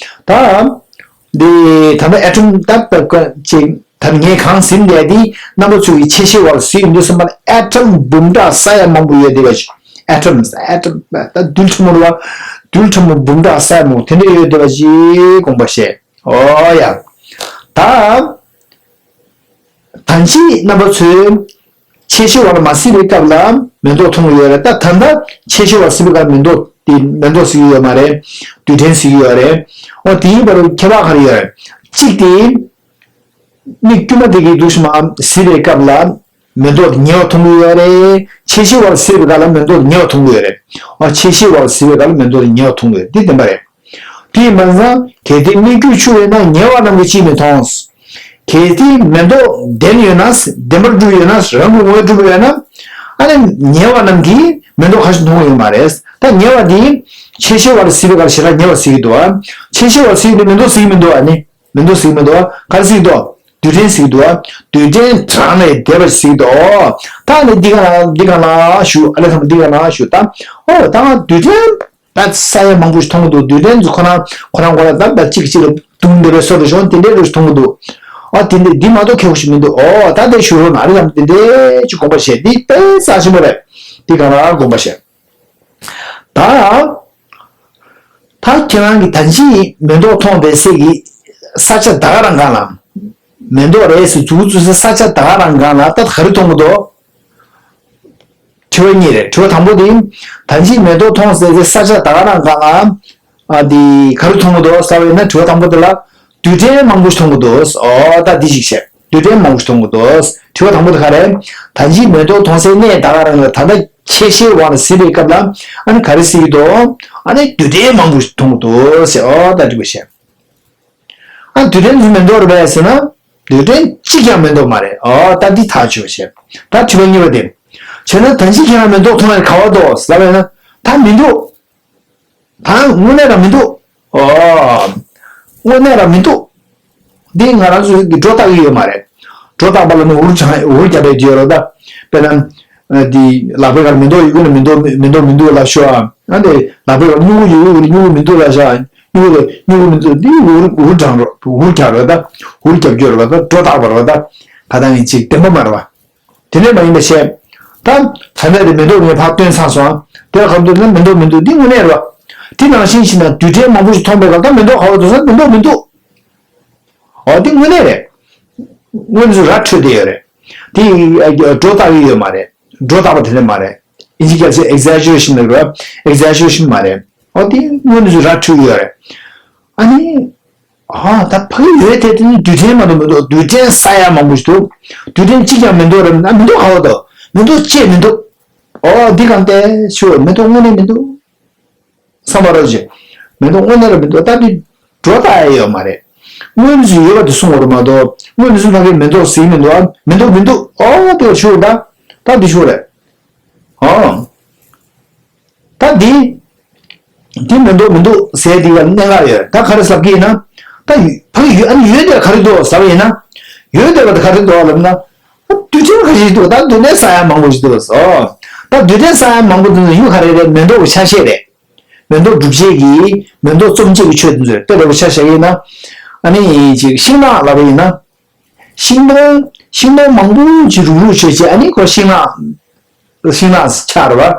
ད། འདི་ད་ལྟ་ཨེ་ཊོམ་ད་ད་ཅིག་ད་ངས་གང་ཟིན་བསྡད་དེ་རྣམ་པ་ཚོ་གི་ཆེ་ཤེལ་བར་གཟིགས་ཡོང་དུས་ཙམ་པ་ལ་ཨེ་ཊོམ་འབུམ་ཕྲག་ས་ཡ་མང་པོ་ཡོད་བསྡད་པ་ཞིག་ཨེ་ཊོམ་ཨེ་ཊོམ་ད་རྡུལ་ཕྲ་མོ་རེད་བ། རྡུལ་ཕྲ་མོ་འབུམ་ཕྲག་ས་ཡ་མང་པོ་དེ་འདྲ་ཡོད་བསྡད་པ་ཞིག་དགོངས་པ་བཞེས། ཨོ་ཡ། ད། ད་ཅི་རྣམ་པ་ཚོས་ཆེ་ཤེལ་བར་མ་གཟིགས་པའི་སྐབས་ལ་མེ་ཏོག་མཐོང་གི་ཡོད་རེད། ད་ད་ལྟ་ཆེ་ཤེལ་བར་གཟིགས་པའི་སྐབས་མེ་ཏོག་དེ་མེ་ཏོག་གཟིགས་ཀྱི་ཡོད་མ་རེད། རྡུལ་ཕྲན་གཟིགས་ཀྱི་ཡོད་རེད། འོ་དེ་ཡིན་པར་ཁྱད་པར་ག་རེ་ཡོད་རེད། གཅིག་དེ་མིག་དཀྱུས་མ་དེ་གིས་འདུག་སེ་མར་གཟིགས་པའི་སྐབས་ལ་མེ་ཏོག་དེ་ཉེ་བ་མཐོང་གི་ཡོད་རེད། ཆེ་ཤེལ་བར་གཟིགས་པའི་སྐབས་ལ་མེ་ཏོག་དེ་ཉེ་བ་མཐོང་གི་ཡོད་རེད། འོ་ཆེ་ཤེལ་བར་གཟིགས་པའི་སྐབས་ལ་མེ་ཏོག་དེ་ཉེ་བ་མཐོང་གི་ཡོད་རེད། འདི་བདེན་པ་རེད། དེ་ཡིན་པ་ཙང་གལ་ཏེ་སྨིག་རྒྱུའི་ཆུ་ཡོད་ན་ཉེ་བ་རྣམས་ཀྱིས་ཅིས་མི་མཐོང་། གལ་ཏེ་མེ་ཏོག་བདེན་ཡོད་ན་བདེན་པར་གྲུབ་ཡོད་ན་རང་གི་ངོ་བོས་གྲུབ་ཡོད་ན། ཨ་ནི་ཉེ་བ་རྣམས་ཀྱིས་མེ་ཏོག་ཁ་ཤས་མཐོང་གི་ཡོད་མ་རེད། ད་ཉེ་བ་འདི་ཆེ་ཤེལ་བར་གཟིགས་པའི་སྐབས་ཞེ་དྲག་ཉེ་བ་གཟིགས་ཀྱི་འདུག་ཨ། ཆེ་ཤེལ་བར་གཟིགས་ཀྱི་འདུག་མེ་ཏོག་གཟིགས་ཀྱི་མི་འདུག་ཨ་ནི། མེ་ཏོག་གཟིགས་ཀྱི་མི་འདུག་ཨ། ག་རེ་གཟིགས་ཀྱི་འདུག་རྡུལ་ཕྲན་གཟིགས་ཀྱི་འདུག་ཨ། རྡུལ་ཕྲན་གྲངས་ལས་འདས་པ་གཟིགས་ཀྱི་འདུག་ཨོ། ད་ནི་འདི་ག་ལ་འདི་ག་ལ་ཞུ་ཨ་ལས་ཐམ་འདི་ག་ལ་ཞུ་ད། ཨོ་ད་རྡུལ་ཕྲན། ད་ས་ཡ་མང་པོ་ཞིག་མཐོང་གི་འདུག་རྡུལ་ཕྲན་ཚོ་ཁོ་རང་ཁོ་རང་ཁོ་རང་ཁོ་རང་ད་ད་གཅིག་གཅིག་ལ་རྡུང་བསྡད་པའི་བཟོ་འདྲ་ཞིག་དེ་འདྲའི་རུ་ཞིག་མཐོང་གི་འདུག་ཨ་དེ་འདྲའི་འདི་མ་གཏོགས་ཁྱད་པར་ཞིག་མི་འདུག་ཨོ་ད་དེ་ཞུ་རོགས་གནང་། ཨ་རི་ལམ་དེ་འདྲའི་ཅིག་དགོངས་པ་བཞེས། འདི་དཔེ་རྩ་ཆེན་པོ་རེད། འདི་ག་རང་དགོངས་པ་བཞེས། ད་ད་ཁྱེད་རང་གི་ད་ཅི་མེ་ཏོག་མཐོང་བསྡད་སའི་གི་ས་ཆ་ད་ག་རང་གང་ལ་མེ་ཏོག་རེད་ཟེར་འཛུགས་འཛུགས་སའི་ས་ཆ་ད་ག་རང་གང་ལ་ད་ག་རེ་མཐོང་གི་འདུག་དྲི་བ་གཉིས་རེད། དྲི་བ་དང་པོ་དེ། ད་ཅི་མེ་ཏོག་མཐོང་ཟེར་ཏེ་ས་ཆ་ད་ག་རང་གང་ལ། ཨ་དེ་ག་རེ་མཐོང་གི་འདུག་ཟེར་བ་ཡིན་ན་དྲི་བ་དང་པོ་དེ་ལ། རྡུལ་ཕྲན་མང་པོ་ཞིག་མཐོང་གི་འདུག་ཨོ་ད་འདི་ཞིག་བཤད། རྡུལ་ཕྲན་མང་པོ་ཞིག་མཐོང་གི་འདུག་དྲི་བ་དང་པོ་དེ་ག་རེད། ད་ཅི་མེ་ཏོག་མཐོང་སའི་གནས་ད་ག་རང་ལ་ད་ལྟ་ཆེ་ཤེལ་བར་གཟིགས་པའི་སྐབས་ལ་ཨ་ནི་ག་རེ་གཟིགས་ཀྱི་འདུག་ཨ་ནི་རྡུལ་ཕྲན་མང་པོ་ཞིག་མཐོང་གི་འདུག་ཟེར་ཨོ་ད་འདི་པ་བཤད། ཨ་རྡུལ་ཕྲན་ཚོ་མེ་ཏོག་རེད་པས་ཟེར་ན། རྡུལ་ཕྲན་གཅིག་ཀྱང་མེ་ཏོག་མ་རེད། ཨོ་ད་འདི་ཐག་ཆོད་བྱས། ད་དྲི་བ་གཉིས་པ་དེ། བྱས་ན་ད་ཅི་ཁྱེད་རང་མེ་ཏོག་མཐོང་ཡ་ག་བ་འདུག་ཟེར་བས་ན། ད་མི་འདུག་ད་དངོས་གནས་རང་མི་འདུག་ཨོ། དངོས་གནས་རང་མི་འདུག་འདི་ང་རང་ཚོ་གི་སྒྲོ་བཏགས་ཀྱི་ཡོད་མ་རེད། སྒྲོ་བཏགས་པ་ལ་ནི་འུར་ཆང་འུར་རྒྱབ་པའི་རྒྱུ་རོ་ད། དཔེར་ན། འདི་ལག་པའི་ཁར་མེ་ཏོག་ཡོད་ཀྱི་ན་མེ་ཏོག་མེ་ཏོག་མི་འདུག་ལབ་ཤོག་ཨ། འདི་ལག་པའི་ཁར་སྨྱུ་གུ་ཡོད་ཀྱི་ན་སྨྱུ་གུ་མི་འདུག་ལབ་ཤོག་སྨྱུ་གུ་དེ་སྨྱུ་གུ་མི་འདུག་འདི་འུར་འུར་གྲང་རོགས་འུར་རྒྱག་རོགས་ད། འུར་རྒྱབ་སྐྱོར་རོགས་ད། སྒྲོ་བཏགས་པ་རོགས་ད། ཁ་ཏང་ཡིན་ཅིག་བདེན་པ་མ་རེད་བ། དེ་ནས་མ་ཡིན་པ་བཤད། ད་ད་ལྟ་དེ་མེ་ཏོག་ངས་ཕར་སྟོན་ཚར་སོང་། དེ་ལ་ག་རེ་འདུག་ན་མེ་ཏོག་མི་འདུག་འདི་དངོས་གནས་རེད་བ། དེ་ནང་བཞིན་ཞིག་ན་རྡུལ་ཕྲན་མང་པོ་ཞིག་མཐོང་པའི་སྐབས་ད་མེ་ཏོག་ག་བ་འདུག་ཟེར་ན་མེ་ཏོག་མི་འདུག་འོ་འདི་དངོས་གནས་རེད། དངོས་གནས་སུ་ར་འཕྲོད་བསྡད་ཡོད་རེད། དེ་སྒྲོ་བཏགས་ཀྱི་ཡོད་མ་རེད། སྒྲོ་བཏགས་པ་དེ་འདྲ་མ་རེད། ཨིན་ཇི་སྐད་ཆ་exaggeration་ལབ་རེད། exaggeration་མ་རེད། འོ་དེ་དངོས་གནས་སུ་ར་འཕྲོད་ཀྱི་ཡོད་རེད། ཨ་ནི། ཨ་ད་ཕ་གི་ཡོད་དེ་དེ་ནི་རྡུལ་ཕྲན་མ་གཏོགས་མི་འདུག་རྡུལ་ཕྲན་ས་ཡ་མང་པོ་ཞིག་འདུག་རྡུལ་ཕྲན་གཅིག་ཀྱང་མི་འདུག་རེད་ན་མི་འདུག་ག་བ་འདུག་མི་འདུག་ཅེས་མི་འདུག་འོ་འདི་གང་ལྟར་ཞུ་མི་འདུག་དངོས་གནས་མི་འདུག་བསམ་པ་རོ་ཅེ། མི་འདུག་དངོས་གནས་ར་མི་འདུག་ད་འདི་སྒྲོ་བཏགས་ཡ་ཡོད་མ་རེད། དངོས་གནས་སུ་ཡོད་པ་དེ་གསུང་བ་རེད་མ་གཏོགས་དངོས་གནས་སུ་ཕ་གི་མི་འདུག་ཟེར་མི་འདུག་ཨ། མི་འདུག་མི་འདུག་འོ་དེ་ཞུ་ད། ད་འདི་ཞུ་རེད། ཨོ། ད་འདི། འདི་མི་འདུག་མི་འདུག་ཟེར་འདི་ལ་གནད་འགག་ཡོད། ད་ག་རེ་ཟེར་གྱི་ཡིན་ན། ད་ཡོད་ཕ་གི་ཡོད་ཨ་ནི་ཡོད་དེ་ག་རེ་འདུག་ཟེར་བ་ཡིན་ན། ཡོད་དེ་བ་ད་ག་རེ་འདུག་ལབ་ན། ཨ་རྡུལ་ཕྲན་ཁ་ཤས་འདུག་ད་རྡུལ་ཕྲན་ས་ཡ་མང་པོ་ཞིག་འདུག་ཟེར། ད་རྡུལ་ཕྲན་ས་ཡ་མང་པོ་འདུག་ན་ཡུལ་ག་རེ་རེད། མེ་ཏོག་གི་ཆ་ཤས་རེད། མེ་ཏོག་སྒྲུབ་བྱེད་ཀྱི་མེ་ཏོག་རྩོམ་བྱེད་ཀྱི་ཆོས་དེ་ཚོ་རེད། དཔེ་འདྲ་པོ་ཆ་བཞག་ཡིན་ན། ཨ་ནི་ཅིག་ཤིང་ནགས་ལབ་པ་ཡིན་ན། ཤིང་སྡོང་ཤིང་སྡོང་མང་པོ་ཅིག་རུག་རུག་བྱས་བྱས་ཨ་ནི་ཁོ་ཤིང་ནགས། ཤིང་ནགས་ཆགས་རེད་བ།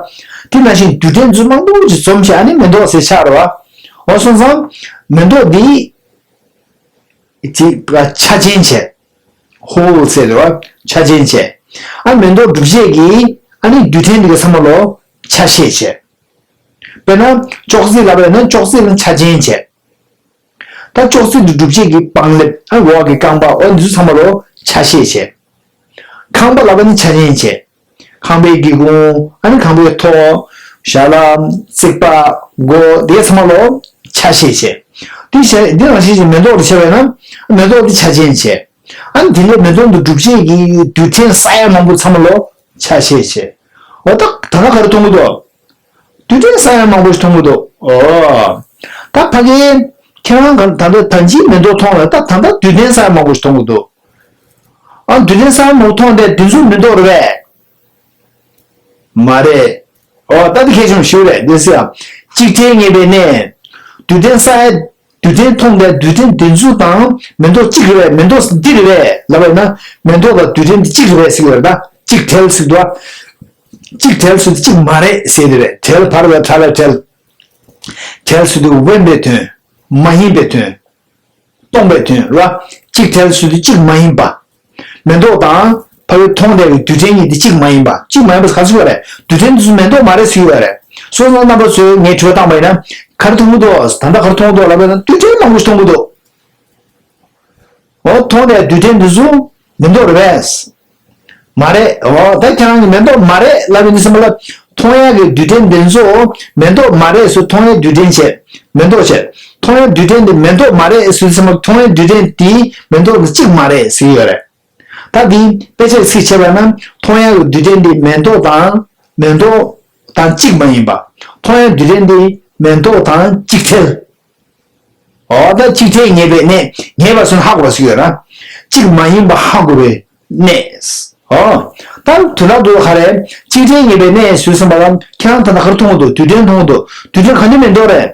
དེ་ནང་བཞིན་རྡུལ་ཕྲན་ཚོ་མང་པོ་ཅིག་འཛོམས་བྱས་ཨ་ནི་མེ་ཏོག་ཟེར་ཆགས་རེད་བ། འོ་སོང་ཙང་། མེ་ཏོག་འདི། ཅིག་ཆ་ཅན་བྱས། ཧོལ་ཟེར་རེད་བ། ཆ་ཅན་བྱས། ཨ་མེ་ཏོག་སྒྲུབ་བྱེད་ཀྱི་ཨ་ནི་རྡུལ་ཕྲན་འདི་ག་ཚང་མ་ལོ་ཆ་ཤས་བྱས། དཔེར་ན། ཅོག་ཙེ་ལབ་པ་ཡིན་ན་ཅོག་ཙེ་ལ་ཆ་ཅན་བྱས། ད་ཅོག་ཙེ་འདི་སྒྲུབ་བྱེད་ཀྱི་པང་ལེབ་ཨ་འོག་གི་རྐང་པ་འོ་འདི་ཚོ་ཚང་མ་ལོ་ཆ་ཤས་བྱས། ཁང་པ་ལབ་པ་ནི་ཆ་ཅན་བྱས། ཁང་པའི་སྒེའུ་ཁུང་ཨ་ནི་ཁང་པའི་ཐོག་ཞལ་ལག་རྩིག་པ་སྒོ་དེ་ཚང་མ་ལོ་ཆ་ཤས་བྱས། དེ་བྱས་འདི་ནང་བཞིན་གྱི་མེ་ཏོག་ལ་བྱས་པ་ཡིན་ན་མེ་ཏོག་འདི་ཆ་ཅན་བྱས། ཨ་ནི་དེ་ལས་མེ་ཏོག་འདི་སྒྲུབ་བྱེད་ཀྱི་རྡུལ་ཕྲན་ས་ཡ་མང་པོ་ཚང་མ་ལོ་ཆ་ཤས་བྱས། འོ་ད་ད་ལྟ་ག་རེ་མཐོང་གི་འདུག་རྡུལ་ཕྲན་ས་ཡ་མང་པོ་ཞིག་མཐོང་གི་འདུག་ཨོ། ད་ཕ་གི་ཁྱེད་རང་ག་ད་ལྟ་ད་ཅིའི་མེ་ཏོག་མཐོང་ལ་ད་ད་ལྟ་རྡུལ་ཕྲན་ས་ཡ་མང་པོ་ཞིག་མཐོང་གི་འདུག་ཨ་རྡུལ་ཕྲན་ས་ཡ་མང་པོ་མཐོང་དེ་དེ་ཚོ་མེ་ཏོག་རེད་པས། མ་རེད། ཨོ་ད་དེ་ཁྱེད་ཆུང་ཞུ་རེད་དེ་སི་ཡ། གཅིག་ཕྲན་ངེས་པའི་གནས། རྡུལ་ཕྲན་ས་ཡ། རྡུལ་ཕྲན་མཐོང་དེ་རྡུལ་ཕྲན་དེ་ཚོ་དང་མེ་ཏོག་གཅིག་རེད་པས་མེ་ཏོག་འདི་རེད་པས་ལབ་པ་ཡིན་ན་མེ་ཏོག་དང་རྡུལ་ཕྲན་འདི་གཅིག་རེད་པས་ཟེར་གི་རེད་ད་གཅིག་བྲལ་ཟེར་འདུག་ཨ། གཅིག་བྲལ་ཟེར་དུས་གཅིག་མ་རེད་ཟེར་དེ་རེད། བྲལ་བར་བའི་བྲལ་བའི་བྲལ། བྲལ་ཟེར་དུས་དབེན་པའི་དོན། མ་ཡིན་པའི་དོན། སྟོང་པའི་དོན་ར། གཅིག་བྲལ་ཟེར་དུས་གཅིག་མ་ཡིན་པ། མེ་ཏོག་དང་ཕ་གི་མཐོང་བསྡད་པའི་རྡུལ་ཕྲན་གཉིས་དེ་གཅིག་མ་ཡིན་པ། གཅིག་མ་ཡིན་པ་ག་ཚོད་རེད། རྡུལ་ཕྲན་དེ་ཚོ་མེ་ཏོག་མ་རེད་ཟེར་གི་ཡོད་རེད། སོང་ཙང་རྣམ་པ་ཚོས་ངས་དྲི་བ་བཏང་པ་ཡིན་ན་ག་རེ་མཐོང་གི་འདུག་ད་ལྟ་ག་རེ་མཐོང་གི་འདུག་ལབ་པ་ཡིན་ན་རྡུལ་ཕྲན་མང་པོ་ཞིག་མཐོང་གི་འདུག་འོ་མཐོང་བསྡད་རྡུལ་ཕྲན་དེ་ཚོ་མེ་ཏོག་རེད་པས། མ་རེད། འོ་ད་ཁྱེད་རང་གིས་མེ་ཏོག་མ་རེད་ལབ་ཡིན་དུས་ཙམ་པ་ལ། མཐོང་ཡག་གི་རྡུལ་ཕྲན་དེ་ཚོ་མེ་ཏོག་མ་རེད་ཟེར་མཐོང་ཡག་རྡུལ་ཕྲན་བྱས། མེ་ཏོག་བྱས། མཐོང་ཡག་རྡུལ་ཕྲན་དེ་མེ་ཏོག་མ་རེད་ཟེར་དུས་ཙམ་པ་མཐོང་ཡག་རྡུལ་ཕྲན་དེ་མེ་ཏོག་དང་གཅིག་མ་རེད་ཟེར་གྱི་ཡོད་རེད། ད་དེ་དཔེ་ཆའི་ཚིག་བྱས་པ་ན་མཐོང་ཡག་གི་རྡུལ་ཕྲན་དེ་མེ་ཏོག་དང་མེ་ཏོག་དང་གཅིག་མ་ཡིན་པ། མཐོང་ཡག་རྡུལ་ཕྲན་དེ་མེ་ཏོག་དང་གཅིག་བྲལ། འོ་ད་གཅིག་བྲལ་ངེས་པའི་གནས། ངེས་པ་ཟེར་ན་ཧ་གོ་བ་ཟེར་ཡོད་ན། གཅིག་མ་ཡིན་པ་ཧ་གོ་བའི་གནས། འོ། ད་དོན་དག་འདུག་ག་རེ། གཅིག་བྲལ་ངེས་པའི་གནས་ཟེར་ཙམ་པ་ལ་ཁྱེད་རང་ད་ལྟ་ག་རེ་མཐོང་གི་འདུག་རྡུལ་ཕྲན་མཐོང་གི་འདུག་རྡུལ་ཕྲན་ག་འདྲ་མེ་ཏོག་རེད།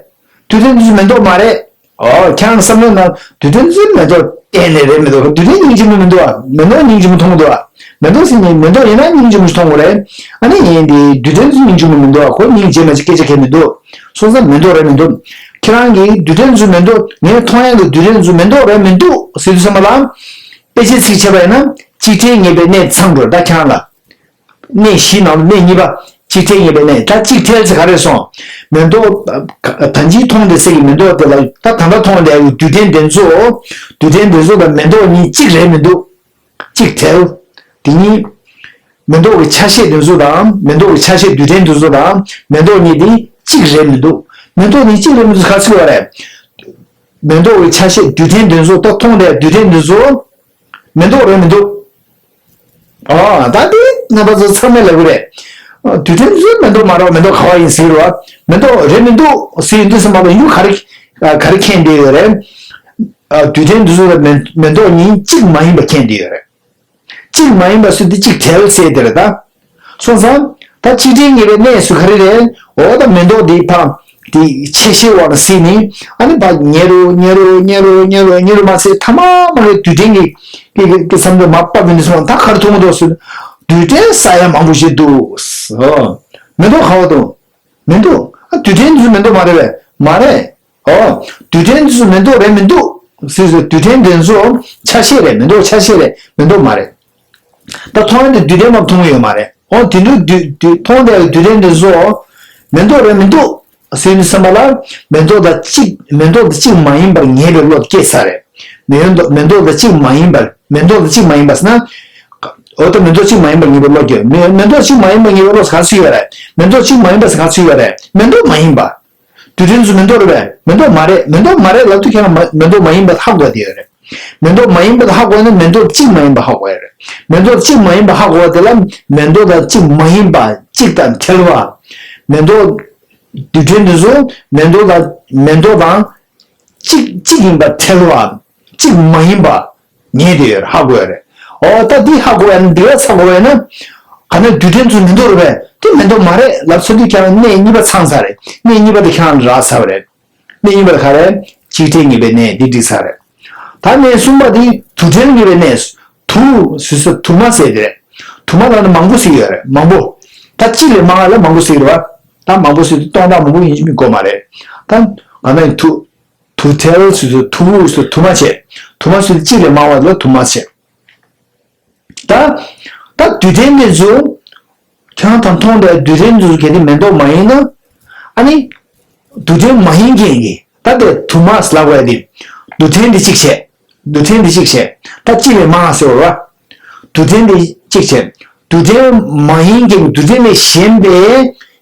རྡུལ་ཕྲན་འདི་ཚོ་མེ་ཏོག་མ་རེད། འོ་ཁྱེད་རང་བསམ་བློ་ནང་རྡུལ་ཕྲན་ཚོའི་མེ་ཏོག་གཏན་ནས་རེད་མི་འདུག་རྡུལ་ཕྲན་སྙིང་རྗེ་མོ་མི་འདུག་ཨ། མེ་ཏོག་སྙིང་རྗེ་མོ་མཐོང་གི་འདུག་ཨ། མེ་ཏོག་ཟེར་ནས་མེ་ཏོག་ཡིན་ན་སྙིང་རྗེ་མོ་ཞིག་མཐོང་དགོས་རེད། ཨ་ནི་ཡིན་དེ་རྡུལ་ཕྲན་ཚོ་སྙིང་རྗེ་མོ་མི་འདུག་ཨ། ཁོ་སྙིང་རྗེ་མ་ཅིག་སྐད་ཆ་གལ་མི་འདུག་སོང་ཙང་མེ་ཏོག་རེད་མི་འདུག་ཁྱེད་རང་གིས་རྡུལ་ཕྲན་ཚོ་མེ་ཏོག་ངས་མཐོང་ཡག་གི་རྡུལ་ཕྲན་ཚོ་མེ་ཏོག་རེད་མི་འདུག་ཟེར་དུས་ཙམ་པ་ལ། དཔེ་ཆའི་ཚིག་བྱས་པ་ཡིན་ན་གཅིག་བྲལ་ངེས་པའི་གནས་ཚང་དགོས་ད་ཁྱེད་རང་ལ། གནས་བཞི་ནང་གནས་གཉིས་པ། གཅིག་བྲལ་ངེས་པའི་གནས་ད་གཅིག་བྲལ་ཟེར་ག་རེ་སོང་། མེ་ཏོག་ད་ཅིའི་མཐོང་དེ་ཟེར་གི་མེ་ཏོག་དེ་ལ་ད་ད་ལྟ་མཐོང་དེ་རྡུལ་ཕྲན་དེ་ཚོ། རྡུལ་ཕྲན་དེ་ཚོ་དང་མེ་ཏོག་གཉིས་གཅིག་རེད་མི་འདུག་གཅིག་བྲལ། དེ་གཉིས། མེ་ཏོག་གི་ཆ་ཤས་དེ་ཚོ་དང་མེ་ཏོག་གི་ཆ་ཤས་རྡུལ་ཕྲན་དེ་ཚོ་དང་མེ་ཏོག་གཉིས་དེ་གཅིག་རེད་མི་འདུག་མེ་ཏོག་གཉིས་གཅིག་རེད་མི་འདུག་ག་ཚོད་བ་རེད། མེ་ཏོག་གི་ཆ་ཤས་རྡུལ་ཕྲན་དེ་ཚོ་ད་མཐོང་དེ་རྡུལ་ཕྲན་དེ་ཚོ། མེ་ཏོག་རེད་མི་འདུག་ཨ་ད་དེ་རྣམ་པ་ཚོ་ཚང་མས་ལབ་གི་རེད། རྡུལ་ཕྲན་ཚོའི་མེ་ཏོག་མ་རེད་མེ་ཏོག་ག་བ་ཡིན་ཟེར་བ། མེ་ཏོག་རེད་མི་འདུག་ཟེར་ཡིན་དུས་ཙམ་པ་ལ་ཡུལ་ག་རེ་ག་རེ་མཁྱེན་བསྡད་ཡོད་རེད། རྡུལ་ཕྲན་འདི་ཚོ་ལ་མེ་མེ་ཏོག་གཉིས་གཅིག་མ་ཡིན་པ་མཁྱེན་བསྡད་ཡོད་རེད། གཅིག་མ་ཡིན་པ་ཟེར་དུས་གཅིག་བྲལ་ཟེར་དེ་རེད་ད། སོང་ཙང་། ད་གཅིག་དྲན་ངེས་པའི་གནས་སུ་ག་རེ་རེད། འོ་ད་མེ་ཏོག་འདི་ཕར་དེ་ཆད་ཤེས་བ་ལ་སྲིད་ནི། ཨ་ནི་ཕར་ཉེ་རུ་ཉེ་རུ་ཉེ་རུ་ཉེ་རུ་ཉེ་རུ་མ་ཚད་ཐ་མ་མ་རེད། རྡུལ་ཕྲན་གྱི་གི་གི་གི་བསམ་བློ་མ་བབས་ནས་སོང་། ད་ག་རེ་མཐོང་གི་འདུག་ཟེར། རྡུལ་ཕྲན་ས་ཡ་མང་པོ་ཞིག་འདུག། ཨོ། མེ་ཏོག་ག་བ་འདུག། མེ་ཏོག། ཨ་རྡུལ་ཕྲན་འདི་ཚོ་མེ་ཏོག་མ་རེད་པས། མ་རེད། ཨོ། རྡུལ་ཕྲན་འདི་ཚོ་མེ་ཏོག་རེད་མི་འདུག་ཟེར་ཟེར། རྡུལ་ཕྲན་འདི་ཚོ་ཆ་ཤས་རེད། མེ་ཏོག་ཆ་ཤས་རེད། མེ་ཏོག་མ་རེད། ད་མཐོང་ཡ་དེ་རྡུལ་ཕྲན་མ་མཐོང་གི་ཡོད་མ་རེད། ཨོ་དེ་འདུག་རྡུལ་རྡུལ་མཐོང་བསྡད་པའི་རྡུལ་ཕྲན་འདི་ཚོ་མེ་ཏོག་རེད་མི་འདུག་ཟེར་ནས་བསམ་པ་ལ། མེ་ཏོག་དང་གཅིག་མེ་ཏོག་དང་གཅིག་མ་ཡིན་པར་ངེས་པའི་བློ་སྐྱེས་ས་རེད། མེ་ཏོག་མེ་ཏོག་དང་གཅིག་མ་ཡིན་པར། མེ་ཏོག་དང་གཅིག་མ་ཡིན་པ་ཟེར་ན། འོ་ད་མེ་ཏོག་གཅིག་མ་ཡིན་པར་ངེས་པའི་བློ་སྐྱེས། མེ་མེ་ཏོག་གཅིག་མ་ཡིན་པར་ངེས་པའི་བློ་ག་ཚོད་ཡོད་རེད། མེ་ཏོག་གཅིག་མ་ཡིན་པ་ཟེར་ག་ཚོད་ཡོད་རེད། མེ་ཏོག་མ་ཡིན་པ། རྡུལ་ཕྲན་ཚོ་མེ་ཏོག་རེད་པས། མེ་ཏོག་མ་རེད། མེ་ཏོག་མ་རེད་ལབ་དུས་ཁྱེད་རང་མ་མེ་ཏོག་མ་ཡིན་པ་ཧ་གོ་བསྡད་ཡོད་རེད། མེ་ཏོག་མ་ཡིན་པ་ཧ་གོ་ན་མེ་ཏོག་གཅིག་མ་ཡིན་པ་ཧ་གོ་ཡ་རེད། མེ་ཏོག་གཅིག་མ་ཡིན་པ་ཧ་གོ་བ་དེ་ལ་མེ་ཏོག་དང་གཅིག་མ་ཡིན་པ་གཅིག་དང་ཕྲལ་བ། མེ་ཏོག་རྡུལ་ཕྲན་འདི་ཚོ་མེ་ཏོག་དང་མེ་ཏོག་དང་གཅིག་གཅིག་ཡིན་པ་ཕྲལ་བ། གཅིག་མ་ཡིན་པ་ངེས་བསྡད་ཡོད་རེད། ཧ་གོ་ཡ་རེད། ཨོ་ད་འདི་ཧ་གོ་བ་ཡིན་ན་འདི་ག་ཚ་གོ་བ་ཡིན་ན། ག་ན་རྡུལ་ཕྲན་ཚོ་མེ་ཏོག་རེད་པས། དེ་མེ་ཏོག་མ་རེད་ལབ་ཚར་དུས་ཁྱེད་རང་གནས་གཉིས་པ་ཚང་ཚར་རེད། གནས་གཉིས་པ་དེ་ཁྱེད་རང་རག་ཚར་བ་རེད། གནས་གཉིས་པ་དེ་ག་རེད། གཅིག་ཕྲན་ངེས་པའི་གནས་འདི་འགྲིག་ཚར་རེད། ད་གནས་གསུམ་པ་དེ་དུ་ཕྲན་ངེས་པའི་གནས། དུ་ཟེར་ས་དུ་མ་ཟེར་དེ་རེད། དུ་མ་ལབ་ན་མང་པོ་ཟེར་ཡོད་རེད། མང་པོ། ད་གཅིག་ལས་མང་བ་ལ་མང་པོ་ཟེར་གི་རེད་པ། ད་མང་པོ་ཟེར་དུས་སྟོང་ཕྲག་མང་པོ་ཡིན་གཅིག་མིན་དགོས་མ་རེད། ད་ག་ན་ཡིན་དུ། དུ་ཕྲན་ཟེར་དུས་དུ་ཟེར་དུ་མ་བྱས། དུ་མ་ཟེར་དུས་གཅིག་ལས་མང་བ་ལ་དུ་མ་བྱས། ད་ད་རྡུལ་ཕྲན་དེ་ཚོ་ཁྱེད་རང་དང་མཐོང་བསྡད་རྡུལ་ཕྲན་དེ་ཚོ་གལ་ཏེ་མེ་ཏོག་མ་ཡིན་ན། ཨ་ནི་རྡུལ་ཕྲན་མ་ཡིན་མཁན་གྱི་ད་དེ་དུ་མ་ལབ་དགོས་ཡ་དེ། རྡུལ་ཕྲན་དེ་གཅིག་བྱས། རྡུལ་ཕྲན་དེ་གཅིག་བྱས། ད་གཅིག་ལས་མང་ཟེར་བ། རྡུལ་ཕྲན་དེ་གཅིག་བྱས། རྡུལ་ཕྲན་མ་ཡིན་མཁན་གྱི་རྡུལ་ཕྲན་ལས་གཞན་པའི་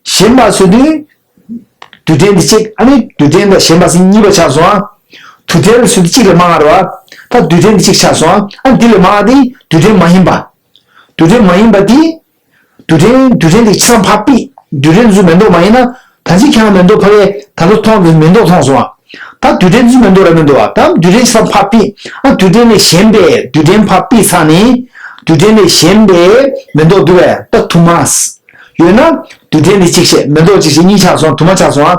གཞན་པ་ཟེར་དུས། རྡུལ་ཕྲན་འདི་གཅིག་ཨ་ནི་རྡུལ་ཕྲན་དང་གཞན་པ་ཟེར་གཉིས་པ་ཆགས་སོང་ཨ། དུ་ཕྲན་ཟེར་དུས་གཅིག་ལས་མང་བ་རེད་བ། ད་རྡུལ་ཕྲན་འདི་གཅིག་ཆགས་སོང་ཨ། ཨ་འདི་ལས་མང་བ་འདི་རྡུལ་ཕྲན་མ་ཡིན་པ། རྡུལ་ཕྲན་མ་ཡིན་པ་འདི། རྡུལ་ཕྲན་རྡུལ་ཕྲན་འདི་ཆ་ཚང་ཕར་ཕུད། རྡུལ་ཕྲན་ཚོ་མེ་ཏོག་མ་ཡིན་ན། ད་ཅི་ཁྱེད་རང་མེ་ཏོག་ཕ་གིར་ད་ལྟ་མཐོང་དུས་མེ་ཏོག་མཐོང་སོང་ཨ། ད་རྡུལ་ཕྲན་ཚོ་མེ་ཏོག་རེད་མི་འདུག་བ། ད་རྡུལ་ཕྲན་ཆ་ཚང་ཕར་ཕུད། ཨ་རྡུལ་ཕྲན་ལས་གཞན་པའི་རྡུལ་ཕྲན་ཕར་ཕུད་ཚར་ནས། རྡུལ་ཕྲན་ལས་གཞན་པའི་མེ་ཏོག་འདུག་བས། ད་དུ་མ། ཡོད་ན། རྡུལ་ཕྲན་འདི་གཅིག་བྱས། མེ་ཏོག་གཅིག་བྱས། གཉིས་ཆགས་སོང་། དུ་མ་ཆགས་སོང་ཨ།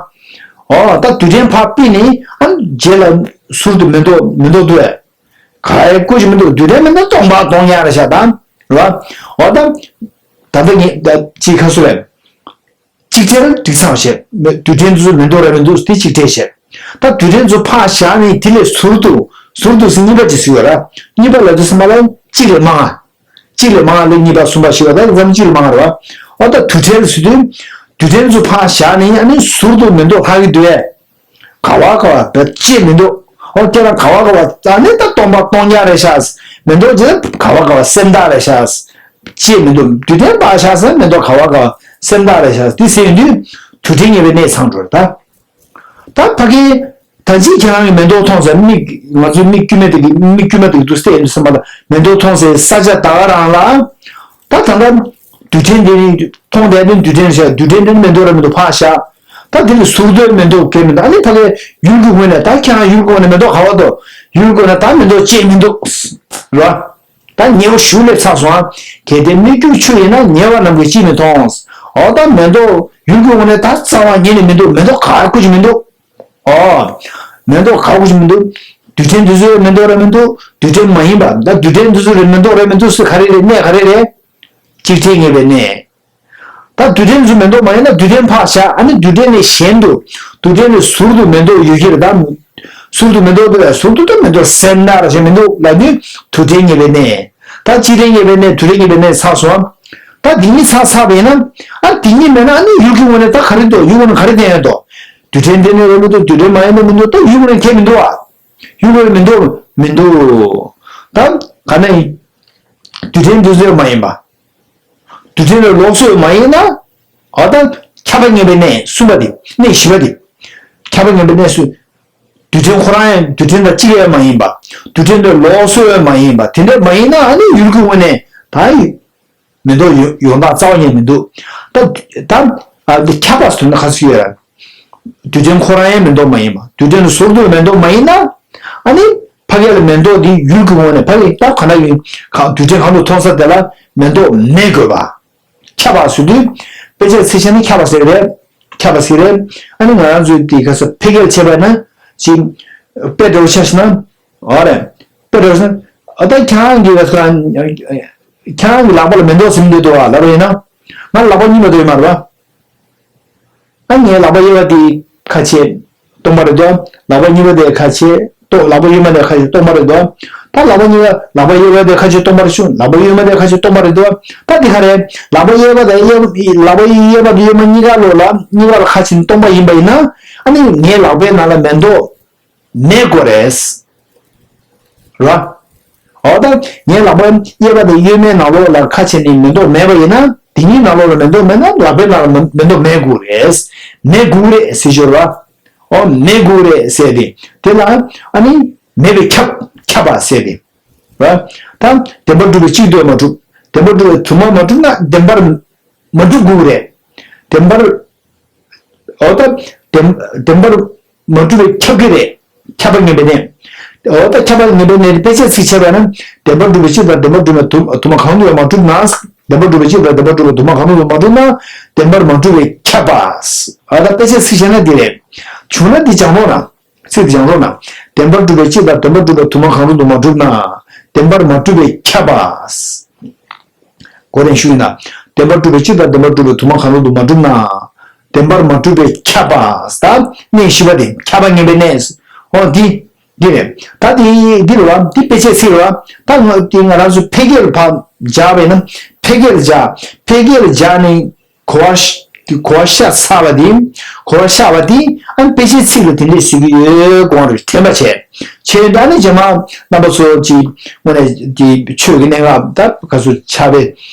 ཨོ་ད་རྡུལ་ཕྲན་ཕར་ཕུད་ནས་ཨ་རྗེས་ལ་ཟུར་དུ་མེ་ཏོག་མེ་ཏོག་འདུག་བས། ག་ཡེ་ཀུ་ཅི་མི་འདུག་རྡུལ་ཕྲན་མི་འདུག་སྟོང་པ་སྟོང་རྐྱང་རེད་ཤག་ད། རེད་བ། ཨོ་ད། ད་ལྟ་ངས་ད་ཅིག་ཁ་སུ་བས། གཅིག་ཕྲན་འགྲིག་ཚང་བྱས། མེ་རྡུལ་ཕྲན་འདི་ཚོ་མེ་ཏོག་རེད་མི་འདུག་དེ་གཅིག་ཕྲན་བྱས། ད་རྡུལ་ཕྲན་ཚོ་ཕར་བཞག་ནས་དེ་ལས་ཟུར་དུ་ཟུར་དུ་ཟེར་གཉིས་པ་ཅིག་ཟེར་བ་ར། གཉིས་པ་ལབ་དུས་ཙམ་པ་ལ་གཅིག་ལས་མང་ང་། གཅིག་ལས་མང་ང་ལས་གཉིས་པ་གསུམ་པ་བཞི་པ་ད་ཙམ་གཅིག་ལས་མང་ང་རེད་བ། ཨོ་ད་དུ་ཕྲན་ཟེར་དུས། རྡུལ་ཕྲན་ཚོ་ཕར་བཞག་ནས་ཨ་ནི་ཟུར་དུ་མེ་ཏོག་ལྷག་གི་འདུག་གས། ག་བ་ག་བ་བེད་སྤྱད་མི་འདུག་ཨོ་ཁྱེད་རང་ག་བ་ག་བ་ད་ནི་ད་སྟོང་པ་སྟོང་རྐྱང་རེད་ཤག་མེ་ཏོག་ཅིག་ག་བ་ག་བ་སེམས་ཐག་རེད་ཤག་སྤྱད་མི་འདུག་རྡུལ་ཕྲན་ཕར་བཞག་ཟེར་མེ་ཏོག་ག་བ་ག་བ་སེམས་ཐག་རེད་ཤག་འདི་ཟེར་ཡོང་དུས་དུ་ཕྲན་ངེས་པའི་གནས་ཚང་འགྲོ་རེད་ད། ད་ཕ་གི་ད་ཅི་ཁྱེད་རང་གི་མེ་ཏོག་མཐོང་ཟེར་མིག་ང་ཚོའི་མིག་དཀྱུས་མ་དེ་གི་མིག་དཀྱུས་མ་དེ་གི་འདུག་སྟེ་ཡིན་དུས་ཙམ་པ་ལ་མེ་ཏོག་མཐོང་ཟེར་ས་ཆ་ད་ག་རང་ལ། ད་ད་ལྟ་རྡུལ་ཕྲན་འདི་ནི་མཐོང་བསྡད་དུས་རྡུལ་ཕྲན་བཞག་རྡུལ་ཕྲན་འདི་ནི་མེ་ཏོག་ར་མི་འདུག་ཕར་བཞག་ད་དེ་ལ་ཟུར་དུ་མེ་ཏོག་གས་མི་འདུག་ཨ་ནི་ཕ་གིའི་ཡུལ་གྱི་ངོས་ནས་ད་ཁྱེད་རང་ཡུལ་གྱི་ངོས་ནས་མེ་ཏོག་ག་བ་འདུག་ཡུལ་གྱི་ངོས་ནས་ད་མེ་ཏོག་ཅིག་མི་འདུག་ར། ད་ཉེ་བ་ཞུ་སླེབས་ཚར་སོང་ཨ། གལ་ཏེ་སྨིག་རྒྱུ་ཆུ་ཡིན་ན་ཉེ་བ་རྣམས་ཀྱིས་ཅིས་མི་མཐོང་། འོ་ད་མེ་ཏོག་ཡུལ་གྱི་ངོས་ནས་ད་རྩ་བ་ཉིད་ནས་མི་འདུག་མེ་ཏོག་ག་ར་ཀུ་ཅི་མི་འདུག་ཨོ། མེ་ཏོག་ག་ར་ཀུ་ཅི་མི་འདུག་རྡུལ་ཕྲན་འདི་ཚོའི་མེ་ཏོག་རེད་མི་འདུག་རྡུལ་ཕྲན་མ་ཡིན་པ་ད་རྡུལ་ཕྲན་འདི་ཚོ་རེད་མེ་ཏོག་རེད་མི་འདུག་སུ་ག་རེ་རེད་གནས་ག་རེ་རེད། གཅིག་ཕྲན་ངེས་པའི་གནས། ད་རྡུལ་ཕྲན་ཚོ་མེ་ཏོག་མ་ཡིན་ན་རྡུལ་ཕྲན་ཕར་བཞག་ཨ་ནི་རྡུལ་ཕྲན་ལས་གཞན་དུ། རྡུལ་ཕྲན་ལས་ཟུར་དུ་མེ་ཏོག་ཡོད་ཀྱི་རེད་ད། ཟུར་དུ་མེ་ཏོག་འདུག་ལ་ཟུར་དུ་ད་མེ་ཏོག་སེམས་ཐག་ར་ཞིག་མི་འདུག་ལབ་དུས་རྡུལ་ཕྲན་ངེས་པའི་གནས། ད་གཅིག་ཕྲན་ངེས་པའི་གནས་རྡུལ་ཕྲན་ངེས་པའི་གནས་ཚར་སོང་། ད་འདི་གཉིས་ཚར་ཚར་བ་ཡིན་ན། ཨ་འདི་གཉིས་མེད་ན་ཨ་ནི་ཡུལ་གྱི་ངོས་ནས་ད་ག་རེ་འདུག་ཡུལ་ངོས་ནས་ག་རེ་བསྟན་ཡོད་འདུག་རྡུལ་ཕྲན་འདི་ནི་རེད་མི་འདུག་རྡུལ་ཕྲན་མ་ཡིན་ན་མི་འདུག་ད་ཡུལ་ངོས་ནས་ཁྱད་མི་འདུག་ཨ། ཡུལ་ངོས་ནས་མི་འདུག་མི་འདུག་ད་ག་ནས་ཡིན། རྡུལ་ཕྲན་འདི་ཚོ་མ་ཡིན་པ། རྡུལ་ཕྲན་ལས་ལོགས་སུ་མ་ཡིན་ན། ཨ་ད་ཁྱབ་པ་ངེས་པའི་གནས་གསུམ་པ་དེ་གནས་བཞི་པ་དེ། ཁྱབ་པ་ངེས་པའི་གནས་སུ། རྡུལ་ཕྲན་ཁོ་རང་ཡང་རྡུལ་ཕྲན་དང་གཅིག་ཡང་མ་ཡིན་པ། རྡུལ་ཕྲན་ལས་ལོགས་སུ་ཡང་མ་ཡིན་པ་དེ་འདྲ་མ་ཡིན་ན་ཨ་ནི་ཡུལ་གྱི་ངོས་ནས་ད་ཡི། མེ་ཏོག་ཡོ་ཡོང་སྟངས་རྩ་བ་ཉིད་མི་འདུག་ད་ད་ཨ་འདི་ཁྱབ་པ་ཟེར་ན་ག་ཚོད་ཡོད་ར། རྡུལ་ཕྲན་ཁོ་རང་ཡང་མེ་ཏོག་མ་ཡིན་པ་རྡུལ་ཕྲན་ལས་ཟུར་དུ་མེ་ཏོག་མ་ཡིན་ན། ཨ་ནི་ཕ་གི་ལ་མེ་ཏོག་འདི་ཡུལ་གྱི་ངོས་ནས་ཕ་གི་ད་ག་ན་ཡིན་ག་རྡུལ་ཕྲན་གང་དུ་མཐོང་ས་དེ་ལ་མེ་ཏོག་མེད་དགོས་པ། ཁྱབ་པ་ཟེར་དུས། དཔེ་ཆའི་ཚིག་ཆ་ནི་ཁྱབ་པ་ཟེར་རེད། ཁྱབ་པ་ཟེར་རེད། ཨ་ནི་ང་རང་ཚོས་དེ་ག་ས་འཕེལ་རྒྱས་བྱས་པ་ན། ཅིག་དཔེ་འདྲ་བོ་ཆ་བཞག་ན། འོ་རེད། དཔེ་འདྲ་བོ་ཆ་ན། ཨ་ད་ཁྱེད་རང་གི་ག་ས་ཁྱེད་རང་གི་ལག་པ་ལ་མེ་ཏོག་ཟིན་འདུག་དོ་བ་ལབ་པ་ཡིན་ན། ང་ལག་པ་གཉིས་མ་གཏོགས་ཡོད་མ་རེད་བ། ཨ་ངའི་ལག་པ་གཡས་པ་དེ་ཁ་ཕྱེ་སྟོང་པ་རེད་དོ། ལག་པ་གཉིས་པ་དེ་ཁ་ཕྱེ་སྟོང་། ལག་པ་གཡོན་མ་དེ་ཁ་ཕྱེ་སྟོང་པ་རེད་དོ། ད་ལག་པ་གཉིས་པ། ལག་པ་གཡས་པ་དེ་ཁ་ཕྱེ་སྟོང་པ་རེད་ཤུ། ལག་པ་གཡོན་མ་དེ་ཁ་ཕྱེ་སྟོང་པ་རེད་དོ། ད་དེ་ག་རེད། ལག་པ་གཡས་པ་དང་གཡས་པ། ལག་པ་གཡས་པ་དང་གཡོན་མ་གཉིས་ཀ་ལོགས་ལ། གཉིས་ཀ་ལ་ཁ་ཕྱེ་སྟོང་པ་ཡིན་པ་ཡིན་ན། ཨ་ནི་ངའི་ལག་པའི་ནང་ལ་མེ་ཏོག་མེད་དགོས་རེད། ར། འོ་ད་ངའི་ལག་པ་གཡས་པ་དང་གཡོན་མའི་ནང་ལོགས་ལ་ཁ་ཕྱེ་ནས་མེ་ཏོག་མེད་པ་ཡིན་ན། དེ་གཉིས་ནང་ལོགས་ལ་མེ་ཏོག་མེད་ན་ལག་པའི་ནང་ལ་མེ་མེ་ཏོག་མེད་དགོས་རེད། མེད་དགོས་རེད་ཟེར་ཞོར་བ། འོ་མེད་དགོས་རེད་ཟེར་ཏེ། དེ་ལ་ཨ་ནི་མེད་པའི་ཁྱབ་ཁྱབ་པ་ཟེར་ཏེ། ར། ད་བདེན་པར་གྲུབ་པའི་གཅིག་ཏུ་མ་གྲུབ། བདེན་པར་གྲུབ་པའི་དུ་མ་མ་གྲུབ་ན་བདེན་པར་མ་གྲུབ་དགོས་རེད། བདེན་པར། འོ་ད་བདེན་བདེན་པར་མ་གྲུབ་པའི་ཁྱབ་ཀྱི་རེད། ཁྱབ་པ་ངེས་པའི་གནས། འོ་ད་ཁྱབ་པ་ངེས་པའི་གནས་དེ་དཔེ་ཆའི་ཚིག་བྱས་པ་ན། བདེན་པར་གྲུབ་པའི་གཅིག་དང་བདེན་པར་གྲུབ་པའི་དུ་དུ་མ་གང་དུ་ཡང་མ་གྲུབ་ན། བདེན་པར་གྲུབ་པའི་གཅིག་དང་བདེན་པར་གྲུབ་པའི་དུ་མ་གང་དུ་ཡང་མ་གྲུབ་ན། བདེན་པར་མ་གྲུབ་པས་ཁྱབ་པ། འོ་ད་དཔེ་ཆའི་ཚིག་བྱས་ན་འདི་རེད། བྱུང་ན་འདི་སྦྱང་རོགས་གནང་། ཚིག་འདི་སྦྱང་རོགས་གནང་། བདེན་པར་གྲུབ་པའི་གཅིག་དང་བདེན་པར་གྲུབ་པའི་དུ་མ་གང་རུང་དུ་མ་གྲུབ་ན། བདེན་པར་མ་གྲུབ་པས་ཁྱབ་པ། གོ་རེ་ཞུ་ཡིན་ན། བདེན་པར་གྲུབ་པའི་གཅིག་དང་བདེན་པར་གྲུབ་པའི་དུ་མ་གང་རུང་དུ་མ་གྲུབ་ན། བདེན་པར་མ་གྲུབ་པས་ཁྱབ་པ། ད་གནས་བཞི་པ་དེ་ཁྱབ་པ་ངེས་པའི་གནས། འོ་འདི། འདི་རེད། ད་འདི་འདི་རེད་བ། འདི་དཔེ་ཆའི་ཚིག་རེད་བ། ད་ང་འདི་ང་རང་ཚོ་འཕེལ་རྒྱས་ལ་ཕར་སྦྱར་བས་ན། འཕེལ་རྒྱས་ལ་སྦྱར། འཕེལ་རྒྱས་ལ་སྦྱར་ནས། གོ་བ་ཤ་གོ་བ་ཤ་ཚ་བ་དེ། གོ་བ་ཤ་བ་དེ་ཨ་ནི་དཔེ་ཆའི་ཚིག་ལ་དེ་འདྲས་ཟེར་གྱི་ཡོད་དགོངས་རེད། དྲན་པ་བྱས། བྱས་ད་ནི་རྗེས་མ་རྣམ་པ་ཚོ་གཅིག་དངོས་གནས་དེ་ཆོས་ཀྱི་གནད་འགག་ད་ག་ཚོད་ཆགས་པས་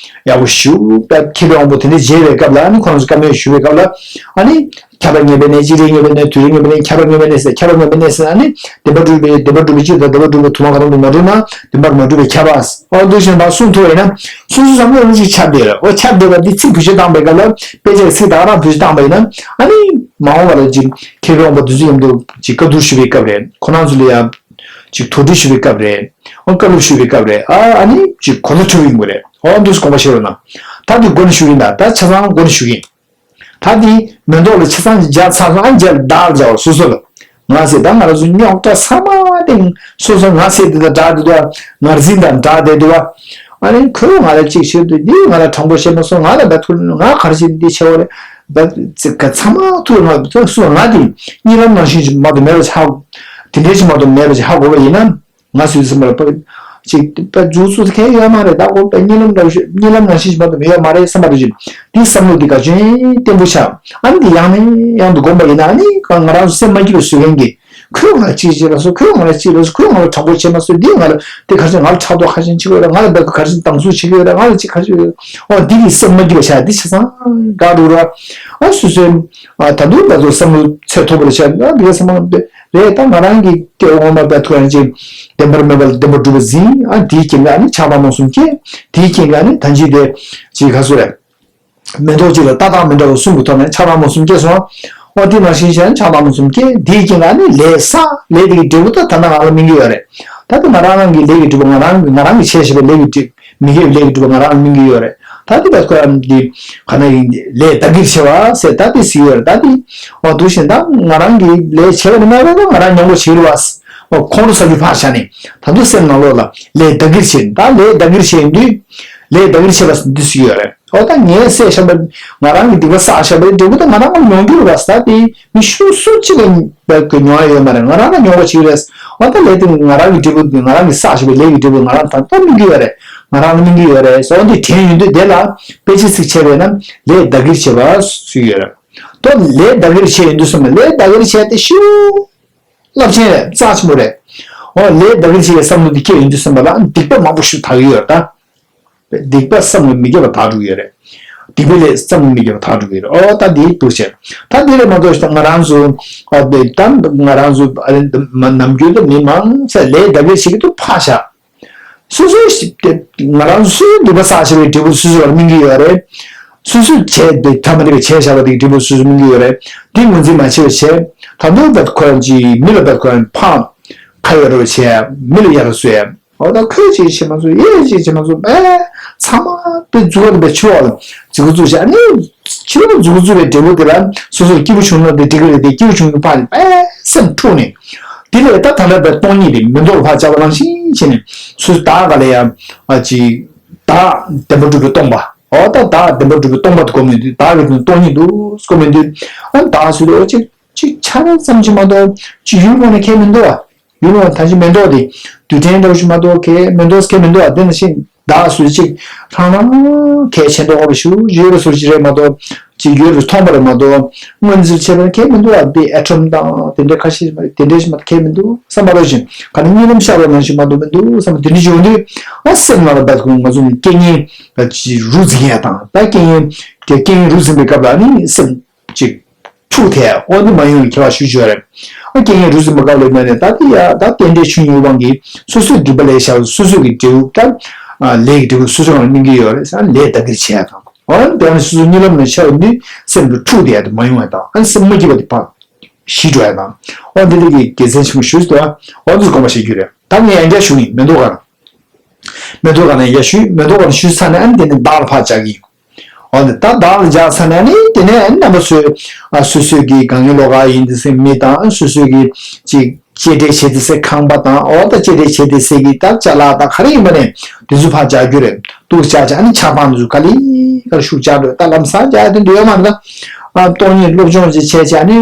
ཡག་པོ་ཞུ་ད་མཁས་པའི་དབང་པོ་དེ་འདྲས་མཇལ་བའི་སྐབས་ལ་ཨ་ནི་ཁོ་རང་ཚོ་བཀའ་མོལ་ཞུ་བའི་སྐབས་ལ་ཨ་ནི་ཁྱབ་པ་ངེས་པའི་གནས། གཅིག་རེ་ངེས་པའི་གནས། དུས་རེ་ངེས་པའི་གནས། ཁྱབ་པ་ངེས་པའི་གནས་ཟེར། ཁྱབ་པ་ངེས་པའི་གནས་ཟེར་ན་ནི་བདེན་པར་གྲུབ་པའི་བདེན་པར་གྲུབ་པའི་གཅིག་དང་བདེན་པར་གྲུབ་པའི་དུ་མ་གང་རུང་དུ་མ་གྲུབ་ན་བདེན་པར་མ་གྲུབ་པས་ཁྱབ་པ། འོ་འདུག་བཞིན་པ་གསུང་ཐུབ་པ་ཡིན་ན། སོ་སོ་བསམ་བློ་རང་ཅིག་ཁྱབ་བསྡད་ལ། འོ་ཁྱབ་བསྡད་པ་འདི་ཚིག་བེད་སྤྱོད་བཏང་པའི་སྐབས་ལ། དཔེ་ཆའི་ཚིག་ད་ག་རང་བེད་སྤྱོད་བཏང་པ་ཡིན་ན། ཨ་ནི་མ་འོངས་པ་ལ་ཅིག་མཁས་པའི་དབང་པོ་དེ་ཚོ་མཉམ་དུ་ཅིག་བཀའ་བསྡུར་ཞུ་བའི་སྐབས་རེད། ཁོ་རང་ཚོ་ལ་ཡང་ཅིག་དོགས་འདྲི་ཞུ་བའི་སྐབས་རེད། འོ་བཀའ་སློབ་ཞུ་བའི་སྐབས་རེད། ཨ་ཨ་ནི་ཅིག་གོ་བརྡ་འཕྲོད་ཡོང་གི་རེད། འོ་འདུག་སེ་དགོངས་པ་བཞེས་རོགས་གནང་། ད་འདི་མགོ་ནས་ཞུ་གི་ཡིན། ད་ད་ཆ་ཚང་མགོ་ནས་ཞུ་གི་ཡིན། ད་འདི་མེ་ཏོག་ལ་ཆ་ཚང་ཅིག་སྦྱར་ཚར་སོང་། ཨ་ནི་རྗེས་ལ་བདག་ལ་སྦྱར་བ། སོ་སོ་ལ། ང་ཟེར། ད་ང་རང་ཚོ་རྙོག་དྲ་ཚང་མ་དེ་སོ་སོ་ང་ཟེར་དེ་དང་སྦྲགས་དེ་འདུག་ང་རྫིང་དང་སྦྲགས་དེ་འདུག་ཨ་ནི་ཁོས་ང་ལ་ཅིག་བྱེད་དུས། འདི་ང་ལ་དྲང་པོ་བྱས་མ་སོང་། ང་ལ་བད་ཁུར། ང་ག་རེ་བྱེད། འདི་བྱས་པ་རེད། བད་ཚིག་ག་ཚང་མ་ཐུག་ང་སོ་ང་དེ་གཉིད་ལམ་ནང་བཞིན་ཅིག་མ་གཏོགས་མེད་པ་ཅིག་ཧ་གོ། དེ་འདྲའི་ཅིག་མ་གཏོགས་མེད་པ་ཅིག་ཧ་གོ་བ་ཡིན་ན། ང་སུས་སེམས་པར་ཕབ་ཅིག་པ་འཇུག་ཚུལ་གང་ཡང་ཡོད་མ་རེད། ད་ཁོ་པ་གཉིད་ལམ་འདྲ་བོ་ཞིག་གཉིད་ལམ་ནང་བཞིན་ཞིག་མ་གཏོགས་ཡོད་མ་རེད་བསམ་པ་རེད་ཅིག་འདི་བསམ་བློ་འདི་ག་ཅུང་བརྟན་པོ་ཆགས། ཨ་ནི་འདི་ཡང་ནས་ཡང་དུ་སྒོམ་པ་ཡིན་ན། ཨ་ནི་ང་རང་ཚོ་སེམས་མ་སྐྱིད་པ་བཟོ་མཁན་གྱི། ཁོས་ང་ལ་ཅིག་བྱས་ལ་སོ། ཁོས་ང་ལ་ཅིག་ལ་སོ། ཁོས་ང་ལ་དྲང་པོ་བྱས་མ་སོང་། འདིས་ང་ལ་དེ་ག་ཅུང་ང་ལ་ཕྲག་དོག་ག་ཅུང་བྱེད་ཀྱི་ཡོད་རེད། ང་ལ་བདག་ག་ཅུང་སྡང་ཟུག་བྱེད་ཀྱི་ཡོད་རེད། ང་ལ་ཅིག་ག་ཅུང་ཡོད་རེད། ཨོ་འདི་གི་སེམས་མ་སྐྱིད་པ་ཆགས། འདི་ཆ་ཚང་དགག་འགྲོ་ར། ཨ་སོ་སོའི་ཨ་ད་དུང་ད་དུང་བསམ་བློ་ཚད་མཐོ་པོ་ལ་བྱས། ཨ་འདི་ག་སེམས་མ་རེད། ད་ང་རང་གི་སྐྱེ་བ་སྔོན་མ་བས་ཐུག་ཡང་ཅིག་བདེན་པར་མེད་པ་ལ་བདེན་པར་གྲུབ་པ་འཛིན། ཨ་དེའི་རྐྱེན་གྱིས་ཨ་ནི་ཆགས་སྡང་རྨོངས་གསུམ་སྐྱེ། དེའི་རྐྱེན་གྱིས་ཨ་ནི་ད་ཅི་དེ་ཅིག་ག་ཚོད་རེད། མེ་ཏོག་ཅིག་ལ་ལྟ་སྟངས་མི་འདྲ་བ་གསུམ་གྱི་ཐོག་ནས་ཆགས་སྡང་རྨོངས་གསུམ་སྐྱེས་སོང་། ཨོ་དེ་ནང་བཞིན་བྱས་ན་ཆགས་སྡང་རྨོངས་གསུམ་སྐྱེ། དེའི་རྐྱེན་གྱིས་ཨ་ནི་ལས་བསགས། ལས་དེ་གི་འབྲས་བུ་ད་ད་ལྟ་ང་ལ་སྨིན་གྱི་ཡོད་རེད། ད་ལྟ་ང་རང་རང་གི་ལས་ཀྱི་འབྲས་བུ། ང་རང་ང་རང་གིས་བྱས་བཞག་པའི་ལས་ཀྱི་འབྲས། མི་དགེ་བའི་ལས་ཀྱི་འབྲས་བུ་ང་རང་ལ་སྨིན་གྱི་ཡོད་རེད། ད་དེ་བས་ཁོ་རང་གི་ག་ན་ཡིན། ལས་བདག་གིར་བྱེད་པ་ཟེར་ད་དེ་ཟེར་ཡོད་རེད། ད་དེ་འོ་འདུག་བཞིན་ད་ང་རང་གིས་ལས་བྱས་པ་ནི་མ་རེད། ད་ང་རང་མྱོང་པོ་བྱེད་རེད་བ། འོ་ཁོང་ཁྲོ་ཟ་རྒྱུ་ཕར་བཞག་ནས། ད་དུང་སེམས་ནང་ལོགས་ལ་ལས་བདག་གིར་བྱེད། ད་ལས་བདག་གིར་བྱེད་ཡོང་དུས། ལས་བདག་གིར་བྱེད་པ་འདི་ཟེར་ཡོད་རེད། འོ་ད་ངས་བསད་བཞག་པ། ང་རང་གིས་སྡིག་པ་བསགས་བཞག་པའི་འབྲས་བུ་ད་ང་རང་ལ་མྱོང་རྒྱུ་རེད་བ། ད་དེ་མི་སུ་སུ་གཅིག་ལ་བས་ཀྱི་མྱོང་ཡ་ཡོད་མ་རེད། ང་རང་ལ་མྱོང་བ་ཞིག་རེད། འོ་ད་ལས་དེ་ང་རང་གི་འབྲས་བུ་དེ། ང་རང་གིས་བསགས་བཞག་པའི་ལས་ཀྱི་འབྲས་བུ་ང་རང་ད་ལྟ་སྨིན་གྱི་ཡོད་རེད། ང་རང་ལ་སྨིན་གྱི་ཡོད་རེད། འོ་འདི་དྲན་ཡོང་དུས་དེ་ལ་དཔེ་ཆ་ཚིག་བྱས་པས་ན་ལས་བདག་གིར་བྱེད་པ་ཟེར་ཡོད་རེད། ད་ལས་བདག་གིར་བྱེད་ཡོང་དུས་སོང་ན། ལས་བདག་གིར་བྱེད་དེ་ཤུགས་རླབས་ཆེན་རེད། རྩ་ཆེན་པོ་རེད། འོ་ལས་བདག་གིར་བྱེད་པའི་བསམ་བློ་འདི་སྐྱེ་ཡོང་དུས་སེམས་པ་ལ་སྡིག་པ་མང་པོ་ཞིག་དག་གི་ཡོད་རེད་ད། སྡིག་པ་བསམ་གྱིས་མི་ཁྱབ་པ་དག་འགྲོ་གི་ཡོད་རེད། སྡིག་པའི་ལས་བསམ་གྱིས་མི་ཁྱབ་པ་དག་འགྲོ་གི་ཡོད་རེད། ཨོ་ད་འདི་འདུག་བྱས། ད་འདི་ལས་མ་གཏོགས་ད་ང་རང་ཚོ་ཨ་འདི་ད་ང་རང་ཚོ་ཨ་ནི་ནམ་རྒྱུན་དུ་མི་མང་ཆེ་ལས་བདག་གིར་བྱེད་ཀྱི་འདུག་ཕར་བཞག་སོ་སོའི་ང་རང་ཚོ་སོ་སོའི་སྡིག་པ་བསགས་བཞག་པའི་འབྲས་བུ་སོ་སོ་ལ་སྨིན་གྱི་ཡོད་རེད། སོ་སོས་བྱས་ཏེ་ཐ་མ་དེ་ག་བྱས་བཞག་པ་དེ་གི་འབྲས་བུ་སོ་སོ་སྨིན་གྱི་ཡོད་རེད། འདི་ངོས་འཛིན་མ་བྱས་པ་བྱས། ད་དུང་བད་ཁོ་རང་གི་མི་ལ་བད་ཁོ་རང་ཕངས་ཁ་ཡོད་རེད་བྱས། མི་ལ་ཡ་རབས་བཟོས། འོ་ད་ཁོས་ཅིག་བྱེད་མ་ཚུགས། ཡས་ཅིག་བྱེད་མ་ཚུགས། པས་ཚང་མ་དེ་མཛུ་གུ་དེ་བས་ཆུ་བ་ལ་མཛུ་གུ་བཙུགས་བྱས། ཨ་ནི་ཆུ་བ་མཛུ་གུ་བཙུགས་པའི་འབྲས་བུ་དེ་ལ་སོ་སོར་སྐྱིད་པོ་བྱུང་ན་དེ་འགྲིག་གི་རེད། དེ་སྐྱིད་པོ་བྱུང་གི་ཕར་ནས་པས་སེམས་འཁྲུགས་ནས། དེ་ལས་ད་ད་ལྟ་བའི་སྟོང་ཉིད་དེ་མེ་ཏོག་ལ་ཕར་བཅག་པ་ནང་བཞིན་བྱས་ནས། སོ་སོའི་བདག་ག་ལ་ཡ་ཨ་ཅིག་བདག་བདེན་པར་གྲུབ་པས་སྟོང་པ། འོ་ད་བདག་བདེན་པར་གྲུབ་པས་སྟོང་པ་དེ་སྒོམ་ཡོང་དུས། བདག་གི་དོན་སྟོང་ཉིད་འདུག་སྒོམ་ཡོང་དུས། ཨ་བདག་ཟེར་དུས་འོ་ཅིག་ཅིག་ཆ་ར་ཙམ་ཞིག་མ་གཏོགས་ཅིག་ཡུལ་ངོས་ནས་ཁྱད་མི་འདུག་བ། ཡུལ་ངོས་ད་ཅིག་མེ་ཏོག་དེ་རྡུལ་ཕྲན་འདྲ་བོ་ཞིག་མ་གཏོགས་ཁྱད་མེ་ཏོག་ཁྱད་མི་འདུག་བ། དེ་ནང་བཞིན་བདག་ཟེར་ཅིག་ལྷང་ལྷང་ཁྱད་ཆེ་མདོག་ཁ་པོ་ཞིག་ཡོད་པའི་བཟོ་ཅིག་རེད་མ་གཏོགས། ཅིག་ཡོད་པའི་མཐོང་བ་རེད་མ་གཏོགས། སྔོན་ཚུལ་བྱས་པ་ན་ཁྱད་མི་འདུག་བ། དེ་ཨེ་ཊོམ་དང་དེ་འདྲའི་ཁ་ཤས་དེ་འདྲའི་ཞིག་མ་གཏོགས་ཁྱད་མི་འདུག་བསམ་པ་རེད། ཅིག་ག་ནས་གཉིད་ལམ་ཤར་བ་ནང་བཞིན་མ་གཏོགས་མི་འདུག་བསམ་པ་དེ་འདྲ་ཅིག་ཡོང་དུས། ཨ་སེམས་ནང་ལ་བབས་ཁོང་ང་ཚོ་ནི་རྐྱེན་ངན་ཅིག་རུ་འཛིན་ཡ་དང་། ད་རྐྱེན་ངན་དེ་རྐྱེན་ངན་རུ་འཛིན་པའི་སྐབས་ལ་ནི་སེམས་ཅིག་འཁྲུགས་ཐལ། འོ་འདི་མ་ཡོང་བའི་ཁྱད་པར་ཞུ་ཆོག་རེད། ཨ་རྐྱེན་ངན་རུ་འཛིན་པའི་སྐབས་ལ་ཡོད་ནས། ད་དེ་ཡ་ད་རྟེན་འབྲེལ་ཆོས་ཉིད་དབང་གིས་སོ་སོའི་སྒྲིབ་པ་ལས་བྱ་བ་སོ་སོའི་གི་འབྲས་བུ་ད། ཨ་ལས་ཀྱི་འབྲས་བུ་སོ་སོའི་ངང་ལ་སྨིན་གྱི་ཡོད་རེད་ཟེར། ཨ་ལས་བདག་གིར་བྱེད་ཡ་དང་། འོ་དེ་ནི་སོ་སོའི་གཉིད་ལམ་ནས་ཤར་བ་ནི་སེམས་ལ་འཁྲུགས་བསྡད་ཡ་དེ་མ་ཡོང་བ་དང་། ཨ་སེམས་མ་སྐྱིད་པ་དེ་ཕར་ཞི་འགྲོ་ཡ་དང་། འོ་འདི་འདྲ་གི་དགེ་མཚན་ཆེན་པོ་ཞིག་འདུག་འོ་འདི་དགོངས་པ་བཞེས་རྒྱུ་རེད། ད་ངས་ཡང་བསྐྱར་ཞུ་གི་ཡིན། མེ་ཏོག་སྒང་། མེ་ཏོག་སྒང་ནས་ཡར་ཞུས། མེ་ཏོག་སྒང་ནས་ཞུས་ཚར་ནས་ཨ་ནི་དེ་ནས་བདག་ལ་ཕར་བཅར་གྱི་ཡིན། འོ་ནི་ད་བདག་ལ་སྦྱར་ཚར་ནས་ཨ་ནི་དེ་ནས་ཨ་ནི་རྣམ་པ་ཚོས་ཨ་སོ་སོའི་གི་དཀའ་ངལ་ལོགས་ཀ་ཡིན་དུས་སེ་མི་དང་། སོ་སོའི་གི་ཅིག་གཅེས་སྤྲས་བྱེད་དུས་སེ་ཁང་པ་དང་། འོ་ད་གཅེས་སྤྲས་བྱེད་དུས་སེ་གི་ད་ཅ་ལག་དང་ག་རེ་ཡིན་པ་ནས་དེ་ཚོ་ཕར་སྦྱར་རྒྱུ་རེད། འདུག་སེ་སྦྱར་བྱས་ཨ་ནི་ཆབ་འབངས་དེ་ཚོ་ག་ལེ་ག་ལེ་ཤུགས་སྦྱར་འགྲོ། ད་ལམ་སང་སྦྱར་དེ་འདྲ་ཡོད་མ་རེད། ད་ཨ་སྟོང་ཉིད་སློབ་སྦྱོང་ཅིག་བྱས་བྱས་ཨ་ནི་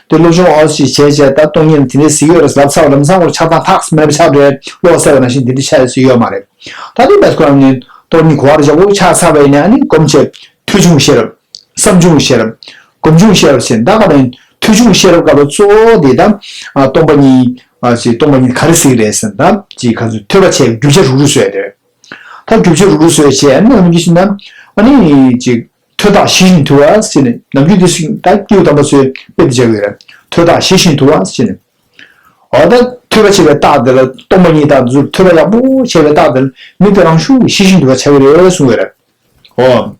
དེ་སློབ་སྦྱོང་འོ་ཅིག་བྱས་བྱས། ད་སྟོང་ཉིད་དེ་འདྲ་ཟེར་ཡོད་རེད་ལབ་ཚར་བ། ལམ་སང་ཁོ་ཆབ་འབངས་ཐག་མེད་པ་ཆགས་འགྲོ། བློ་གསལ་བ་ནང་བཞིན་དེ་འདྲ་ཆགས་ཡོད་ཟེར་ཡོད་མ་རེད། ད་དེ་བས་ཁོ་རང་ནི་སྟོང་ཉིད་གོ་བ་རེ་བཞག་པོ་ཆགས་ཚར་བ་ཡིན་ན། ཨ་ནི་སྒོམ་བྱས་ཐོས་བྱུང་ཤེས་རབ། བསམ་བྱུང་ཤེས་རབ། སྒོམ་བྱུང་ཤེས་རབ་ཟེར། ད་ག་ནས་ཐོས་བྱུང་ཤེས་རབ་སྐབས་ལ་གཙོ་བོ་དེ་ད་ཨ་སྟོང་པ་ཉིད། ཨ་ཅིག་སྟོང་པ་ཉིད་ག་རེ་ཟེར་གི་རེད་ཟེར་ན། ད་ཅིག་ག་ཚོད་ཐོས་པ་བྱས་རྒྱུ་ཆ་རུག་རུག་བཟོས་ཏེ། ད་རྒྱུ་ཆ་རུག་རུག་བཟོས་བྱས་ཨ་ནི་ནམ་རྒྱུན་བྱས་ན་ཨ་ནི་ཅིག་ཐོས་བདག་ཞི་ཞིང་དུལ་བ་ཟེར་ནས། ནམ་རྒྱུན་དེ་ཞིག་ད་སྐྱེས་བུ་དམ་པ་ཚོས་དཔེ་དེ་བྱ་གི་ཡོད་རེད། ཐོས་བདག་ཞི་ཞིང་དུལ་བ་ཟེར་ནས། འོ་ད་ཐོས་པ་བྱས་པའི་རྟགས་དེ་ལ། སྟོང་པ་ཉིད་དང་དེ་ཚོར་ཐོས་པ་ཡག་པོ་བྱས་པའི་རྟགས་དེ་ལ་མི་དེ་རང་ཤུགས་ཞི་ཞིང་དུལ་བ་ཆགས་ཀྱི་རེད་གསུངས་པ་རེད། འོ།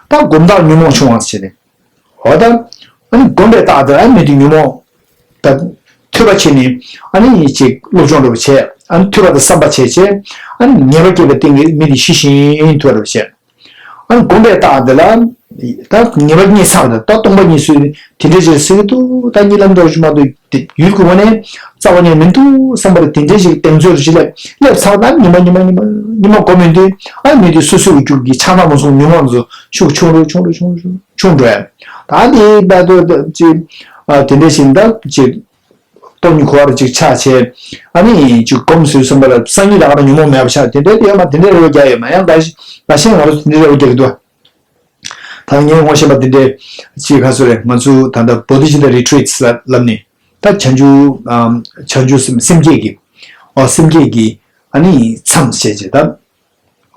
ད་སྒོམ་རྟགས་ཉོན་མོངས་ཆུང་བ་ཟེར་ནས། འོ་ད། ཨ་ནི་སྒོམ་པའི་རྟགས་དེ་ལ་མི་དེ་ཉོན་མོངས། ད་ཐོས་པ་བྱས་ནས་ཨ་ནི་ཅིག་སློབ་སྦྱོང་འདྲ་པོ་བྱས། ཨ་ནི་ཐོས་པ་དང་བསམ་པ་བྱས་བྱས། ཨ་ནི་ངེས་པ་སྐྱེས་པའི་སྟེང་གི་མི་དེ་ཞི་ཞིང་དུལ་བ་འདྲ་པོ་བྱས། ཨ་ནི་སྒོམ་པའི་རྟགས་དེ་ལ། ད་ངེས་པ་རྙེད་ཚར་བ་དང་། ད་སྟོང་པ་ཉིད་ཟེར་དེ་འདྲའི་ཅིག་ཟེར་གྱི་འདུག་ད་གཉིད་ལམ་འདྲ་ཞིག་མ་གཏོགས་དེ་ཡུལ་གྱི་ངོས་ནས་རྩ་བ་ནས་མི་འདུག་བསམ་པ་རེད། དེ་འདྲའི་ཅིག་གདེང་ཚོད་རེ་ཞིག་སླེབས། སླེབས་ཚར་བ་དང་ཉི་མ་ཉི་མ་ཉི་མ་ཉི་མ་སྒོམ་ཡོང་དུས། ཨ་མི་དེ་སོ་སོ་གི་རྒྱུད་ཀྱི་ཆགས་སྡང་རྨོངས་གསུམ་ཉོན་མོངས་དེ་ཚོ་ཤུགས་ཆུང་རུ་ཆུང་རུ་ཆུང་རུ་ཆུང་འགྲོ་ཡ། ད་དེ་བར་དུ་ཅིག་ཨ་དེ་འདྲ་ཞིག་ད་ཅིག་སྟོང་ཉིད་གོ་བར་ཅིག་ཆགས་བྱས། ཨ་ནི་ཅིག་སྒོམ་ཟེར་བསམ་པ་ལ་སང་ཉིན་ལ་ང་ལ་ཉོན་མོངས་མེད་པ་ཆགས། དེ་འདྲའི་དེ་ཡོད་མ། དེ་འདྲའི་རེ་བ་རྒྱག་ཡོད་མ། ཡང་འགའ་ཤས་འགའ་ཤས་ང་ཚོ་དེ་འདྲའི་རེ་བ་རྒྱག་གི་འདུག་ད་ངས་ངོ་ཤེས་པ་དེ་འདྲའི་ཅིག་ག་ཚོད་རེད། ང་ཚོ་ད་ལྟ་བོ་དྷི་ཅི་ཏ་རི་ཊི་རིཊ་ལ་ལབ་ནས། ད་བྱང་ཆུབ་ཨམ་བྱང་ཆུབ་སེམས་སེམས་བསྐྱེད་ཀྱི། ཨོ་སེམས་བསྐྱེད་ཀྱི་ཨ་ནི་མཚམས་བྱས་བྱས་ད།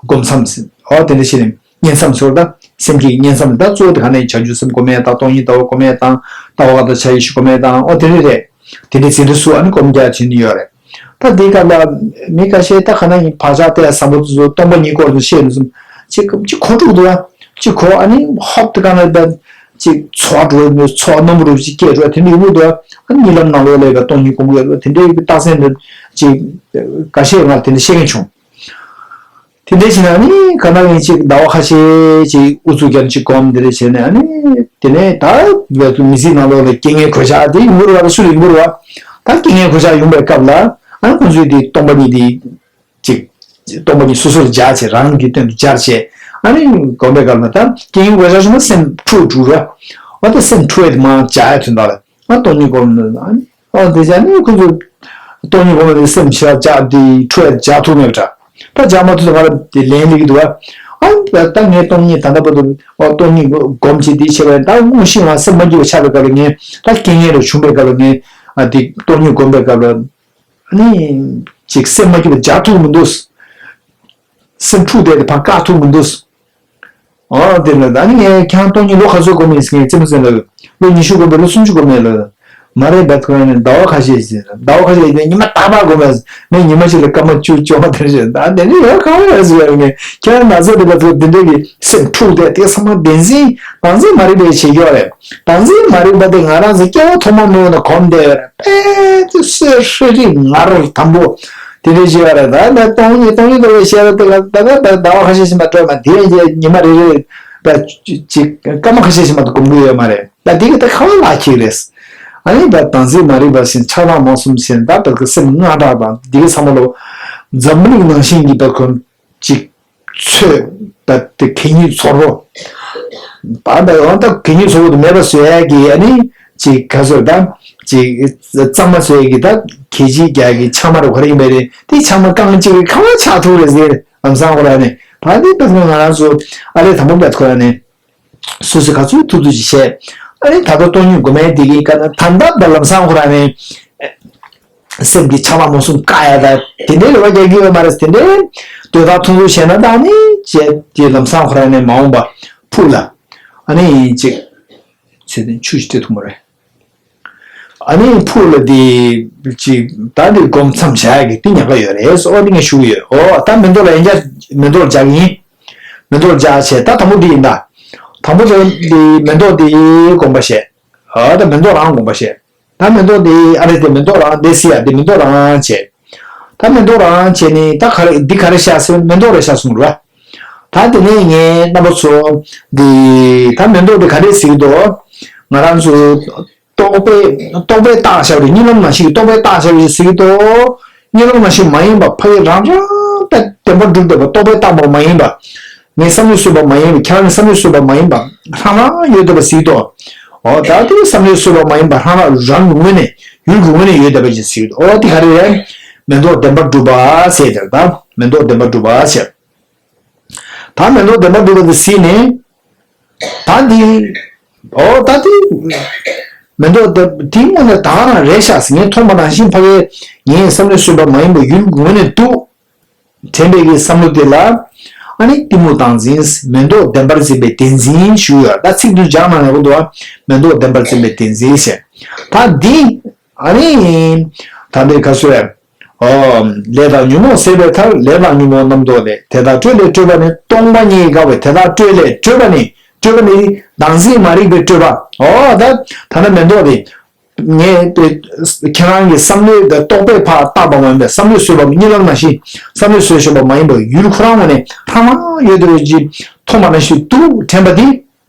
སྒོམ་མཚམས་ཟེར། འོ་དེ་འདྲ་བྱས་ནས་བསྙེན་མཚམས་ཟེར། ད་སེམས་བསྐྱེད་ཀྱི་བསྙེན་མཚམས་ད་གཙོ་བོ་དེ་ག་ནས་བྱང་ཆུབ་སེམས་སྒོམ་ཡས་དང་། སྟོང་ཉིད་ལྟ་བ་སྒོམ་ཡས་དང་། ལྟ་བ་དང་བྱ་བའི་གཞི་སྒོམ་ཡས་དང་། འོ་དེ་འདྲ་རེད། དེ་འདྲའི་ཟིན་བྲིས་སུ་ཨ་ནི་སྒོམ་རྒྱག་བྱེད་ནི་ཡོད་རེད། ད་དེའི་སྐབས་ལ་མི་ཁ་ཤས་ད་ག་ན་ཡིན་བག་ཆགས་དེ་བཟང་པོ་དེ་ཚོ་སྟོང་པ་ཉིད་སྐོར་དུ་བཤད་ནས་སོང་། ཅིག་ཅིག་གོ་འགྲོ་འདུག་ཨ། ཅིག་གོ་ཨ་ནི་ཧོབ་དེ་ག་ན་ད་ཅིག་ཚོར་བ་འགྲོ་ནས་ཚོར་བ་རྣོན་པོ་རུ་ཅིག་སྐྱེས་འགྲོ་དེ་འདྲ་ཡོང་གི་འདུག་ཨ་ནི་གཉིད་ལམ་ནང་ལོགས་ལ་ཡོད་པའི་སྟོང་ཉིད་སྒོམ་གྱི་ཡོད་པ་དེ་འདྲའི་རྟགས་མཚན་འདི་ཅིག་འགའ་ཤས་ང་དེ་འདྲ་བཤད་མཁན་བྱུང་། དེ་འདྲ་བྱས་ན་ནི་ག་ན་ཡིན་ཅིག་ཟླ་བ་ཁ་ཤས་ཅིག་ཨུ་ཚུགས་རྒྱབ་ཅིག་སྒོམ་དེ་འདྲ་བྱས་ནས། ཨ་ནི་དེ་ནས་ད་བས་ཚུགས་མི་ཚེའི་ནང་ལོགས་ལ་རྐྱེན་ངན་གོད་ཆག་དེ་ཡོང་གི་རེད་བ། སུ་ལ་ཡོང་གི་རེད་བ། ད་རྐྱེན་ངན་གོད་ཆག་ཡོང་པའི་སྐབས་ལ་ཨ་ནི་ཁོང་ཚོས་དེ་སྟོང་པ་ཉིད་དེ་ཅིག་སྟོང་པ་ཉིད་སོ་སོར་སྦྱར་བྱས། རང་གི་དོན་དུ་སྦྱར་བྱས། ཨ་ནི་སྒོམ་པའི་སྐབས་ལ་ད་རྐྱེན་ངན་གོད་ཆག་བྱུང་ན་སེམས་འཁྲུག་འགྲོ་ར། འོ་ད་སེམས་འཁྲུག་ཡས་དེ་མར་སྦྱར་ཡ་དོན་དག་ལ། ཨ་སྟོང་ཉིད་སྒོམ་ནི་ཨ་ནི། ཨ་དེ་བྱས་ནས་ཁོ་ཚོ་སྟོང་ཉིད་སྒོམ་པ་དེ་སེམས་ཤར་བྱ་དེ་འཁྲུལ་བྱ་ཐུབ་མེད་པ་འདྲ། ད་བྱ་མ་ཐུབ་ཙང་ང་ལ་དེ་ལན་སླེབས་ཀྱི་འདུག་ཨ། ཨ་ད་ངས་སྟོང་ཉིད་ད་ལྟ་བར་དུ་ཨ་སྟོང་ཉིད་སྒོམ་བྱེད་དེ་བྱས་པ་ཡིན། ད་དངོས་གཞི་ང་སེམས་མ་སྐྱིད་པ་ཆགས་པའི་སྐབས་ལ་ངས། ད་རྐྱེན་ངན་རེ་བྱུང་བའི་སྐབས་ལ་ངས་ཨ་དེ་སྟོང་ཉིད་སྒོམ་པའི་སྐབས་ལ་ཨ་ནི་ཅིག་སེམས་མ་སྐྱིད་པ་སྦྱར་ཐུབ་མི་འདུག་སེམས་འཁྲུག་བསྡད་དེ་ཕར་བཀག་ཐུབ་མི་འདུག་ཨོ་དེ་ལ་ད་ནི་ངས་ཁྱེད་རང་སྟོང་ཉིད་ལོ་ག་ཚོད་སྒོམ་ཡིན་ཟེར། ངས་རྩེད་མོ་རྩེ་ལ་ལོ་ཉི་ཤུ་སྒོམ་པས་ལོ་སུམ་ཅུ་སྒོམ་མེད་ལ། མ་རེད་པས། ཁོ་རང་ནི་ཟླ་བ་ཁ་ཤས་ཟེར། ཟླ་བ་ཁ་ཤས་ཟེར་ཉི་མ་རྟག་པར་སྒོམ་པས། ངས་ཉི་མ་གཅིག་ལ་སྐར་མ་བཅུ་བཅོ་ལྔ་དེ་རེད། ད་དེ་ནི་ཡང་གང་ཡང་ཟེར་ཡ་ངས་ཁྱེད་རང་ན་ཚོད་དེ་ལ་ཚོད་དེ་འདྲ་གི་སེམས་འཁྲུག་བསྡད་དེ་ཚང་མ་བདེན་འཛིན་བདག་འཛིན་མ་རིག་པས་བྱེད་ཀྱི་ཡོད་རེད། བདག་འཛིན་མ་རིག་པ་དེ་ང་རང་ཚོ་སྐྱེ་བ་ཐོག་མ་མེད་པ་ནས་གོམས་བསྡད་ཡོད་རེད། དཔེ་དེ་སོས་ཧྲི་རི་ངར་དམ་པོ། དེ་འདྲའི་བྱས་པ་རེད། ད་ད་སྟོང་ཉིད་སྟོང་ཉིད་ལྟ་བུའི་ཤེས་རབ་དེ་ལ་ད་ད་ད་ཟླ་བ་ཁ་ཤས་ཤིག་མ་སྤྲོད་མ་དེ་ཉི་མ་རེ་རེ་ད་ཅིག་སྐར་མ་ཁ་ཤས་ཤིག་མ་གཏོགས་སྒོམ་གི་ཡོད་མ་རེད། ད་དེ་གི་ད་ཁ་བ་ལག་ཁྱེར་རེད། ཨ་ནི་ད་དམ་ཚིག་མ་རིག་པ་ཞིག་ཆགས་སྡང་རྨོངས་གསུམ་ཞིག་ད་བད་ཀྱི་སེམས་དངངས་སྐྲག་དང་དེ་གི་ཚང་མ་ལོ་འཛམ་བུ་གླིང་ནང་བཞིན་གྱི་བད་ཀྱི་ཅིག་ཚོད་ད་དེ་གད་སྙིགས་ཚོར་རོ། ད་ད་ཡང་ད་གད་སྙིགས་ཚོར་བོ་དེ་མེད་པ་བཟོ་ཡ་གི་ཨ་ནི་ཅིག་ག་ཚོད་ད་ཅིག་གཙང་མ་བཟོ་ཡ་གི་ད་གད་ཕྱིས་རྒྱག་གི་ཆང་མ་རུ་ག་རེ་ཡིན་པ་རེད། དེ་ཆང་མ་རྐང་གཅིག་གི་ཁ་བ་ཆགས་ཐུབ་རེད་ཟེར། ལམ་སང་ཁོ་ར་ནི་ད་དེ་ད་ང་རང་ཚོ་ཨ་ལས་དང་པོ་ད་ཁོ་ར་ནི་སོ་སོ་ག་ཚོད་ཐུབ་ཐུབ་ཅིག་བྱས། ཨ་ནི་ད་ལྟ་སྟོང་ཉིད་སྒོམ་ཡ་དེ་གི་ཀ་ན་ད་ད་ད་ལམ་སང་ཁོ་ར་ནི། སེམས་ཀྱི་ཆགས་སྡང་རྨོངས་གསུམ་བཀག་ཡ་ད་དེ་འདྲའི་རེ་བ་རྒྱག་གི་ཡོད་མ་རེད། དེ་འདྲའི་འདོད་ཐག་ཐུང་ཐུང་བྱས་ན་ད་ནི་བྱས་དེ་ལམ་སང་ཁོ་ར་ནས་མ་འོངས་པ་ཕུགས་ལ་ཨ་ནི་ཅིག་ཚོད་ལྡན་ཆུ་ཞིག་སྤྲད་ཐུབ་མ་རེད། ཨ་ནི་ཕུགས་ལ་དེ་ཅིག་ད་དེ་སྒོམ་མཚམས་བཞག་ཡ་གི་དེ་ཉེན་ཁ་ཡོད་རེད། ཨོ་དེ་ངས་ཞུ་གི་ཡོད། ཨོ་ད་མེ་ཏོག་ལ་ཡན་ཆད་མེ་ཏོག་ལ་བཞག་གི་ཡིན། མེ་ཏོག་ལ་བཞག་བྱས་ད་དང་པོ་དེ་ཡིན་ད། དང་པོ་དེ་དེ་མེ་ཏོག་དེ་སྒོམ་པ་བྱས། ཨོ་ད་མེ་ཏོག་རང་སྒོམ་པ་བྱས། ད་མེ་ཏོག་དེ་ཨ་རེ་དེ་མེ་ཏོག་རང་དེ་སི་ཡ་དེ་མེ་ཏོག་རང་བྱས། ད་མེ་ཏོག་རང་བྱས་ནི་ད་ག་རེ་འདི་ག་རེ་ཤ་ཟེར་མེ་ཏོག་རེ་ཤ་གསུངས་རེད་བ། ད་དེ་ནས་ངས་རྣམ་པ་ཚོ་འདི་ད་མེ་ཏོག་དེ་ག་རེ་ཟེར་གི་འདུག་ང་རང་ཚོ་རྟོག་པས་རྟོག་པས་བཏགས་བཞག་པ་རེད། གཉིད་ལམ་ནང་བཞིན་གྱི་རྟོག་པས་བཏགས་བཞག་པ་རེད་ཟེར་གི་འདུག་གཉིད་ལམ་ནང་བཞིན་མ་ཡིན་པ་ཕ་གི་རང་རང་དེ་བདེན་པར་གྲུབ་བསྡད་པ་རྟོག་པས་བཏགས་པ་མ་ཡིན་པ། ངས་བསམ་བློ་བཟོས་པ་མ་ཡིན་པ་ཁྱེད་རང་གིས་བསམ་བློ་བཟོས་པ་མ་ཡིན་པ་རང་རང་ཡོད་བསྡད་པ་ཟེར་གི་འདུག་ཨོ་ད་དེ་བསམ་བློ་བཟོས་པ་མ་ཡིན་པ་རང་རང་རང་གི་ངོས་ནས་ཡུལ་གྱི་ངོས་ནས་ཡོད་བསྡད་པ་ཞིག་ཟེར་གི་འདུག་ཨོ་དེ་ག་རེ་རེད། མེ་ཏོག་བདེན་པར་གྲུབ་པ་ཟེར་དེར་ད་མེ་ཏོག་བདེན་པར་གྲུབ་པ་ཟེར། ད་མེ་ཏོག་བདེན་པར་གྲུབ་པ་དེ་ཟིན་ནས་ད་འདི་ཨོ་ད་དེ་མེ་ཏོག་དེ་དེའི་སྔོན་ནས་ད་ག་རང་རེད་ཤག་ངས་མཐོང་པ་ནང་བཞིན་ཕ་གིའི་ངས་བསམ་བློ་བཟོས་པ་མ་ཡིན་པ་ཡུལ་གྱི་ངོས་ནས་འདུག་དྲན་པའི་གི་བསམ་བློ་དེ་ལ། ཨ་ནི་གཏི་མུག་བདག་འཛིན། མེ་ཏོག་བདེན་པར་འཛིན་པའི་བདེན་འཛིན་ཞུ་ཡོད། ད་ཚིག་འདི་སྦྱང་ན་ཡག་པོ་འདུག་མེ་ཏོག་བདེན་པར་འཛིན་པའི་བདེན་འཛིན་ཞེས། ད་འདི། ཨ་ནི། ད་འདི་ག་ཚོད། ཨོ། ལས་དང་ཉོན་མོངས་ཟད་པའི་མཐར། ལས་དང་ཉོན་མོངས་རྣམ་རྟོག་ལས། དེ་དག་སྤྲོས་ལས་སྤྲོས་པ་ནི། སྟོང་པ་ཉིད་དགག་པའི་དེ་དག་སྤྲོས་ལས་སྤྲོས་པ་ནི། སྤྲོས་པ་ནི་བདག་འཛིན་མ་རིག་པའི་སྤྲོས་པ། ཨོ་ད། ད་ནི་མེ་ཏོག་དེ། ངས་དེ་ཁྱེད་རང་གི་བསམ་བློའི་དེ་རྟོག་པས་ཕར་བཏགས་པ་མ་ཡིན་པས་བསམ་བློས་བཟོས་པ་གཉིད་ལམ་ནང་བཞིན་བསམ་བློས་བཟོས་བཞིན་པ་མ་ཡིན་པར་ཡུལ་ཁོ་རང་ངོས་ནས་ཐ་མ་ཡོད་དེ་བའི་ཅིག་མཐོང་བ་ནང་བཞིན་དུ་དྲན་པ་འདི་